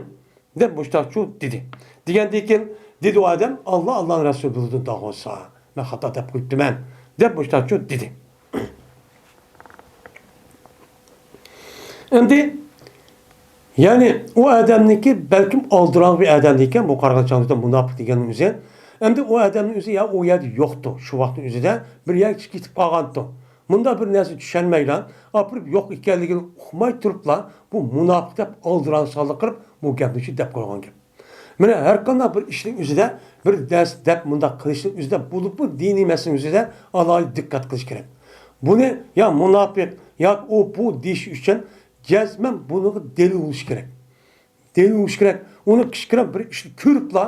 دەپ مۇشتاقچۇ دېدى. دېگەندىن كېيىن دېدى ئۇ ئادەم، ئاللا، ئاللانىڭ رەسۇلى بىلىدۇ داغۇسا. مەن خاتا دەپ قويۇپتىمەن، دەپ مۇشتاقچۇ دېدى. ئەمدى، يەنى ئۇ ئادەمنىڭكى بەلكىم ئالدىراڭ بىر ئادەم ئىكەن، بۇ قارىغان چاغدا مۇناپىق دېگەننىڭ ئۆزى. ئەمدى ئۇ ئادەمنىڭ ئۆزى يا ئۇ يەردە يوقتۇ، شۇ ۋاقىتنىڭ ئۆزىدە بىر يەرگە كېتىپ قالغانتى. مۇنداق بىر نەرسە چۈشەنمەيلا، ئاپىرىپ يوق ئىكەنلىكىنى ئۇقماي تۇرۇپلا، بۇ مۇناپىق دەپ ئالدىرانسىزلىق قىلىپ، بۇ گەپنى شۇ دەپ قويغان گەپ. مانا ھەر قانداق بىر ئىشنىڭ ئۆزىدە، بىر نەرسە دەپ مۇنداق قىلىشنىڭ ئۆزىدە، بولۇپمۇ دىنىي مەسىلىنىڭ ئۆزىدە ئالاھىدە دىققەت قىلىش كېرەك. بۇنى يا مۇناپىق، يا ئۇ، بۇ دېيىش ئۈچۈن جەزمەن بۇنىڭغا دەلىل بولۇش كېرەك. دەلىل بولۇش كېرەك. ئۇنى كىشى بىر ئىشنى كۆرۈپلا،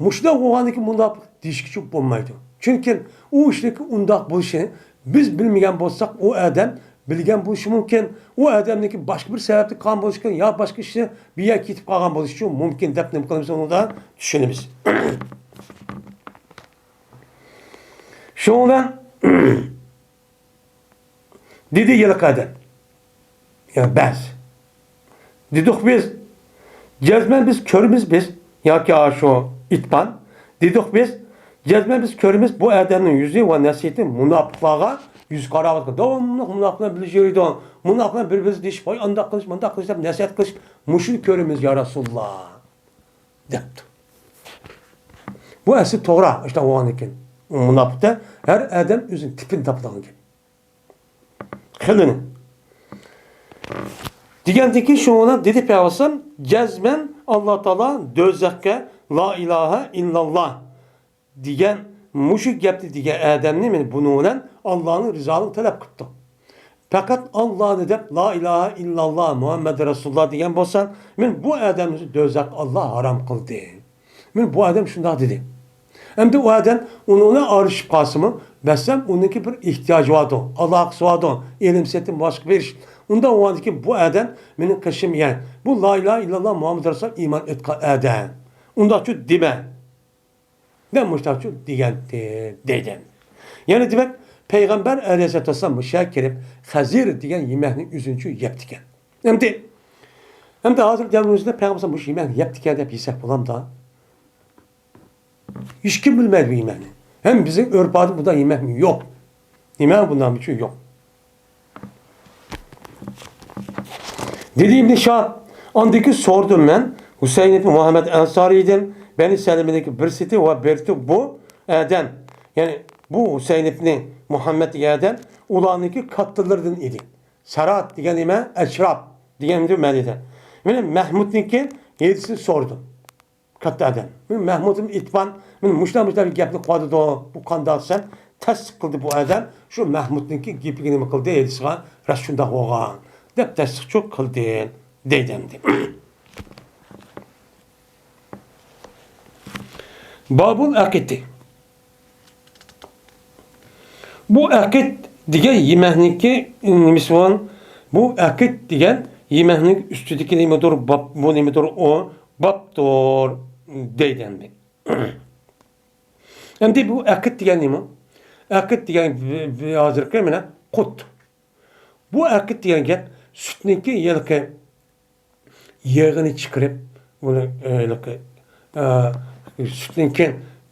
مۇشۇنداق بولغاندىن كېيىن مۇناپىق دېيىشكىچە بولمايدۇ. چۈنكى ئۇ ئىشنىڭكى ئۇنداق بولۇشىنى بىز بىلمىگەن بولساق، ئۇ ئادەم بىلگەن بولۇشى مۇمكىن. ئۇ ئادەمنىڭكى باشقا بىر سەۋەبتىن قالغان بولۇشى مۇمكىن، يا باشقا ئىشتا بىر يەرگە كېتىپ قالغان بولۇشى مۇمكىن دەپ نېمە قىلىمىز، ئۇنىڭدا چۈشىنىمىز. شۇنىڭ بىلەن دېدى ھېلىقى ئادەم. يەنى بەزى. دېدۇق بىز، جەزمەن بىز كۆرىمىز بىز، ياكى ئاشۇ ئىتپان. دېدۇق بىز، جەزمەن بىز كۆرىمىز بۇ ئادەمنىڭ يۈزى ۋە نەسىھىتى مۇناپىقلارغا يۈز قاراۋاتقان. داۋاملىق مۇناپىقلار بىلەن يۈرىدۇ. مۇناپىقلار بىر-بىرسى دېيىشىپ، ۋاي ئانداق قىلىش، مۇنداق قىلىش دەپ نەسىھەت قىلىش، مۇشۇنى كۆرىمىز يا رەسۇلاللا. دەپتۇ. بۇ ئەسلى توغرا، ئاشۇنداق بولغاندىكىن. مۇناپىقتا ھەر ئادەم ئۆزىنىڭ تىپىنى تاپىدىغان گەپ. خىلىنى. دېگەندىكىن شۇنىڭ بىلەن دېدى پەيغەمبەر، جەزمەن ئاللا تائالا دوزاخقا لا ئىلاھە ئىللاللا دېگەن مۇشۇ گەپنى دېگەن ئادەمنى مەن بۇنىڭ بىلەن ئاللانىڭ رىزالىقىنى تەلەپ قىپتۇ. پەقەت ئاللانى دەپ، لا ئىلاھە ئىللاللا مۇھەممەد رەسۇلۇللا دېگەن بولسا، مەن بۇ ئادەمنى دوزاخقا ئاللا ھارام قىلدى. مەن بۇ ئادەم شۇنداق دېدى. ئەمدى ئۇ ئادەم ئۇنىڭ بىلەن ئارىلىشىپ قالسىمۇ، مەسىلەن، ئۇنىڭكى بىر ئېھتىياجى بارىدۇ، ئالاقىسى بارىدۇ، ئېلىم سېتىم باشقا بىر ئىش. ئۇنداق بولغاندىكىن بۇ ئادەم مېنىڭ قېشىم، يەنى بۇ لا ئىلاھە ئىللاللا مۇھەممەد رەسۇلۇللا ئىمان ئېيتقان ئادەم. ئۇنداقچۇ دېمە. دەپ مۇشۇنداقچۇ دېگەنتى دەيدۇ. يەنى دېمەك، پەيغەمبەر ئەلەيھىسسالاتۇ ۋەسسالام مۇشۇ يەرگە كېلىپ، خەزىر دېگەن يېمەكنى ئۆزىنىچۇ يەپتىكەن. ئەمدى، ئەمدى ھازىر دەۋرىمىزدە پەيغەمبەر مۇشۇ يېمەكنى يەپتىكەن دەپ يېسەك بولامدا؟ ھېچكىم بىلمەيدۇ بۇ يېمەكنى. ھەم بىزنىڭ ئۆرپ-ئادەتتە بۇنداق يېمەكمۇ يوق. نېمە بۇنداق ئۈچۈن يوق؟ دېدى ئىبنى شىھاب، ئاندىن كېيىن سورىدىم مەن، ھۈسەيىن ئىبنى مۇھەممەد ئەنسارىيدىن، بەنى سەلىمىدىكى بىرسى ئىدى ۋە بىرتۇ بۇ ئادەم، يەنى بۇ ھۈسەيىن ئىبنى مۇھەممەد دېگەن ئادەم ئۇلارنىڭكى كاتتىلىرىدىن ئىدى. سەرات دېگەن نېمە؟ ئەشراپ دېگەن مەنىدە. مەن مەھمۇدنىڭكى ھەدىسىنى سورىدىم. كاتتا ئادەم. مەھمۇدمۇ ئېيتقان، مەن مۇشۇنداق، مۇشۇنداق بىر گەپنى قىلىۋاتىدۇ، بۇ قانداق دېسەم، تەستىق قىلدى بۇ ئادەم، شۇ مەھمۇدنىڭكى گېپىگە نېمە قىلدى، ھەدىسىغا راست شۇنداق بولغان، دەپ تەستىقچۇ قىلدى، دەيدۇ ئەمدى. بابۇل ئەقىتى. بۇ ئەقىت دېگەن يېمەكنىڭكى نېمىسى بولغان؟ بۇ ئەقىت دېگەن يېمەكنىڭ ئۈستىدىكى نېمىدۇر، باب، بۇ نېمىدۇر، ئۇ بابتۇر دەيدۇ ئەمدى. ئەمدى بۇ ئەقىت دېگەن نېمە؟ ئەقىت دېگەن بى-، بى-، ھازىرقى مانا قۇت. بۇ ئەقىت دېگەن گەپ سۈتنىڭكى ھېلىقى يېغىنى چىقىرىپ، بۇنى، ھېلىقى، ئە، سۈتنىڭكى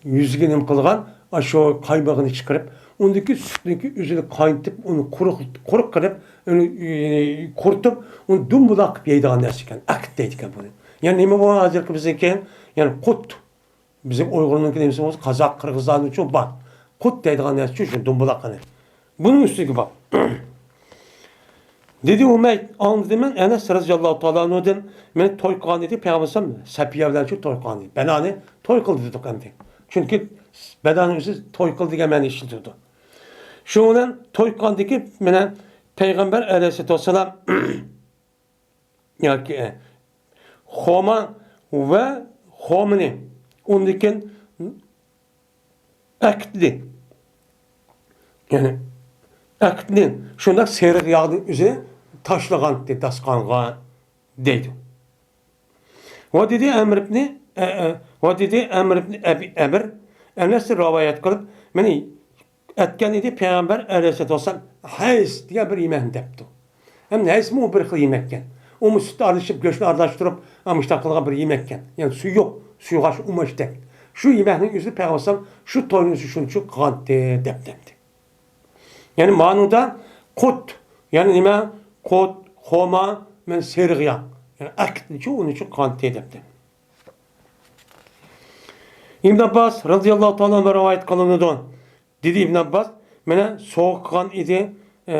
يۈزىگە نېمە قىلغان، ئاشۇ قايمىقىنى چىقىرىپ، ئۇندىكى سۈتنىڭكى ئۆزىنى قاينىتىپ، ئۇنى قۇرۇق، قۇرۇق قىلىپ، ئۇنى، ئى، قۇرۇتۇپ، ئۇنى دومبىلاق قىلىپ يەيدىغان نەرسە ئىكەن، ئەقىت دەيدىكەن بۇنى. يەنى نېمە بۇ ھازىرقى بىزنىڭكى؟ يەنى قۇت. بىزنىڭ ئۇيغۇرنىڭكى نېمىسى بولسا، قازاق، قىرغىزلارنىڭچۇ بار. قۇت دەيدىغان نەرسىچۇ شۇ دومبىلاق قىلىپ. بۇنىڭ ئۈستىگە بار. دېدى ئۇمەيد، ئاڭلىدىم مەن ئەنەس رەزىياللاھۇ تائالا ئەنھۇدىن، مېنى توي قىلغان ئىدى، پەيغەمبەر ئەلەيھىسسالام سەپىيە بىلەن شۇ توي قىلغان ئىدى. بەنانى توي قىلدى دېدۇق ئەمدى. چۈنكى بەنانى ئۆزى توي قىلدى دېگەن مەنىنى ئىشلىتىدۇ. شۇنىڭ بىلەن توي قىلغاندىكى مانا پەيغەمبەر ئەلەيھىسسالاتۇ ۋەسسالام ياكى، ئە، خورما ۋە خورمىنى ئۇندىن كېيىن ئەكىتتى. يەنى ئەكىتنى شۇنداق سېرىق ياغنى ئۆزى تاشلىغانتى داستىخانغا دەيدۇ. ۋە دېدى ئەمر ئىبنى، ئە، ئە، ۋە دېدى ئەمر ئىبنى ئەبى ئەمر، ئەنەستىن رىۋايەت قىلىپ، مېنى ئەتكەن ئىدى پەيغەمبەر ئەلەيھىسسالاتۇ ۋەسسالام ھەيس دېگەن بىر يېمەكنى دەپتۇ. ھەم ھەيسمۇ بىر خىل يېمەككەن. ئۇمۇ سۈتتە ئارىلىشىپ، گۆشنى ئارىلاشتۇرۇپ، ئا، مۇشۇنداق قىلغان بىر يېمەككەن. يەنى سۈيۈق، سۈيىغاش ئۇماچتەك. شۇ يېمەكنىڭ ئۆزى پەيغەمبەر ئەلەيھىسسالام شۇ توينىڭ ئۈستىدە شۇنچە قىلغانتى دەپتىمدى. يەنى مانىدا قۇت، يەنى نېمە؟ قۇت، خورما، مەن سېرىق ياغ. يەنى ئەكىتنىچۇ، ئۇنىچۇ قىلغانتى دەپتى. ئىبن ئابباس رازىياللاھۇ تائالا ئەنھۇ رىۋايەت قىلىنىدۇ. دېدى ئىبن ئابباس، مېنى سوغۇق قىلغان ئىدى، ئە،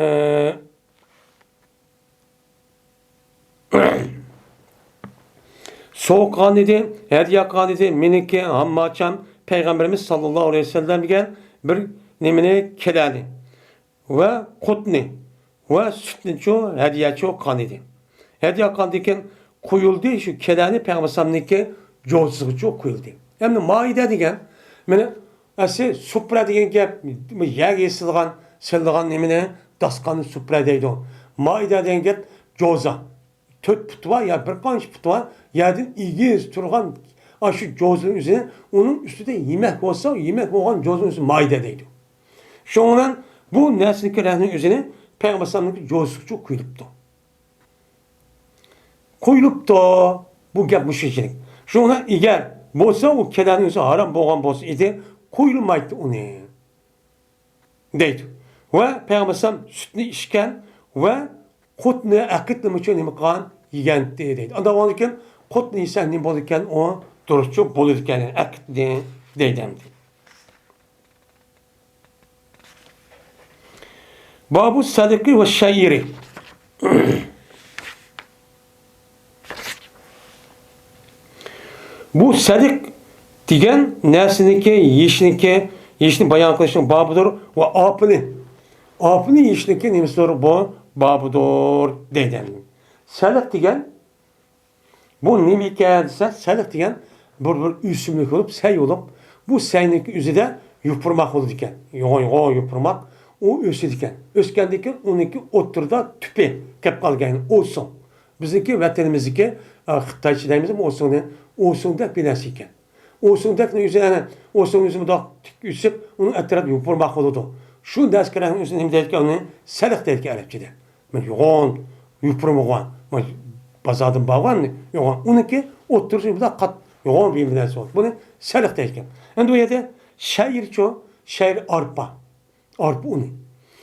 سوغۇق قىلغان ئىدى، ھەدىيە قىلغان ئىدى. مېنىڭكى ھامماچام پەيغەمبىرىمىز ساللاللاھۇ ئەلەيھى ۋەسەللەمگە بىر نېمىنى، كېلەنى ۋە قۇتنى ۋە سۈتنىچۇ ھەدىيەچۇ قىلغان ئىدى. ھەدىيە قىلغاندىن كېيىن قويۇلدى، شۇ كېلەنى پەيغەمبەر ئەلەيھىسسالامنىڭكى جوزىسىغىچۇ قويۇلدى. ئەمدى مائىدە دېگەن، مانا ئەسلى سۇپرا دېگەن گەپ، بۇ يەرگە يېسىلغان، سېلىنغان نېمىنى، داستىخاننى سۇپرا دەيدۇ. مائىدە دېگەن گەپ جوزا. تۆت پۇتى بار يا بىر قانچە پۇتى بار يەردىن ئېگىز تۇرغان ئاشۇ جوزىنىڭ ئۆزىنى، ئۇنىڭ ئۈستىدە يېمەك بولسا، يېمەك بولغان جوزىنىڭ ئۆزى مائىدە دەيدۇ. شۇنىڭ بىلەن بۇ نەرسىنىڭكى رەڭنىڭ ئۆزىنى پەيغەمبەر ئەلەيھىسسالامنىڭكى جوزىسىغىچۇ قويۇلۇپتۇ. قويۇلۇپتۇ. بۇ گەپ مۇشۇنچىلىك. شۇنىڭ بىلەن ئەگەر بولسا، ئۇ كېلەننىڭ ئۆزى ھارام بولغان بولسا ئىدى، قويۇلمايتتى ئۇنى. دەيدۇ. ۋە پەيغەمبەر ئەلەيھىسسالام سۈتنى ئىچكەن ۋە قۇتنى، ئەقىدنىمۇچۇ نېمە قىلغان؟ يېگەنتى دەيدۇ. ئانداق بولغاندىكىن قۇتنى يېسە نېمە بولىدىكەن؟ ئۇ دۇرۇسچۇ بولىدىكەن، يەنى ئەقىدنى دەيدۇ ئەمدى. بابۇ سەدىقى ۋە شەئىرى. بۇ سەدىق دېگەن نەرسىنىڭكى، يېيىشنىڭكى، يېيىشنى بايان قىلىشنىڭ بابىدۇر ۋە ئاپىنى، ئاپىنى يېيىشنىڭكى نېمىسىدۇر؟ بۇ بابىدۇر دەيدۇ. سەدىق دېگەن بۇ نېمە ئىكەن دېسە، سەدىق دېگەن بىر، بىر ئۆسۈملۈك بولۇپ، سەي بولۇپ، بۇ سەينىڭكى ئۆزىدە يوپۇرماق بولىدىكەن. يوغان، يوغان يوپۇرماق، ئۇ ئۆسىدىكەن. ئۆسكەندىن كېيىن ئۇنىڭكى ئوتتۇرىدا تۈپى كەپ قالغان، ئوسۇڭ. بىزنىڭكى ۋەتىنىمىزدىكى، ئە، خىتايچە دەيمىزمۇ، ئوسۇڭنى، ئوسۇڭدەك بىر نەرسە ئىكەن. ئوسۇڭدەكنىڭ ئۆزى، ئەنە، ئوسۇڭ ئۆزى مۇنداق تىك ئۆسۈپ، ئۇنىڭ ئەتراپى يوپۇرماق بولىدۇ. شۇ نەرسىگە ئۆزى نېمە دەيدىكەن؟ ئۇنى سەدىق دەيدىكەن ئەرەبچىدە. مانا يوغان يوپۇرمىغان، مانا بازاردىن بارغان يوغان. ئۇنىڭكى ئوتتۇرىسى بۇنداق قات، يوغان بىر نەرسە بولىدۇ. بۇنى سەدىق دەيدىكەن. ئەمدى بۇ يەردە شەئىرچۇ، شەئىر ئارپا. ئارپا ئۇنى.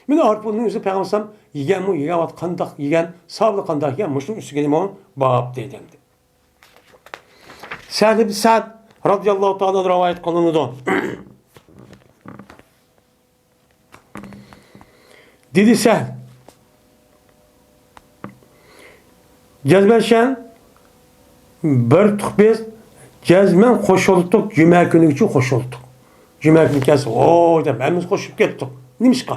مانا ئارپا ئۇنىنى ئۆزى پەيغەمبەر ئەلەيھىسسالام يېگەنمۇ، يېگەن ۋاقىت قانداق يېگەن، ساۋابى قانداق ئىكەن، مۇشۇنىڭ ئۈستىگە نېمە باب دەيدۇ ئەمدى. سەھل ئىبن سەئد رازىياللاھۇ تائالا ئەنھۇ رىۋايەت قىلىنىدۇ. دېدى سەھل، جەزمەن شەن بىر تۇق بىز، جەزمەن قوشۇلدۇق، جۈمە كۈنىگىچە قوشۇلدۇق. جۈمە كۈنى كەلسە، ۋوي دەپ ھەممىمىز قوشۇپ كەتتۇق. نېمىشقا؟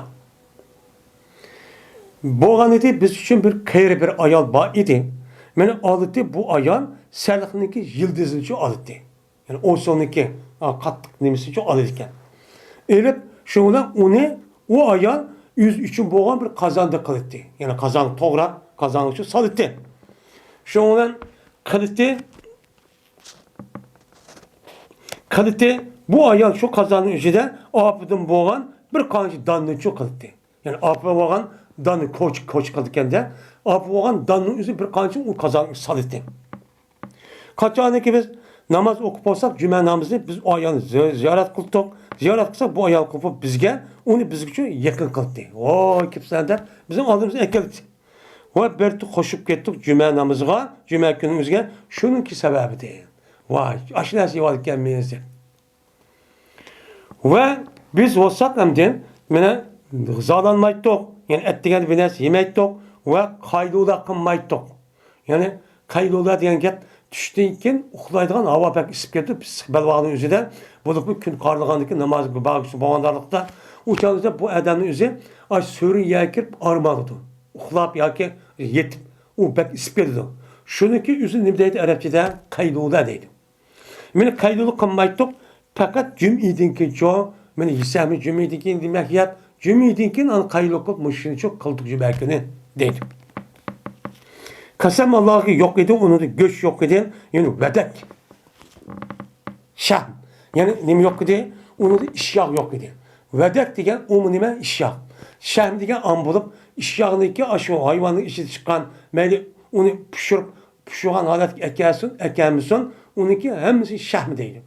بولغان ئىدى، بىز ئۈچۈن بىر قېرى بىر ئايال بار ئىدى. مېنى ئالدى، بۇ ئايال سەلىقنىڭكى يىلدىزىنىچۇ ئالدى. يەنى ئوسۇڭنىڭكى، ئا، قاتتىق نېمىسىچۇ ئالىدىكەن. ئېلىپ، شۇنىڭ بىلەن ئۇنى ئۇ ئايال ئۆزى ئۈچۈن بولغان بىر قازاندا قىلىتتى. يەنى قازان توغراپ، قازان ئۈچۈن سالىتتى. شۇنىڭ بىلەن قىلىتتى، قىلىتتى، بۇ ئايال شۇ قازاننىڭ ئىچىدە ئاپىدىن بولغان بىر قانچە داننىچۇ قىلىتتى. يەنى ئاپا بولغان داننى كوچ، كوچ قىلىدىكەندە، ئاپا بولغان داننىڭ ئۆزى بىر قانچە ئۇ قازانغا سالىتتى. قاچانكى بىز ناماز ئوقۇپ بولساق، جۈمە نامىزىنى بىز ئۇ ئايالنى زى-، زىيارەت قىلدۇق. زىيارەت قىلساق، بۇ ئايال قوپۇپ بىزگە، ئۇنى بىزگىچە يېقىن قىلدى. ۋاي، كېپسەن دەپ، بىزنىڭ ئالدىمىزغا ئەكەلدى. ۋە بىر قوشۇپ كەتتۇق جۈمە نامىزىغا، جۈمە كۈنىمىزگە شۇنىڭكى سەۋەبىدىن. ۋاي، ئاشۇ نەرسە يەۋالىدىكەنمىز دەپ. ۋە بىز بولساق ئەمدى مانا غىزالانمايتتۇق، يەنى ئەتىگەندە بىر نەرسە يېمەيتتۇق ۋە قەيلۇلا قىلمايتتۇق. يەنى قەيلۇلا دېگەن گەپ چۈشتىن كېيىن ئۇخلايدىغان، ھاۋا بەك ئىسسىپ كېتىپ، ئىسسىق بەلباغنىڭ ئۆزىدە، بولۇپمۇ كۈن قارىلىغاندىن كېيىن ناماز بارغۇچە بولغانلىقتا، ئۇ چاغدا بۇ ئادەمنىڭ ئۆزى ئاشۇ سۆرۈن يەرگە كىرىپ ئارام ئالىدۇ. ئۇخلاپ ياكى يېتىپ، ئۇ بەك ئىسسىپ كېتىدۇ. شۇنىڭكى ئۆزى نېمە دەيدۇ ئەرەبچىدە؟ قەيلۇلا دەيدۇ. مېنى قەيلۇلا قىلمايتتۇق، پەقەت جۈمئىدىن كېيىنچۇ، مېنى يېسەممۇ جۈمئىدىن كېيىن دېمەك يەپ، جۈمئىدىن كېيىن ئانا قەيلۇلا قىلىپ مۇشۇنىچۇ قىلدۇق جۈمە كۈنى دەيدۇ. قەسەم ئاللاھقا يوق ئىدى، ئۇنىڭدا گۆش يوق ئىدى، يەنى ۋەدەك. شەھم. يەنى نېمە يوق ئىدى؟ ئۇنىڭدا ئىشياغ يوق ئىدى. ۋەدەك دېگەن ئۇمۇ نېمە؟ ئىشياغ. شەھم دېگەن ئان بولۇپ، ئىشياغنىڭكى ئاشۇ ھايۋاننىڭ ئىچىدە چىققان، مەيلى ئۇنى پىشۇرۇپ، پىشۇرغان ھالەتكە ئەكەلسۇن، ئەكەلمىسۇن، ئۇنىڭكى ھەممىسى شەھمى دەيدۇ.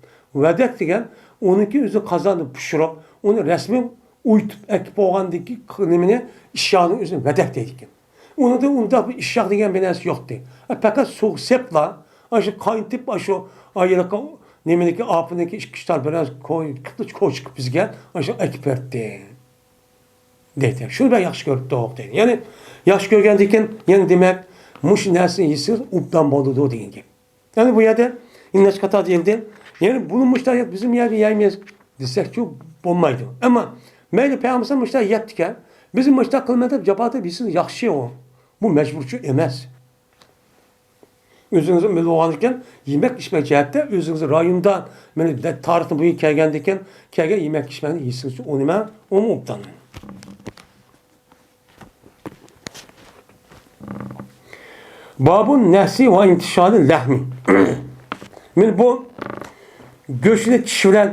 ۋەدەك دېگەن ئۇنىڭكى ئۆزى قازاندا پىشۇرۇپ، ئۇنى رەسمىي ئويۇتۇپ ئەكىپ بولغاندىكى نېمىنى، ئىشياغنىڭ ئۆزىنى ۋەدەك دەيدىكەن. ئۇنىڭدا ئۇنداق بىر ئىشياغ دېگەن بىر نەرسە يوقتى. پەقەت سۇغا سېپىپلا، ئاشۇ قاينىتىپ، ئاشۇ ئايرىققا نېمىنىڭكى، ئاپىنىڭكى ئىككى ئۈچ تال بىر كوي-، كوچا قىلىپ بىزگە ئاشۇ ئەكىپ بەردى، دەيدۇ. شۇنى بەك ياخشى كۆردۇق، دەيدۇ. يەنى ياخشى كۆرگەندىكىن، يەنە دېمەك، مۇشۇ نەرسىنى يېسىڭىز ئوبدان بولىدۇ دېگەن گەپ. يەنى بۇ يەردە ئىننەچ قاتا دېيىلدى. يەنى بۇنى مۇشۇنداق يەپ بىزمۇ يەرگە يەيمىز دېسەكچۇ بولمايدۇ. ئەمما مەيلى، پەيغەمبەر مۇشۇنداق يەپتىكەن، بىزمۇ مۇشۇنداق قىلىمەن دەپ جاپا تېپىپ يېسىڭىز ياخشى ئۇ. بۇ مەجبۇرچۇ ئەمەس. ئۆزىڭىزنى بىلىۋالغانىكەن، يېمەك ئىچمەك جەھەتتە ئۆزىڭىز رايوندا، مانا، تارىختىن بۇيان كەلگەندىكىن، كەلگەن يېمەك ئىچمەكنى يېسىڭىزچۇ ئۇ نېمە؟ ئۇمۇ ئوبدان. بابۇ نەھسى ۋە ئىنتىشالى لەھمى. مانا بۇ گۆشنى چىش بىلەن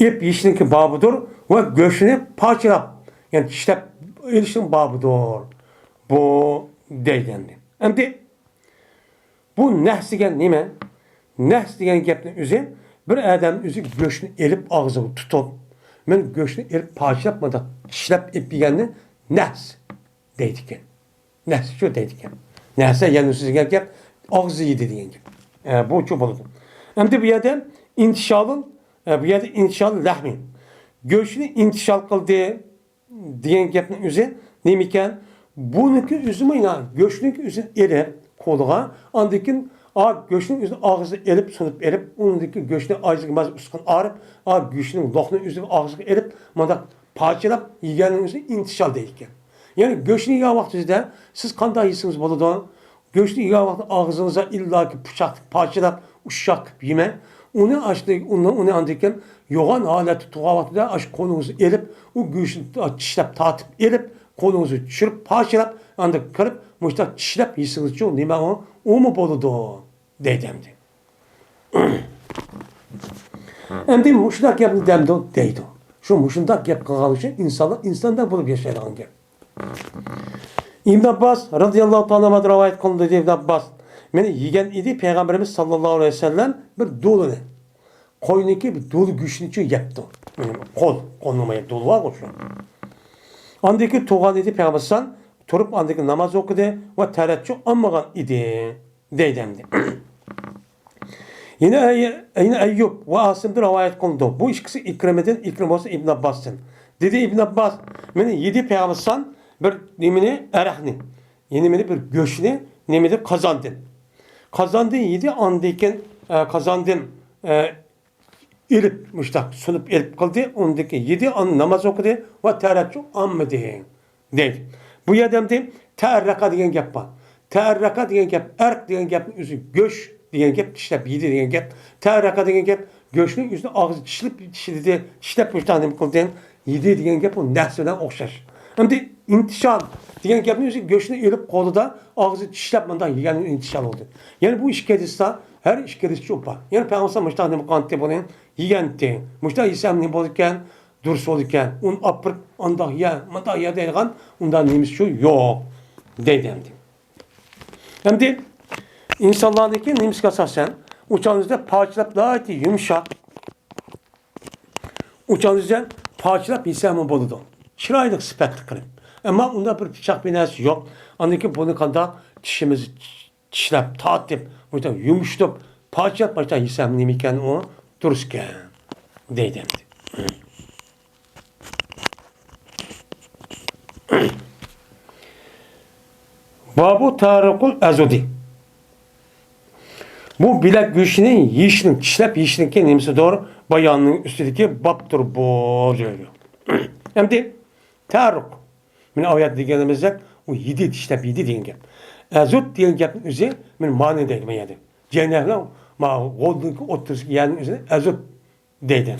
ئېپ يېيىشنىڭكى بابىدۇر ۋە گۆشنى پارچىلاپ، يەنى چىشلەپ ئېلىشنىڭ بابىدۇر بۇ، دەيدۇ ئەمدى. ئەمدى بۇ نەھس دېگەن نېمە؟ نەھس دېگەن گەپنىڭ ئۆزى، بىر ئادەم ئۆزى گۆشنى ئېلىپ ئاغزىغا تۇتۇپ، مەن گۆشنى ئېلىپ پارچىلاپ مۇنداق چىشلەپ ئېلىپ يېگەننى نەھس دەيدىكەن. نەھسچۇ دەيدىكەن. نەھسە يەنى سۆزلىگەن گەپ، ئاغزى يېدى دېگەن گەپ. ئە، بۇچۇ بولىدۇ. ئەمدى بۇ يەردە ئىنتىشالىل، ئە، بۇ يەردە ئىنتىشال لەھمى. گۆشنى ئىنتىشال قىلدى دېگەن گەپنىڭ ئۆزى نېمىكەن؟ بۇنىڭكى ئۆزىمۇ يەنە گۆشنىڭكى ئۆزىنى ئېلىپ قولىغا، ئاندىن كېيىن ئا، گۆشنىڭ ئۆزىنى ئاغزىغا ئېلىپ، سۇنۇپ ئېلىپ، ئۇنىڭدىكى گۆشنى ئاغزىغا ماز ئۇسقۇن ئارىپ، ئا، گۆشنىڭ لوقنى ئۆزىگە ئاغزىغا ئېلىپ، مۇنداق پارچىلاپ يېگەننىڭ ئۆزىنى ئىنتىشال دەيدىكەن. يەنى گۆشنى يېگەن ۋاقتىڭىزدا سىز قانداق يېسىڭىز بولىدۇ. گۆشنى يېگەن ۋاقتىدا ئاغزىڭىزدا ئىللاكى پىچاقتىن پارچىلاپ، ئۇششاق قىلىپ يېمەڭ. ئۇنى ئاشتى-، ئۇنى، ئۇنى ئاندىن كېيىن يوغان ھالەتتە تۇرغان ۋاقتىدا ئاشۇ قولىڭىزنى ئېلىپ، ئۇ گۆشنى چىشلەپ تارتىپ ئېلىپ، قولىڭىزنى چۈشۈرۈپ، پارچىلاپ، ئاندىن كىرىپ، مۇشۇنداق چىشلەپ يېسىڭىزچۇ، نېمە ئۇ؟ ئۇمۇ بولىدۇ، دەيدۇ ئەمدى. ئەمدى مۇشۇنداق گەپنى دەمدۇ دەيدۇ. شۇ مۇشۇنداق گەپ قىلغان ئۈچۈن ئىنسانلار ئىنساندەك بولۇپ ياشايدىغان گەپ. ئىبن ئابباس رازىياللاھۇ تائالا ئەنھۇ رىۋايەت قىلىندى، دېدى ئىبن ئابباس، مېنى يېگەن ئىدى پەيغەمبىرىمىز ساللاللاھۇ ئەلەيھى ۋەسەللەم بىر دولىنى. قوينىكى بىر دولى گۆشىنى يەپتۇ. قول، قولنىڭ دولى بارغۇ شۇ. ئاندىن كېيىن تۇرغان ئىدى پەيغەمبەر ئەلەيھىسسالام، تۇرۇپ ئاندىن كېيىن ناماز ئوقۇدى ۋە تەرەتچۇ ئالمىغان ئىدى. دەيدۇ ئەمدى. يەنە ئەي-، يەنە ئەييۇب ۋە ئاسىمدىن رىۋايەت قىلىنىدۇ. بۇ ئىككىسى ئىكرىمىدىن، ئىكرىم بولسا ئىبن ئابباستىن. دېدى ئىبن ئابباس، مېنى يېدى پەيغەمبەر ئەلەيھىسسالام بىر نېمىنى، ئەرەقنى، يەنى مېنى بىر گۆشنى، نېمىدىن، قازاندىن. قازاندىن يېدى، ئاندىن كېيىن، ئە، قازاندىن، ئە، ئېلىپ، مۇشتاق سۇنۇپ ئېلىپ قىلدى، ئۇندىن كېيىن يېدى، ئاندىن ناماز ئوقۇدى ۋە تەرەتچۇ ئالمىدى. دەيدۇ. بۇ يەردە ئەمدى تەئەررەقە دېگەن گەپ بار. تەئەررەقە دېگەن گەپ، ئەرق دېگەن گەپنىڭ ئۆزى گۆش دېگەن گەپ، چىشلەپ يېدى دېگەن گەپ. تەئەررەقە دېگەن گەپ گۆشنىڭ ئۆزىنى ئاغزى چىشلىپ، چىشلىدى، چىشلەپ مۇشۇنداق نېمە قىلدى، يېدى دېگەن گەپ ئۇ نەھس بىلەن ئوخشاش. ئەمدى ئىنتىشال دېگەن گەپنىڭ ئۆزى گۆشنى ئېلىپ قولىدا ئاغزى چىشلەپ مۇنداق يېگەن ئىنتىشال بولدى. يەنى بۇ ئىككى ھەدىستە ھەر ئىككى ھەدىسچە ئۇپا. يەنى پەيغەمبەر مۇشۇنداق نېمە قىلغانتى بۇنى يېگەنتى. مۇشۇنداق يېسەم نېمە بولىدىكەن؟ دۇرۇس بولىدىكەن. ئۇنى ئاپىرىپ، ئانداق يە، مۇنداق يە دەيدىغان ئۇنداق نېمىسى شۇ يوق دەيدۇ ئەمدى. ئەمدى ئىنسانلارنىڭكى نېمىسىگە ئاساسەن، ئۇ چاغدا پارچىلاپ ناھايىتى يۇمشاق، ئۇ چاغدا پارچىلاپ يېسەممۇ بولىدۇ. چىرايلىق سۈپەتلىك قىلىپ. ئەمما ئۇنداق بىر پىچاق بىر نەرسە يوق. ئاندىن كېيىن بۇنى قانداق چىشىمىز چىشلەپ، تارتىپ، مۇشۇنداق يۇمشىتىپ، پارچىلاپ، پارچىلاپ يېسەم نېمىكەن ئۇ؟ دۇرۇسكەن. دەيدۇ ئەمدى. بابۇ تەئەررۇقىل ئەزۇدى. بۇ بىلەك گۆشىنى يېيىشنىڭ، چىشلەپ يېيىشنىڭكى نېمىسىدۇر؟ باياننىڭ ئۈستىدىكى بابتۇر بۇ، دەيدۇ. ئەمدى تەئەررۇق. مانا ئايەت دېگىنىمىزدەك، ئۇ يېدى، چىشلەپ يېدى دېگەن گەپ. ئەزۇت دېگەن گەپنىڭ ئۆزى، مانا مانا دەيدۇ، مانا يەردە. جەينەھنىڭ ما غولدىكى ئوتتۇرىسىدىكى يەرنىڭ ئۆزىنى ئەزۇت دەيدۇ.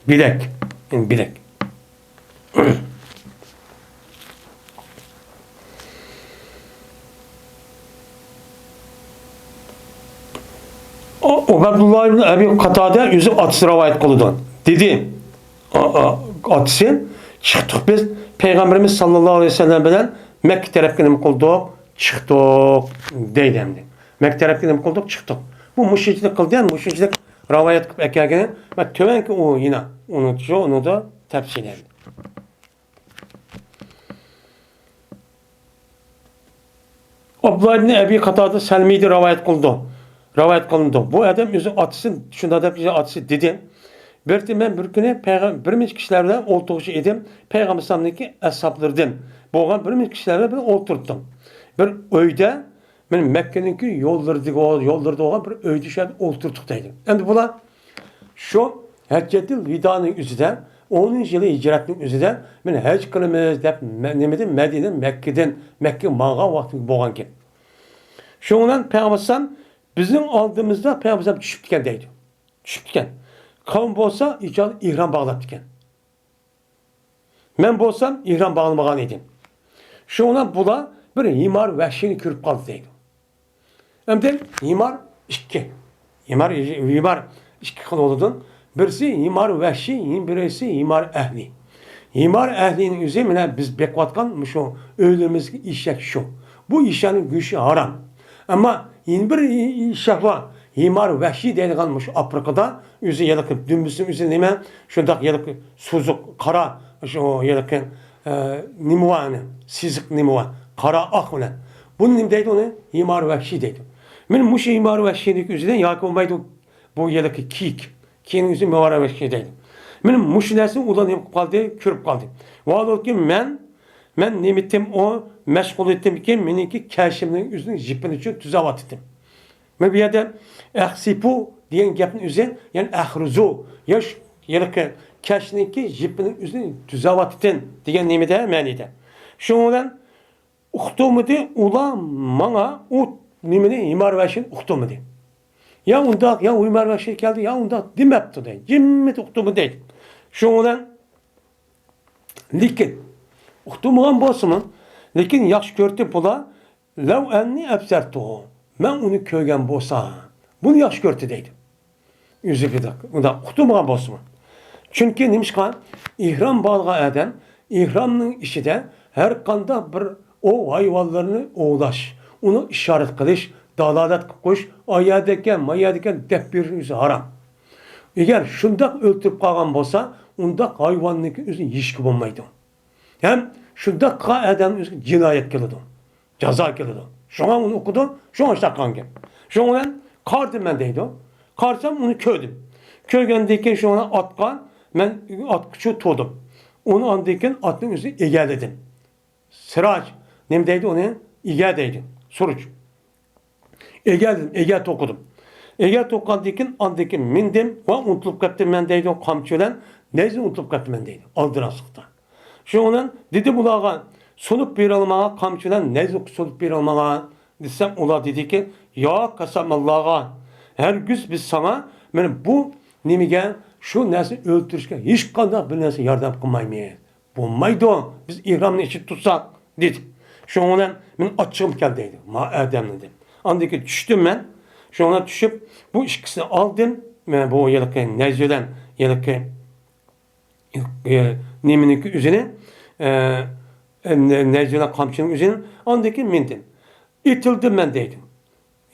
بىلەك، بىلەك. ئۇبەيدۇللا ئىبن ئەبى قاتادە ئۆزى ئاتىسى رىۋايەت قىلىدۇ. دېدى، ئا-، ئا-، ئاتىسى، چىقتۇق بىز پەيغەمبىرىمىز ساللاللاھۇ ئەلەيھى ۋەسەللەم بىلەن مەككە تەرەپكە نېمە قىلدۇق؟ چىقتۇق، دەيدۇ ئەمدى. مەككە تەرەپكە نېمە قىلدۇق؟ چىقتۇق. بۇ مۇشۇنچىلىك قىلدى، مۇشۇنچىلىك رىۋايەت قىلىپ ئەكەلگىنى ۋە تۆۋەنكى ئۇ يەنە ئۇنى شۇ، ئۇنىدا تەپسىلى. ئابدۇللا ئىبنى ئەبى قاتادە سەلمىدىن رىۋايەت قىلىدۇ. رىۋايەت قىلىنىدۇ. بۇ ئادەم ئۆزى ئاتىسى، شۇنداق دەپ ئاتىسى دېدى. بىر مەن بىر كۈنى پەيغەم-، بىر نەچچە كىشىلەر بىلەن ئولتۇرغۇچى ئىدىم. پەيغەمبەر ئەلەيھىسسالامنىڭكى ئەسھابلىرىدىن بولغان بىر نەچچە كىشىلەر بىلەن بىر ئولتۇردۇم. بىر ئۆيدە، مەن مەككىنىڭكى يوللىرىدىكى، يوللىرىدا بولغان بىر ئۆيدە شۇ يەردە ئولتۇردۇق دەيدۇ. ئەمدى بۇلار شۇ ھەججەتۇل ۋىدانىڭ ئۆزىدە، ئونىنچى يىلى ھىجرەتنىڭ ئۆزىدە، مەن ھەج قىلىمىز دەپ، مە-، نېمىدىن، مەدىنە، مەككىدىن، مەككىگە ماڭغان ۋاقتى بولغان گەپ. شۇنىڭ بىلەن پەيغەمبەر ئەلەيھىسسالام بىزنىڭ ئالدىمىزدا پەيغەمبەر ئەلەيھىسسالام چۈشۈپتىكەن دەيدۇ. چۈشۈپتىكەن. قەۋم بولسا ئىچىدە ئېھرام باغلاپتىكەن. مەن بولسام ئېھرام باغلىمىغان ئىدىم. شۇنىڭ بىلەن بۇلار بىر ھىمار ۋەھشىينى كۆرۈپ قالدى دەيدۇ. ئەمدى ھىمار ئىككى. ھىمار، ھىمار ئىككى خىل بولىدۇ. بىرسى ھىمار ۋەھشىي، بىرسى ھىمار ئەھلى. ھىمار ئەھلىنىڭ ئۆزى مانا بىز بېقىۋاتقان مۇشۇ ئۆيلىرىمىزدىكى ئېشەك شۇ. بۇ ئېشەكنىڭ گۆشى ھارام. ئەمما يەنە بىر ئېشەك بار. ھىمار ۋەھشىي دەيدىغان مۇشۇ ئافرىقىدا ئۆزى ھېلىقى دۈمبىسىنىڭ ئۆزى نېمە؟ شۇنداق ھېلىقى سوزۇق، قارا، شۇ ھېلىقى، ئە، نېمە بار ئەنە؟ سېزىق نېمە بار؟ قارا ئاق بىلەن. بۇنى نېمە دەيدۇ ئۇنى؟ ھىمار ۋەھشىي دەيدۇ. مانا مۇشۇ ھىمار ۋەھشىينىڭ ئۆزىدىن ياكى بولمايدۇ. بۇ يەردىكى كىيىك. كىيىكنىڭ ئۆزى مۇبارەك دەيدۇ. مانا مۇشۇ نەرسىنى ئۇلار نېمە قىلىپ قالدى؟ كۆرۈپ قالدى. ۋاھالەنكى مەن، مەن نېمە ئىتىم ئۇ، مەشغۇل ئىتىمكى، مېنىڭكى كەشىمنىڭ ئۆزىنىڭ يىپىنى ئۈچۈن تۈزەۋاتىتتىم. مانا بۇ يەردە ئەخسىپۇ دېگەن گەپنىڭ ئۆزى، يەنى ئەخرۇزۇ، يا شۇ ھېلىقى كەشنىڭكى يىپىنىڭ ئۆزىنى تۈزەۋاتىتتىم دېگەن نېمىدە، مەنىدە. شۇنىڭ بىلەن ئۇقتۇرمىدى، ئۇلار ماڭا ئۇ نېمىنى، ھىمار ۋەھشىينى ئۇقتۇرمىدى. يا ئۇنداق، يا ھىمار ۋەھشىي كەلدى، يا ئۇنداق دېمەپتۇ دەيدۇ. جىممىتى ئۇقتۇرمىدى دەيدۇ. شۇنىڭ بىلەن، لېكىن، ئۇقتۇرمىغان بولسىمۇ، لېكىن ياخشى كۆردى بۇلار، لەۋ ئەننى ئەبسەرتۇھۇ، مەن ئۇنى كۆرگەن بولسام، بۇنى ياخشى كۆردى دەيدۇ. ئۆزى بۇنداق، بۇنداق ئۇقتۇرمىغان بولسىمۇ. چۈنكى نېمىشقا؟ ئېھرام باغلىغان ئادەم ئېھرامنىڭ ئىچىدە ھەر قانداق بىر ئوۋ ھايۋانلىرىنى ئوۋلاش، ئۇنى ئىشارەت قىلىش، دالالەت قىلىپ قويۇش، ئا يەردىكەن، ما يەردىكەن دەپ بېرىش ئۆزى ھارام. ئەگەر شۇنداق ئۆلتۈرۈپ قالغان بولسا، ئۇنداق ھايۋاننىڭكى ئۆزىنى يېيىشكە بولمايدۇ. ھەم شۇنداق قىلغان ئادەمنىڭ ئۆزىگە جىنايەت كېلىدۇ. جازا كېلىدۇ. شۇڭا ئۇنى ئوقۇدۇ، شۇڭا ئىشلەپ قالغان گەپ. شۇنىڭ بىلەن قارىدىم مەن دەيدۇ. قارىسام ئۇنى كۆردۈم. كۆرگەندىن كېيىن شۇڭا ئاتقا مەن ئاتقىچە تۇردۇم. ئۇنى ئاندىن كېيىن ئاتنىڭ ئۆزىنى ئېگەرلىدىم. سىراج، نېمە دەيدۇ ئۇنى؟ ئىگە دەيدۇ. سۇرۇچ. ئېگەرلىدىم، ئېگەر توقۇدۇم. ئېگەر توقۇغاندىن كېيىن، ئاندىن كېيىن مىندىم ۋە ئۇنتۇلۇپ قاپتىمەن دەيدۇ، قامچا بىلەن نەيزىنى ئۇنتۇلۇپ قاپتىمەن دەيدۇ، ئالدىراشلىقتا. شۇنىڭ بىلەن دېدىم ئۇلارغا، سۇنۇپ بېرىڭلار ماڭا، قامچا بىلەن نەيزە سۇنۇپ بېرىڭلار ماڭا دېسەم، ئۇلار دېدىكى، ياق، قەسەماللاغا، ھەرگىز بىز ساڭا مانا بۇ نېمىگە، شۇ نەرسىنى ئۆلتۈرۈشكە ھېچقانداق بىر نەرسە ياردەم قىلمايمىز. بولمايدۇ، بىز ئېھرامنى ئېچىپ تۇرساق، دېدى. شۇنىڭ بىلەن مېنىڭ ئاچچىقىم كەلدى دەيدۇ. ما ئادەمنى دېدىم. ئاندىن كېيىن چۈشتۈم مەن. شۇنىڭ بىلەن چۈشۈپ، بۇ ئىككىسىنى ئالدىم. مەن بۇ ھېلىقى نەيزە بىلەن، ھېلىقى، ئە، نېمىنىڭكى ئۆزىنى، ئە، ئە، نە-، نەيزە بىلەن قامچىنىڭ ئۆزىنى. ئاندىن كېيىن مىندىم. ئېتىلدىم مەن دەيدۇ.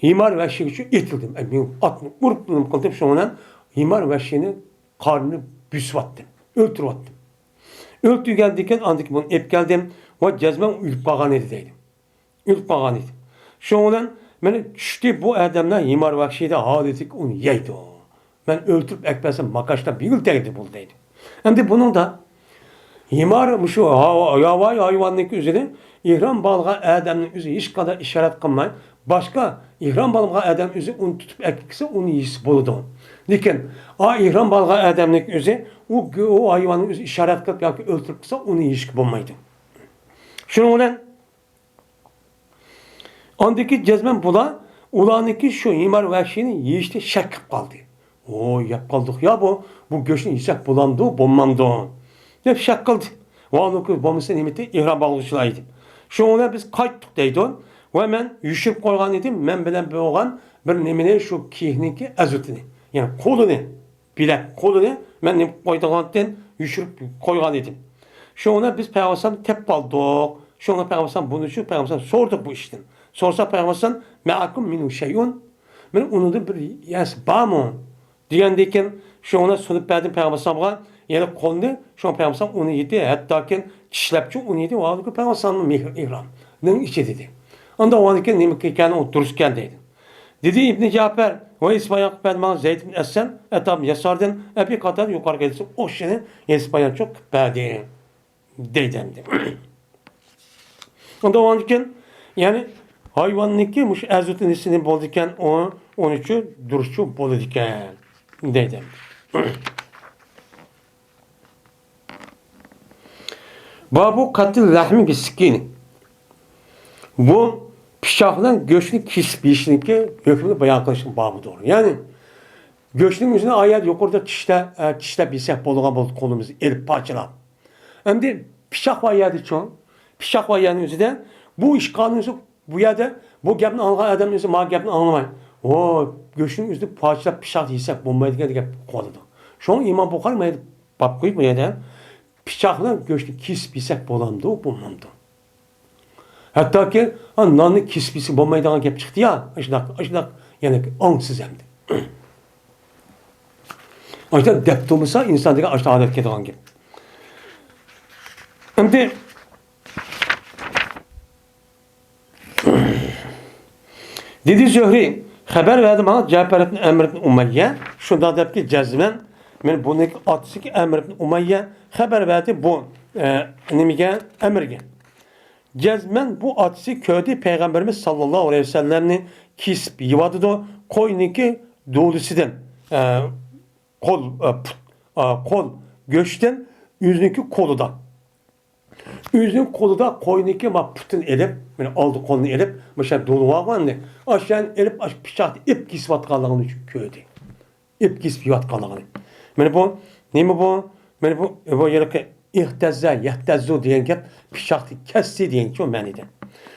ھىمار ۋەھشىيگە ئېتىلدىم. ئەي، مېنىڭ ئاتنى ئۇرۇپ نېمە قىلدىم، شۇنىڭ بىلەن ھىمار ۋەھشىينى قارنىنى بۆسۈۋەتتىم، ئۆلتۈرۈۋەتتىم. ئۆلتۈرگەندىن كېيىن ئاندىن كېيىن بۇنى ئېلىپ كەلدىم ۋە جەزمەن ئۆلۈپ قالغان ئىدى دەيدۇ. ئۆلۈپ قالغان ئىدى. شۇنىڭ بىلەن مانا چۈشتى بۇ ئادەملەر ھىمار ۋەھشىيدە ھالىتىگە ئۇنى يەيدۇ. مەن ئۆلتۈرۈپ ئەكەلسەم ماكاشتا بىگۈل تەگدى بولدى دەيدۇ. ئەمدى بۇنىڭدا ھىمار مۇشۇ ھاۋا-، ياۋايى ھايۋاننىڭكى ئۆزىنى ئېھرام باغلىغان ئادەمنىڭ ئۆزى ھېچقانداق ئىشارەت قىلماي، باشقا ئېھرام باغلىغان ئادەم ئۆزى ئۇنى تۇتۇپ ئەكەتسە ئۇنى يېسە بولىدۇ. لېكىن ئا ئېھرام باغلىغان ئادەمنىڭكى ئۆزى ئۇ، ئۇ ھايۋاننىڭ ئۆزى ئىشارەت قىلىپ ياكى ئۆلتۈرۈپ قىلسا ئۇنى يېيىشكە بولمايدۇ. شۇنىڭ بىلەن ئاندىكى جەزمەن بۇلار ئۇلارنىڭكى شۇ ھىمار ۋەھشىينى يېيىشتە شەك قىلىپ قالدى. ۋوي، يەپ قالدۇق يا بۇ، بۇ گۆشنى يېسەك بولامدۇ، بولمامدۇ؟ دەپ شەك قىلدى. ۋالۇكى بولمىسا نېمىتى ئېھرام باغلىغۇچىلار ئىدى. شۇنىڭ بىلەن بىز قايتتۇق دەيدۇ. ۋە مەن يوشۇرۇپ قويغان ئىدىم، مەن بىلەن بولغان بىر نېمىنى، شۇ كىيىكنىڭكى ئەزۋىتىنى، يەنى قولىنى. بىلەك قولىنى مەن نېمە قويىدىغانتىن يوشۇرۇپ قويغان ئىدىم. شۇڭا بىز پەيغەمبەرنى تېپىپ قالدۇق. شۇڭا پەيغەمبەر بۇنى ئۈچۈن پەيغەمبەر سورىدۇق بۇ ئىشتىن. سورىسا پەيغەمبەر، مەئەكۇم مىنھۇ شەيئۇن؟ مانا ئۇنىڭدىن بىر نەرسە بارمۇ؟ دېگەندىن كېيىن شۇڭا سۇنۇپ بەردىم پەيغەمبەرگە. يەنى قولنى شۇڭا پەيغەمبەر ئۇنى يېدى. ھەتتاكى چىشلەپچۇ ئۇنى يېدى. ۋالىكى پەيغەمبەر مېھرى ئېھرامنىڭ ئىچىدە ئىدى. ئاندىن ئۇنىڭدىن كېيىن نېمە ئىكەن، ئۇ دۇرۇس ئىكەن دەيدۇ. دېدى ئىبنى جەپەر، ۋە ھېس بايان قىلىپ بەردى ماڭا زەيد ئىبن ئەسلەم، ئەتا ئىبن ياساردىن، ئەبى قاتادە يۇقىرىقى ھەدىسنىڭ ئوخشىشىنى ھېس بايانچۇ قىلىپ بەردى. دەيدۇ ئەمدى. ئاندىن ئۇنىڭدىن كېيىن، يەنى ھايۋاننىڭكى مۇشۇ ئەزۋىتىنىسى نېمە بولىدىكەن، ئۇ، ئۇنىڭچۇ دۇرۇسچۇ بولىدىكەن. دەيدۇ ئەمدى. بابۇ قەتل لەھمى بىسسىكىنى. بۇ پىچاق بىلەن گۆشنى كېسىپ يېيىشنىڭكى ھۆكمىنى بايان قىلىشنىڭ بابىدۇر. يەنى گۆشنىڭ ئۆزىنى ئايەت يۇقىرىدا چىشلە-، ئە، چىشلەپ يېسەك بولىدىغان بولدى، قولىمىزنى ئېلىپ پارچىلاپ. ئەمدى پىچاق بار يەردىچۇ؟ پىچاق بار يەرنىڭ ئۆزىدە بۇ ئىشقالنىڭ ئۆزى بۇ يەردە بۇ گەپنى ئاڭلىغان ئادەم ئۆزى ما گەپنى ئاڭلىماي. ۋو، گۆشنىڭ ئۆزىنى پارچىلاپ پىچاق يېسەك بولمايدىكەن دېگەن قولىدۇ. شۇڭا ئىمام بۇخارى مانا باب قويۇپ بۇ يەردە پىچاق بىلەن گۆشنى كېسىپ يېسەك بولامدۇ، بولمامدۇ؟ ھەتتاكى، ھا، ناننى كېسىپ يېسە بولمايدىغان گەپ چىقتى يا. ئاشۇنداق، ئاشۇنداق، يەنە ئاڭسىز ئەمدى. ئاشۇنداق دەپ تۇرمىسا، ئىنسان دېگەن ئاشۇنداق ئادەتكە كېلىدىغان گەپ. ئەمدى، دېدى زۆھرى، خەۋەر بەردى ماڭا جەپەر ئىبن ئەمر ئىبن ئۇمەييە، شۇنداق دەپكى جەزمەن، مەن بۇنىڭ ئاتىسىكى ئەمر ئىبن ئۇمەييە خەۋەر بەردى بۇ، ئە، نېمىگە، ئەمرگە. جەزمەن بۇ ئاتىسى كۆردى پەيغەمبىرىمىز ساللاللاھۇ ئەلەيھى ۋەسەللەمنى كېسىپ يېۋاتىدۇ، قوينىڭكى دولىسىدىن، ئە، قول، ئە، پۇت، ئە، قول گۆشتىن ئۆزىنىڭكى قولىدا. ئۆزىنىڭ قولىدا قوينىڭكى ما پۇتىنى ئېلىپ، مانا ئالدى قولىنى ئېلىپ، مۇشۇ دولىۋالغاننى، ئاشۇنى ئېلىپ، ئاشۇ پىچاقنى ئېلىپ كېسىۋاتقانلىقىنى كۆردى. ئېلىپ كېسىپ يەۋاتقانلىقىنى. مانا بۇ، نېمە بۇ؟ مانا بۇ، بۇ ھېلىقى ئىھتەززە، يەھتەززۇ دېگەن گەپ، پىچاقنى كەسسى دېگەنچۇ مەنىدە.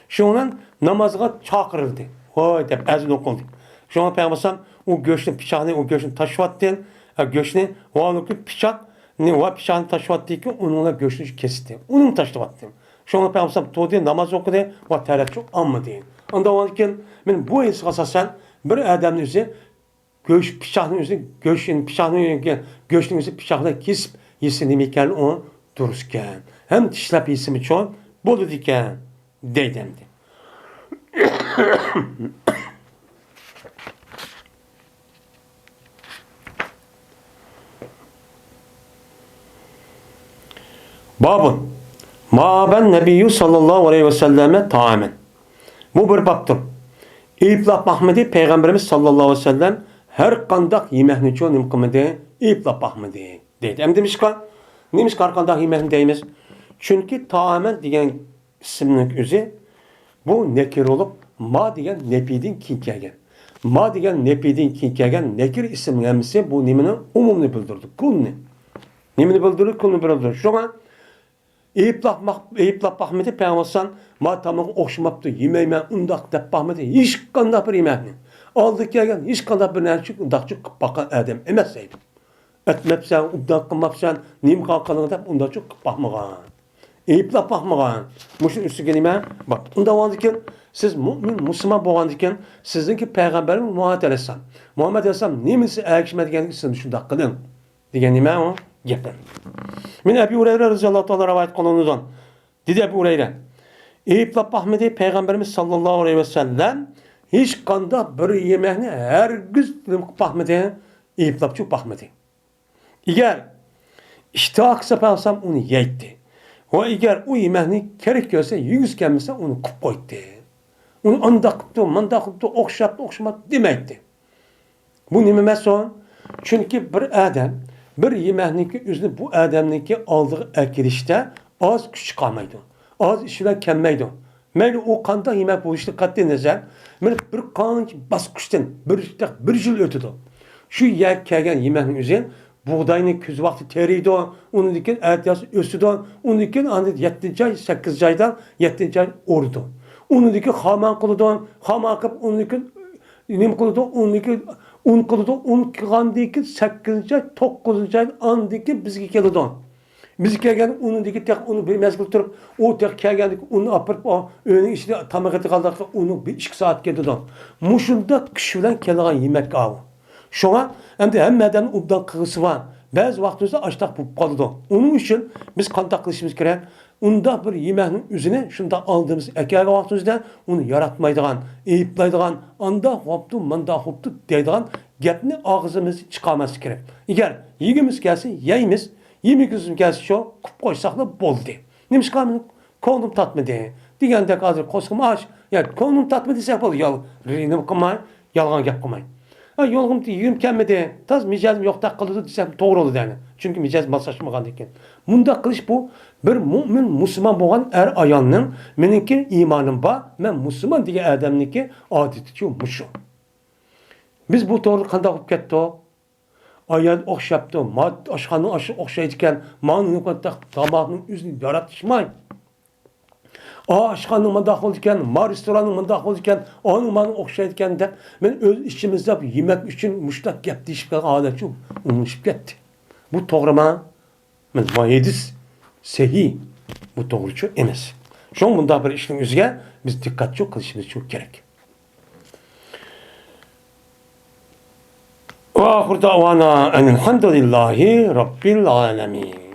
شۇنىڭ بىلەن نامازغا چاقىرىلدى. ۋاي دەپ ئەزان ئوقۇلدى. شۇڭا پەيغەمبەر ئەلەيھىسسالام ئۇ گۆشنى، پىچاقنى، ئۇ گۆشنى تاشلىۋەتتى. ئە، گۆشنى، ۋالىكى پىچاقنى، ۋە پىچاقنى تاشلىۋەتتىكى، ئۇنىڭ بىلەن گۆشنى كېسىتتى. ئۇنىڭ تاشلىۋەتتى. شۇڭا پەيغەمبەر ئەلەيھىسسالام تۇردى، ناماز ئوقۇدى ۋە تەرەتچۇ ئالمىدى. ئاندىن كېيىن، مانا بۇ ھەدىسكە ئاساسەن، بىر ئادەمنى ئۆزى گۆش پىچاقنى ئۆزى، گۆش، پىچاقنى، گۆشنى ئۆزى پىچاق بىلەن كېسىپ يېسە نېمە ئىكەن، ئۇ دۇرۇس ئىكەن. ھەم چىشلەپ يېسىمۇچۇ بولىدىكەن، دەيدۇ ئەمدى. بابۇن، ما ئەبەن نەبىييۇ ساللاللاھۇ ئەلەيھى ۋەسەللەمە تائامەن. بۇ بىر بابتۇر. ئېيىبلاپ باقمىدى پەيغەمبىرىمىز ساللاللاھۇ ئەلەيھى ۋەسەللەم ھەر قانداق يېمەكنىچۇ نېمە قىلمىدى؟ ئېيىبلاپ باقمىدى، دەيدۇ. ئەمدى نېمىشقا؟ نېمىشقا ھەر قانداق يېمەكنى دەيمىز؟ چۈنكى تائامەن دېگەن ئىسىمنىڭ ئۆزى بۇ نەكىر بولۇپ، ما دېگەن نەپىدىن كېيىن كەلگەن. ما دېگەن نەپىدىن كېيىن كەلگەن نەكىر ئىسىمنىڭ ھەممىسى بۇ نېمىنىڭ ئومۇمىنى بىلدۈرىدۇ، كۈلنى. نېمىنى بىلدۈرىدۇ؟ كۈلنى بىلدۈرىدۇ. شۇڭا ئېيىبلاپ باق-، ئېيىبلاپ باقمىدى پەيغەمبەر ئەلەيھىسسالام، ما تامىقى ئوخشىماپتۇ، يېمەيمەن، ئۇنداق دەپ باقمىدى. ھېچقانداق بىر يېمەكنى. ئالدى كەلگەن ھېچقانداق بىر نەرسە ئۇنداق قىلىپ باققان ئادەم ئەمەس دەيدۇ. ئەتمەپسەن، ئۇنداق قىلماپسەن، نېمە قىلغان دەپ ئۇنداقچۇ قىلىپ باقمىغان. ئېيىبلاپ باقمىغان. مۇشۇنىڭ ئۈستىگە نېمە؟ بار. ئۇنداق بولغاندىكىن سىز مۇئمىن، مۇسۇلمان بولغاندىكىن سىزنىڭكى پەيغەمبەرىڭىز مۇھەممەد ئەلەيھىسسالام. مۇھەممەد ئەلەيھىسسالام نېمىسى ئەگىشمە دېگەنگە سىز شۇنداق قىلىڭ. دېگەن نېمە ئۇ گەپ. مەن ئەبى ھۇرەيرە رەزىياللاھۇ تائالا رىۋايەت قىلىنىدۇ. دېدى ئەبۇ ھۇرەيرە، ئېيىبلاپ باقمىدى پەيغەمبىرىمىز ساللاللاھۇ ئەلەيھى ۋەسەللەم ھېچقانداق بىر يېمەكنى ھەرگىز نېمە قىلىپ باقمىدى، ئېيىبلاپچۇ باقمىدى. ئەگەر ئىشتىھا قىلسا پەيغەمبەر ئۇنى يەيتتى. ۋە ئەگەر ئۇ يېمەكنى كېرەك كۆرسە، يېگۈسى كەلمىسە ئۇنى قىپ قوياتتى. ئۇنى ئانداق قىپتۇ، مانداق قىپتۇ، ئوخشاپتۇ، ئوخشىماپتۇ دېمەيتتى. بۇ نېمە مەسىلە؟ چۈنكى بىر ئادەم بىر يېمەكنىڭكى ئۆزىنى بۇ ئادەمنىڭكى ئالدىغا ئەكېلىشتە ئاز كۈچ چىقارمايدۇ. ئاز ئىش بىلەن كەلمەيدۇ. مەيلى ئۇ قانداق يېمەك بولۇشىدىن قەتئىينەزەر، مەيلى بىر قانچە باسقۇچتىن بىر، بىر يىل ئۆتىدۇ. شۇ يەرگە كەلگەن يېمەكنىڭ ئۆزى بۇغداينى كۈز ۋاقتى تېرىيدۇ، ئۇنىڭدىن كېيىن ئەتىيازى ئۆسىدۇ، ئۇنىڭدىن كېيىن ئاندىن يەتتىنچى ئاي، سەككىزىنچى ئايدا، يەتتىنچى ئاي ئورىدۇ. ئۇنىڭدىن كېيىن خامان قىلىدۇ، خامان قىلىپ ئۇنىڭدىن كېيىن نېمە قىلىدۇ؟ ئۇنىڭدىن كېيىن ئۇن قىلىدۇ، ئۇن قىلغاندىن كېيىن سەككىزىنچى ئاي، توققۇزىنچى ئاي ئاندىن كېيىن بىزگە كېلىدۇ. بىزگە كەلگەندە ئۇنىڭدىكى تېخى ئۇنى بىر مەزگىل تۇرۇپ، ئۇ تېخى كەلگەندىكى ئۇننى ئاپىرىپ، ئۇ ئۆينىڭ ئىچىدە تاماق ئېتىدىغانلىققا ئۇنىڭ بىر ئىككى سائەت كېتىدۇ. مۇشۇنداق كۈچ بىلەن كېلىدىغان يېمەك ئاۋۇ. شۇڭا ئەمدى ھەممە ئادەمنىڭ ئوبدان قىلغۇسى بار. بەزى ۋاقتىمىزدا ئاشتاق بولۇپ قالىدۇ. ئۇنىڭ ئۈچۈن بىز قانداق قىلىشىمىز كېرەك؟ ئۇنداق بىر يېمەكنىڭ ئۆزىنى شۇنداق ئالدىمىزغا ئەكەلگەن ۋاقتىمىزدا ئۇنى ياراتمايدىغان، ئەيىبلەيدىغان، ئانداق بوپتۇ، مانداق بوپتۇ دەيدىغان گەپنى ئاغزىمىزدىن چىقارماسلىق كېرەك. ئەگەر يېگۈمىز كەلسە يەيمىز، يېمىگۈمىز كەلسە شۇ قىلىپ قويساقلا بولدى. نېمىشقا مېنىڭ كۆڭلۈم تارتمىدى دېگەندەك ھازىر قورسىقىم ئاچ، يا كۆڭلۈم تارتمىدى دېسەك بولدى، يا رېنىم قىلماي، يالغان گەپ قىلماي. ھە، يولغىم يېگۈم كەلمىدى، تاز مىجەزىم يوقتەك قىلىدۇ دېسەم توغرا بولىدۇ يەنى. چۈنكى مىجەز ماسلاشمىغاندىكىن. مۇنداق قىلىش بۇ بىر مۇئمىن مۇسۇلمان بولغان ئەر ئايالنىڭ مېنىڭكى ئىمانىم بار، مەن مۇسۇلمان دېگەن ئادەمنىڭكى ئادىتىچۇ مۇشۇ. بىز بۇ توغرىدا قانداق بولۇپ كەتتۇق؟ ئايال ئوخشاپتۇ، ما ئاشخانىنىڭ ئاشى ئوخشايدىكەن، مانا تاماقنىڭ ئۆزىنى ياراتىشماي. ئا ئاشخانىنىڭ مۇنداق بولىدىكەن، ما رېستوراننىڭ مۇنداق بولىدىكەن، ئانىڭ مانىڭ ئوخشايدىكەن دەپ، مەن ئۆز ئىچىمىزدە يېمەك ئۈچۈن مۇشۇنداق گەپ دېيىشىپ كەلگەن ھالەتچۇ ئۇنىشىپ كەتتى. بۇ توغرىما؟ مانا ھەدىس سەھىھ. بۇ توغرىچۇ ئەمەس. شۇڭا مۇنداق بىر ئىشنىڭ ئۆزىگە بىز دىققەتچۇ قىلىشىمىزچۇ كېرەك. وآخر دعوانا أن الحمد لله رب العالمين.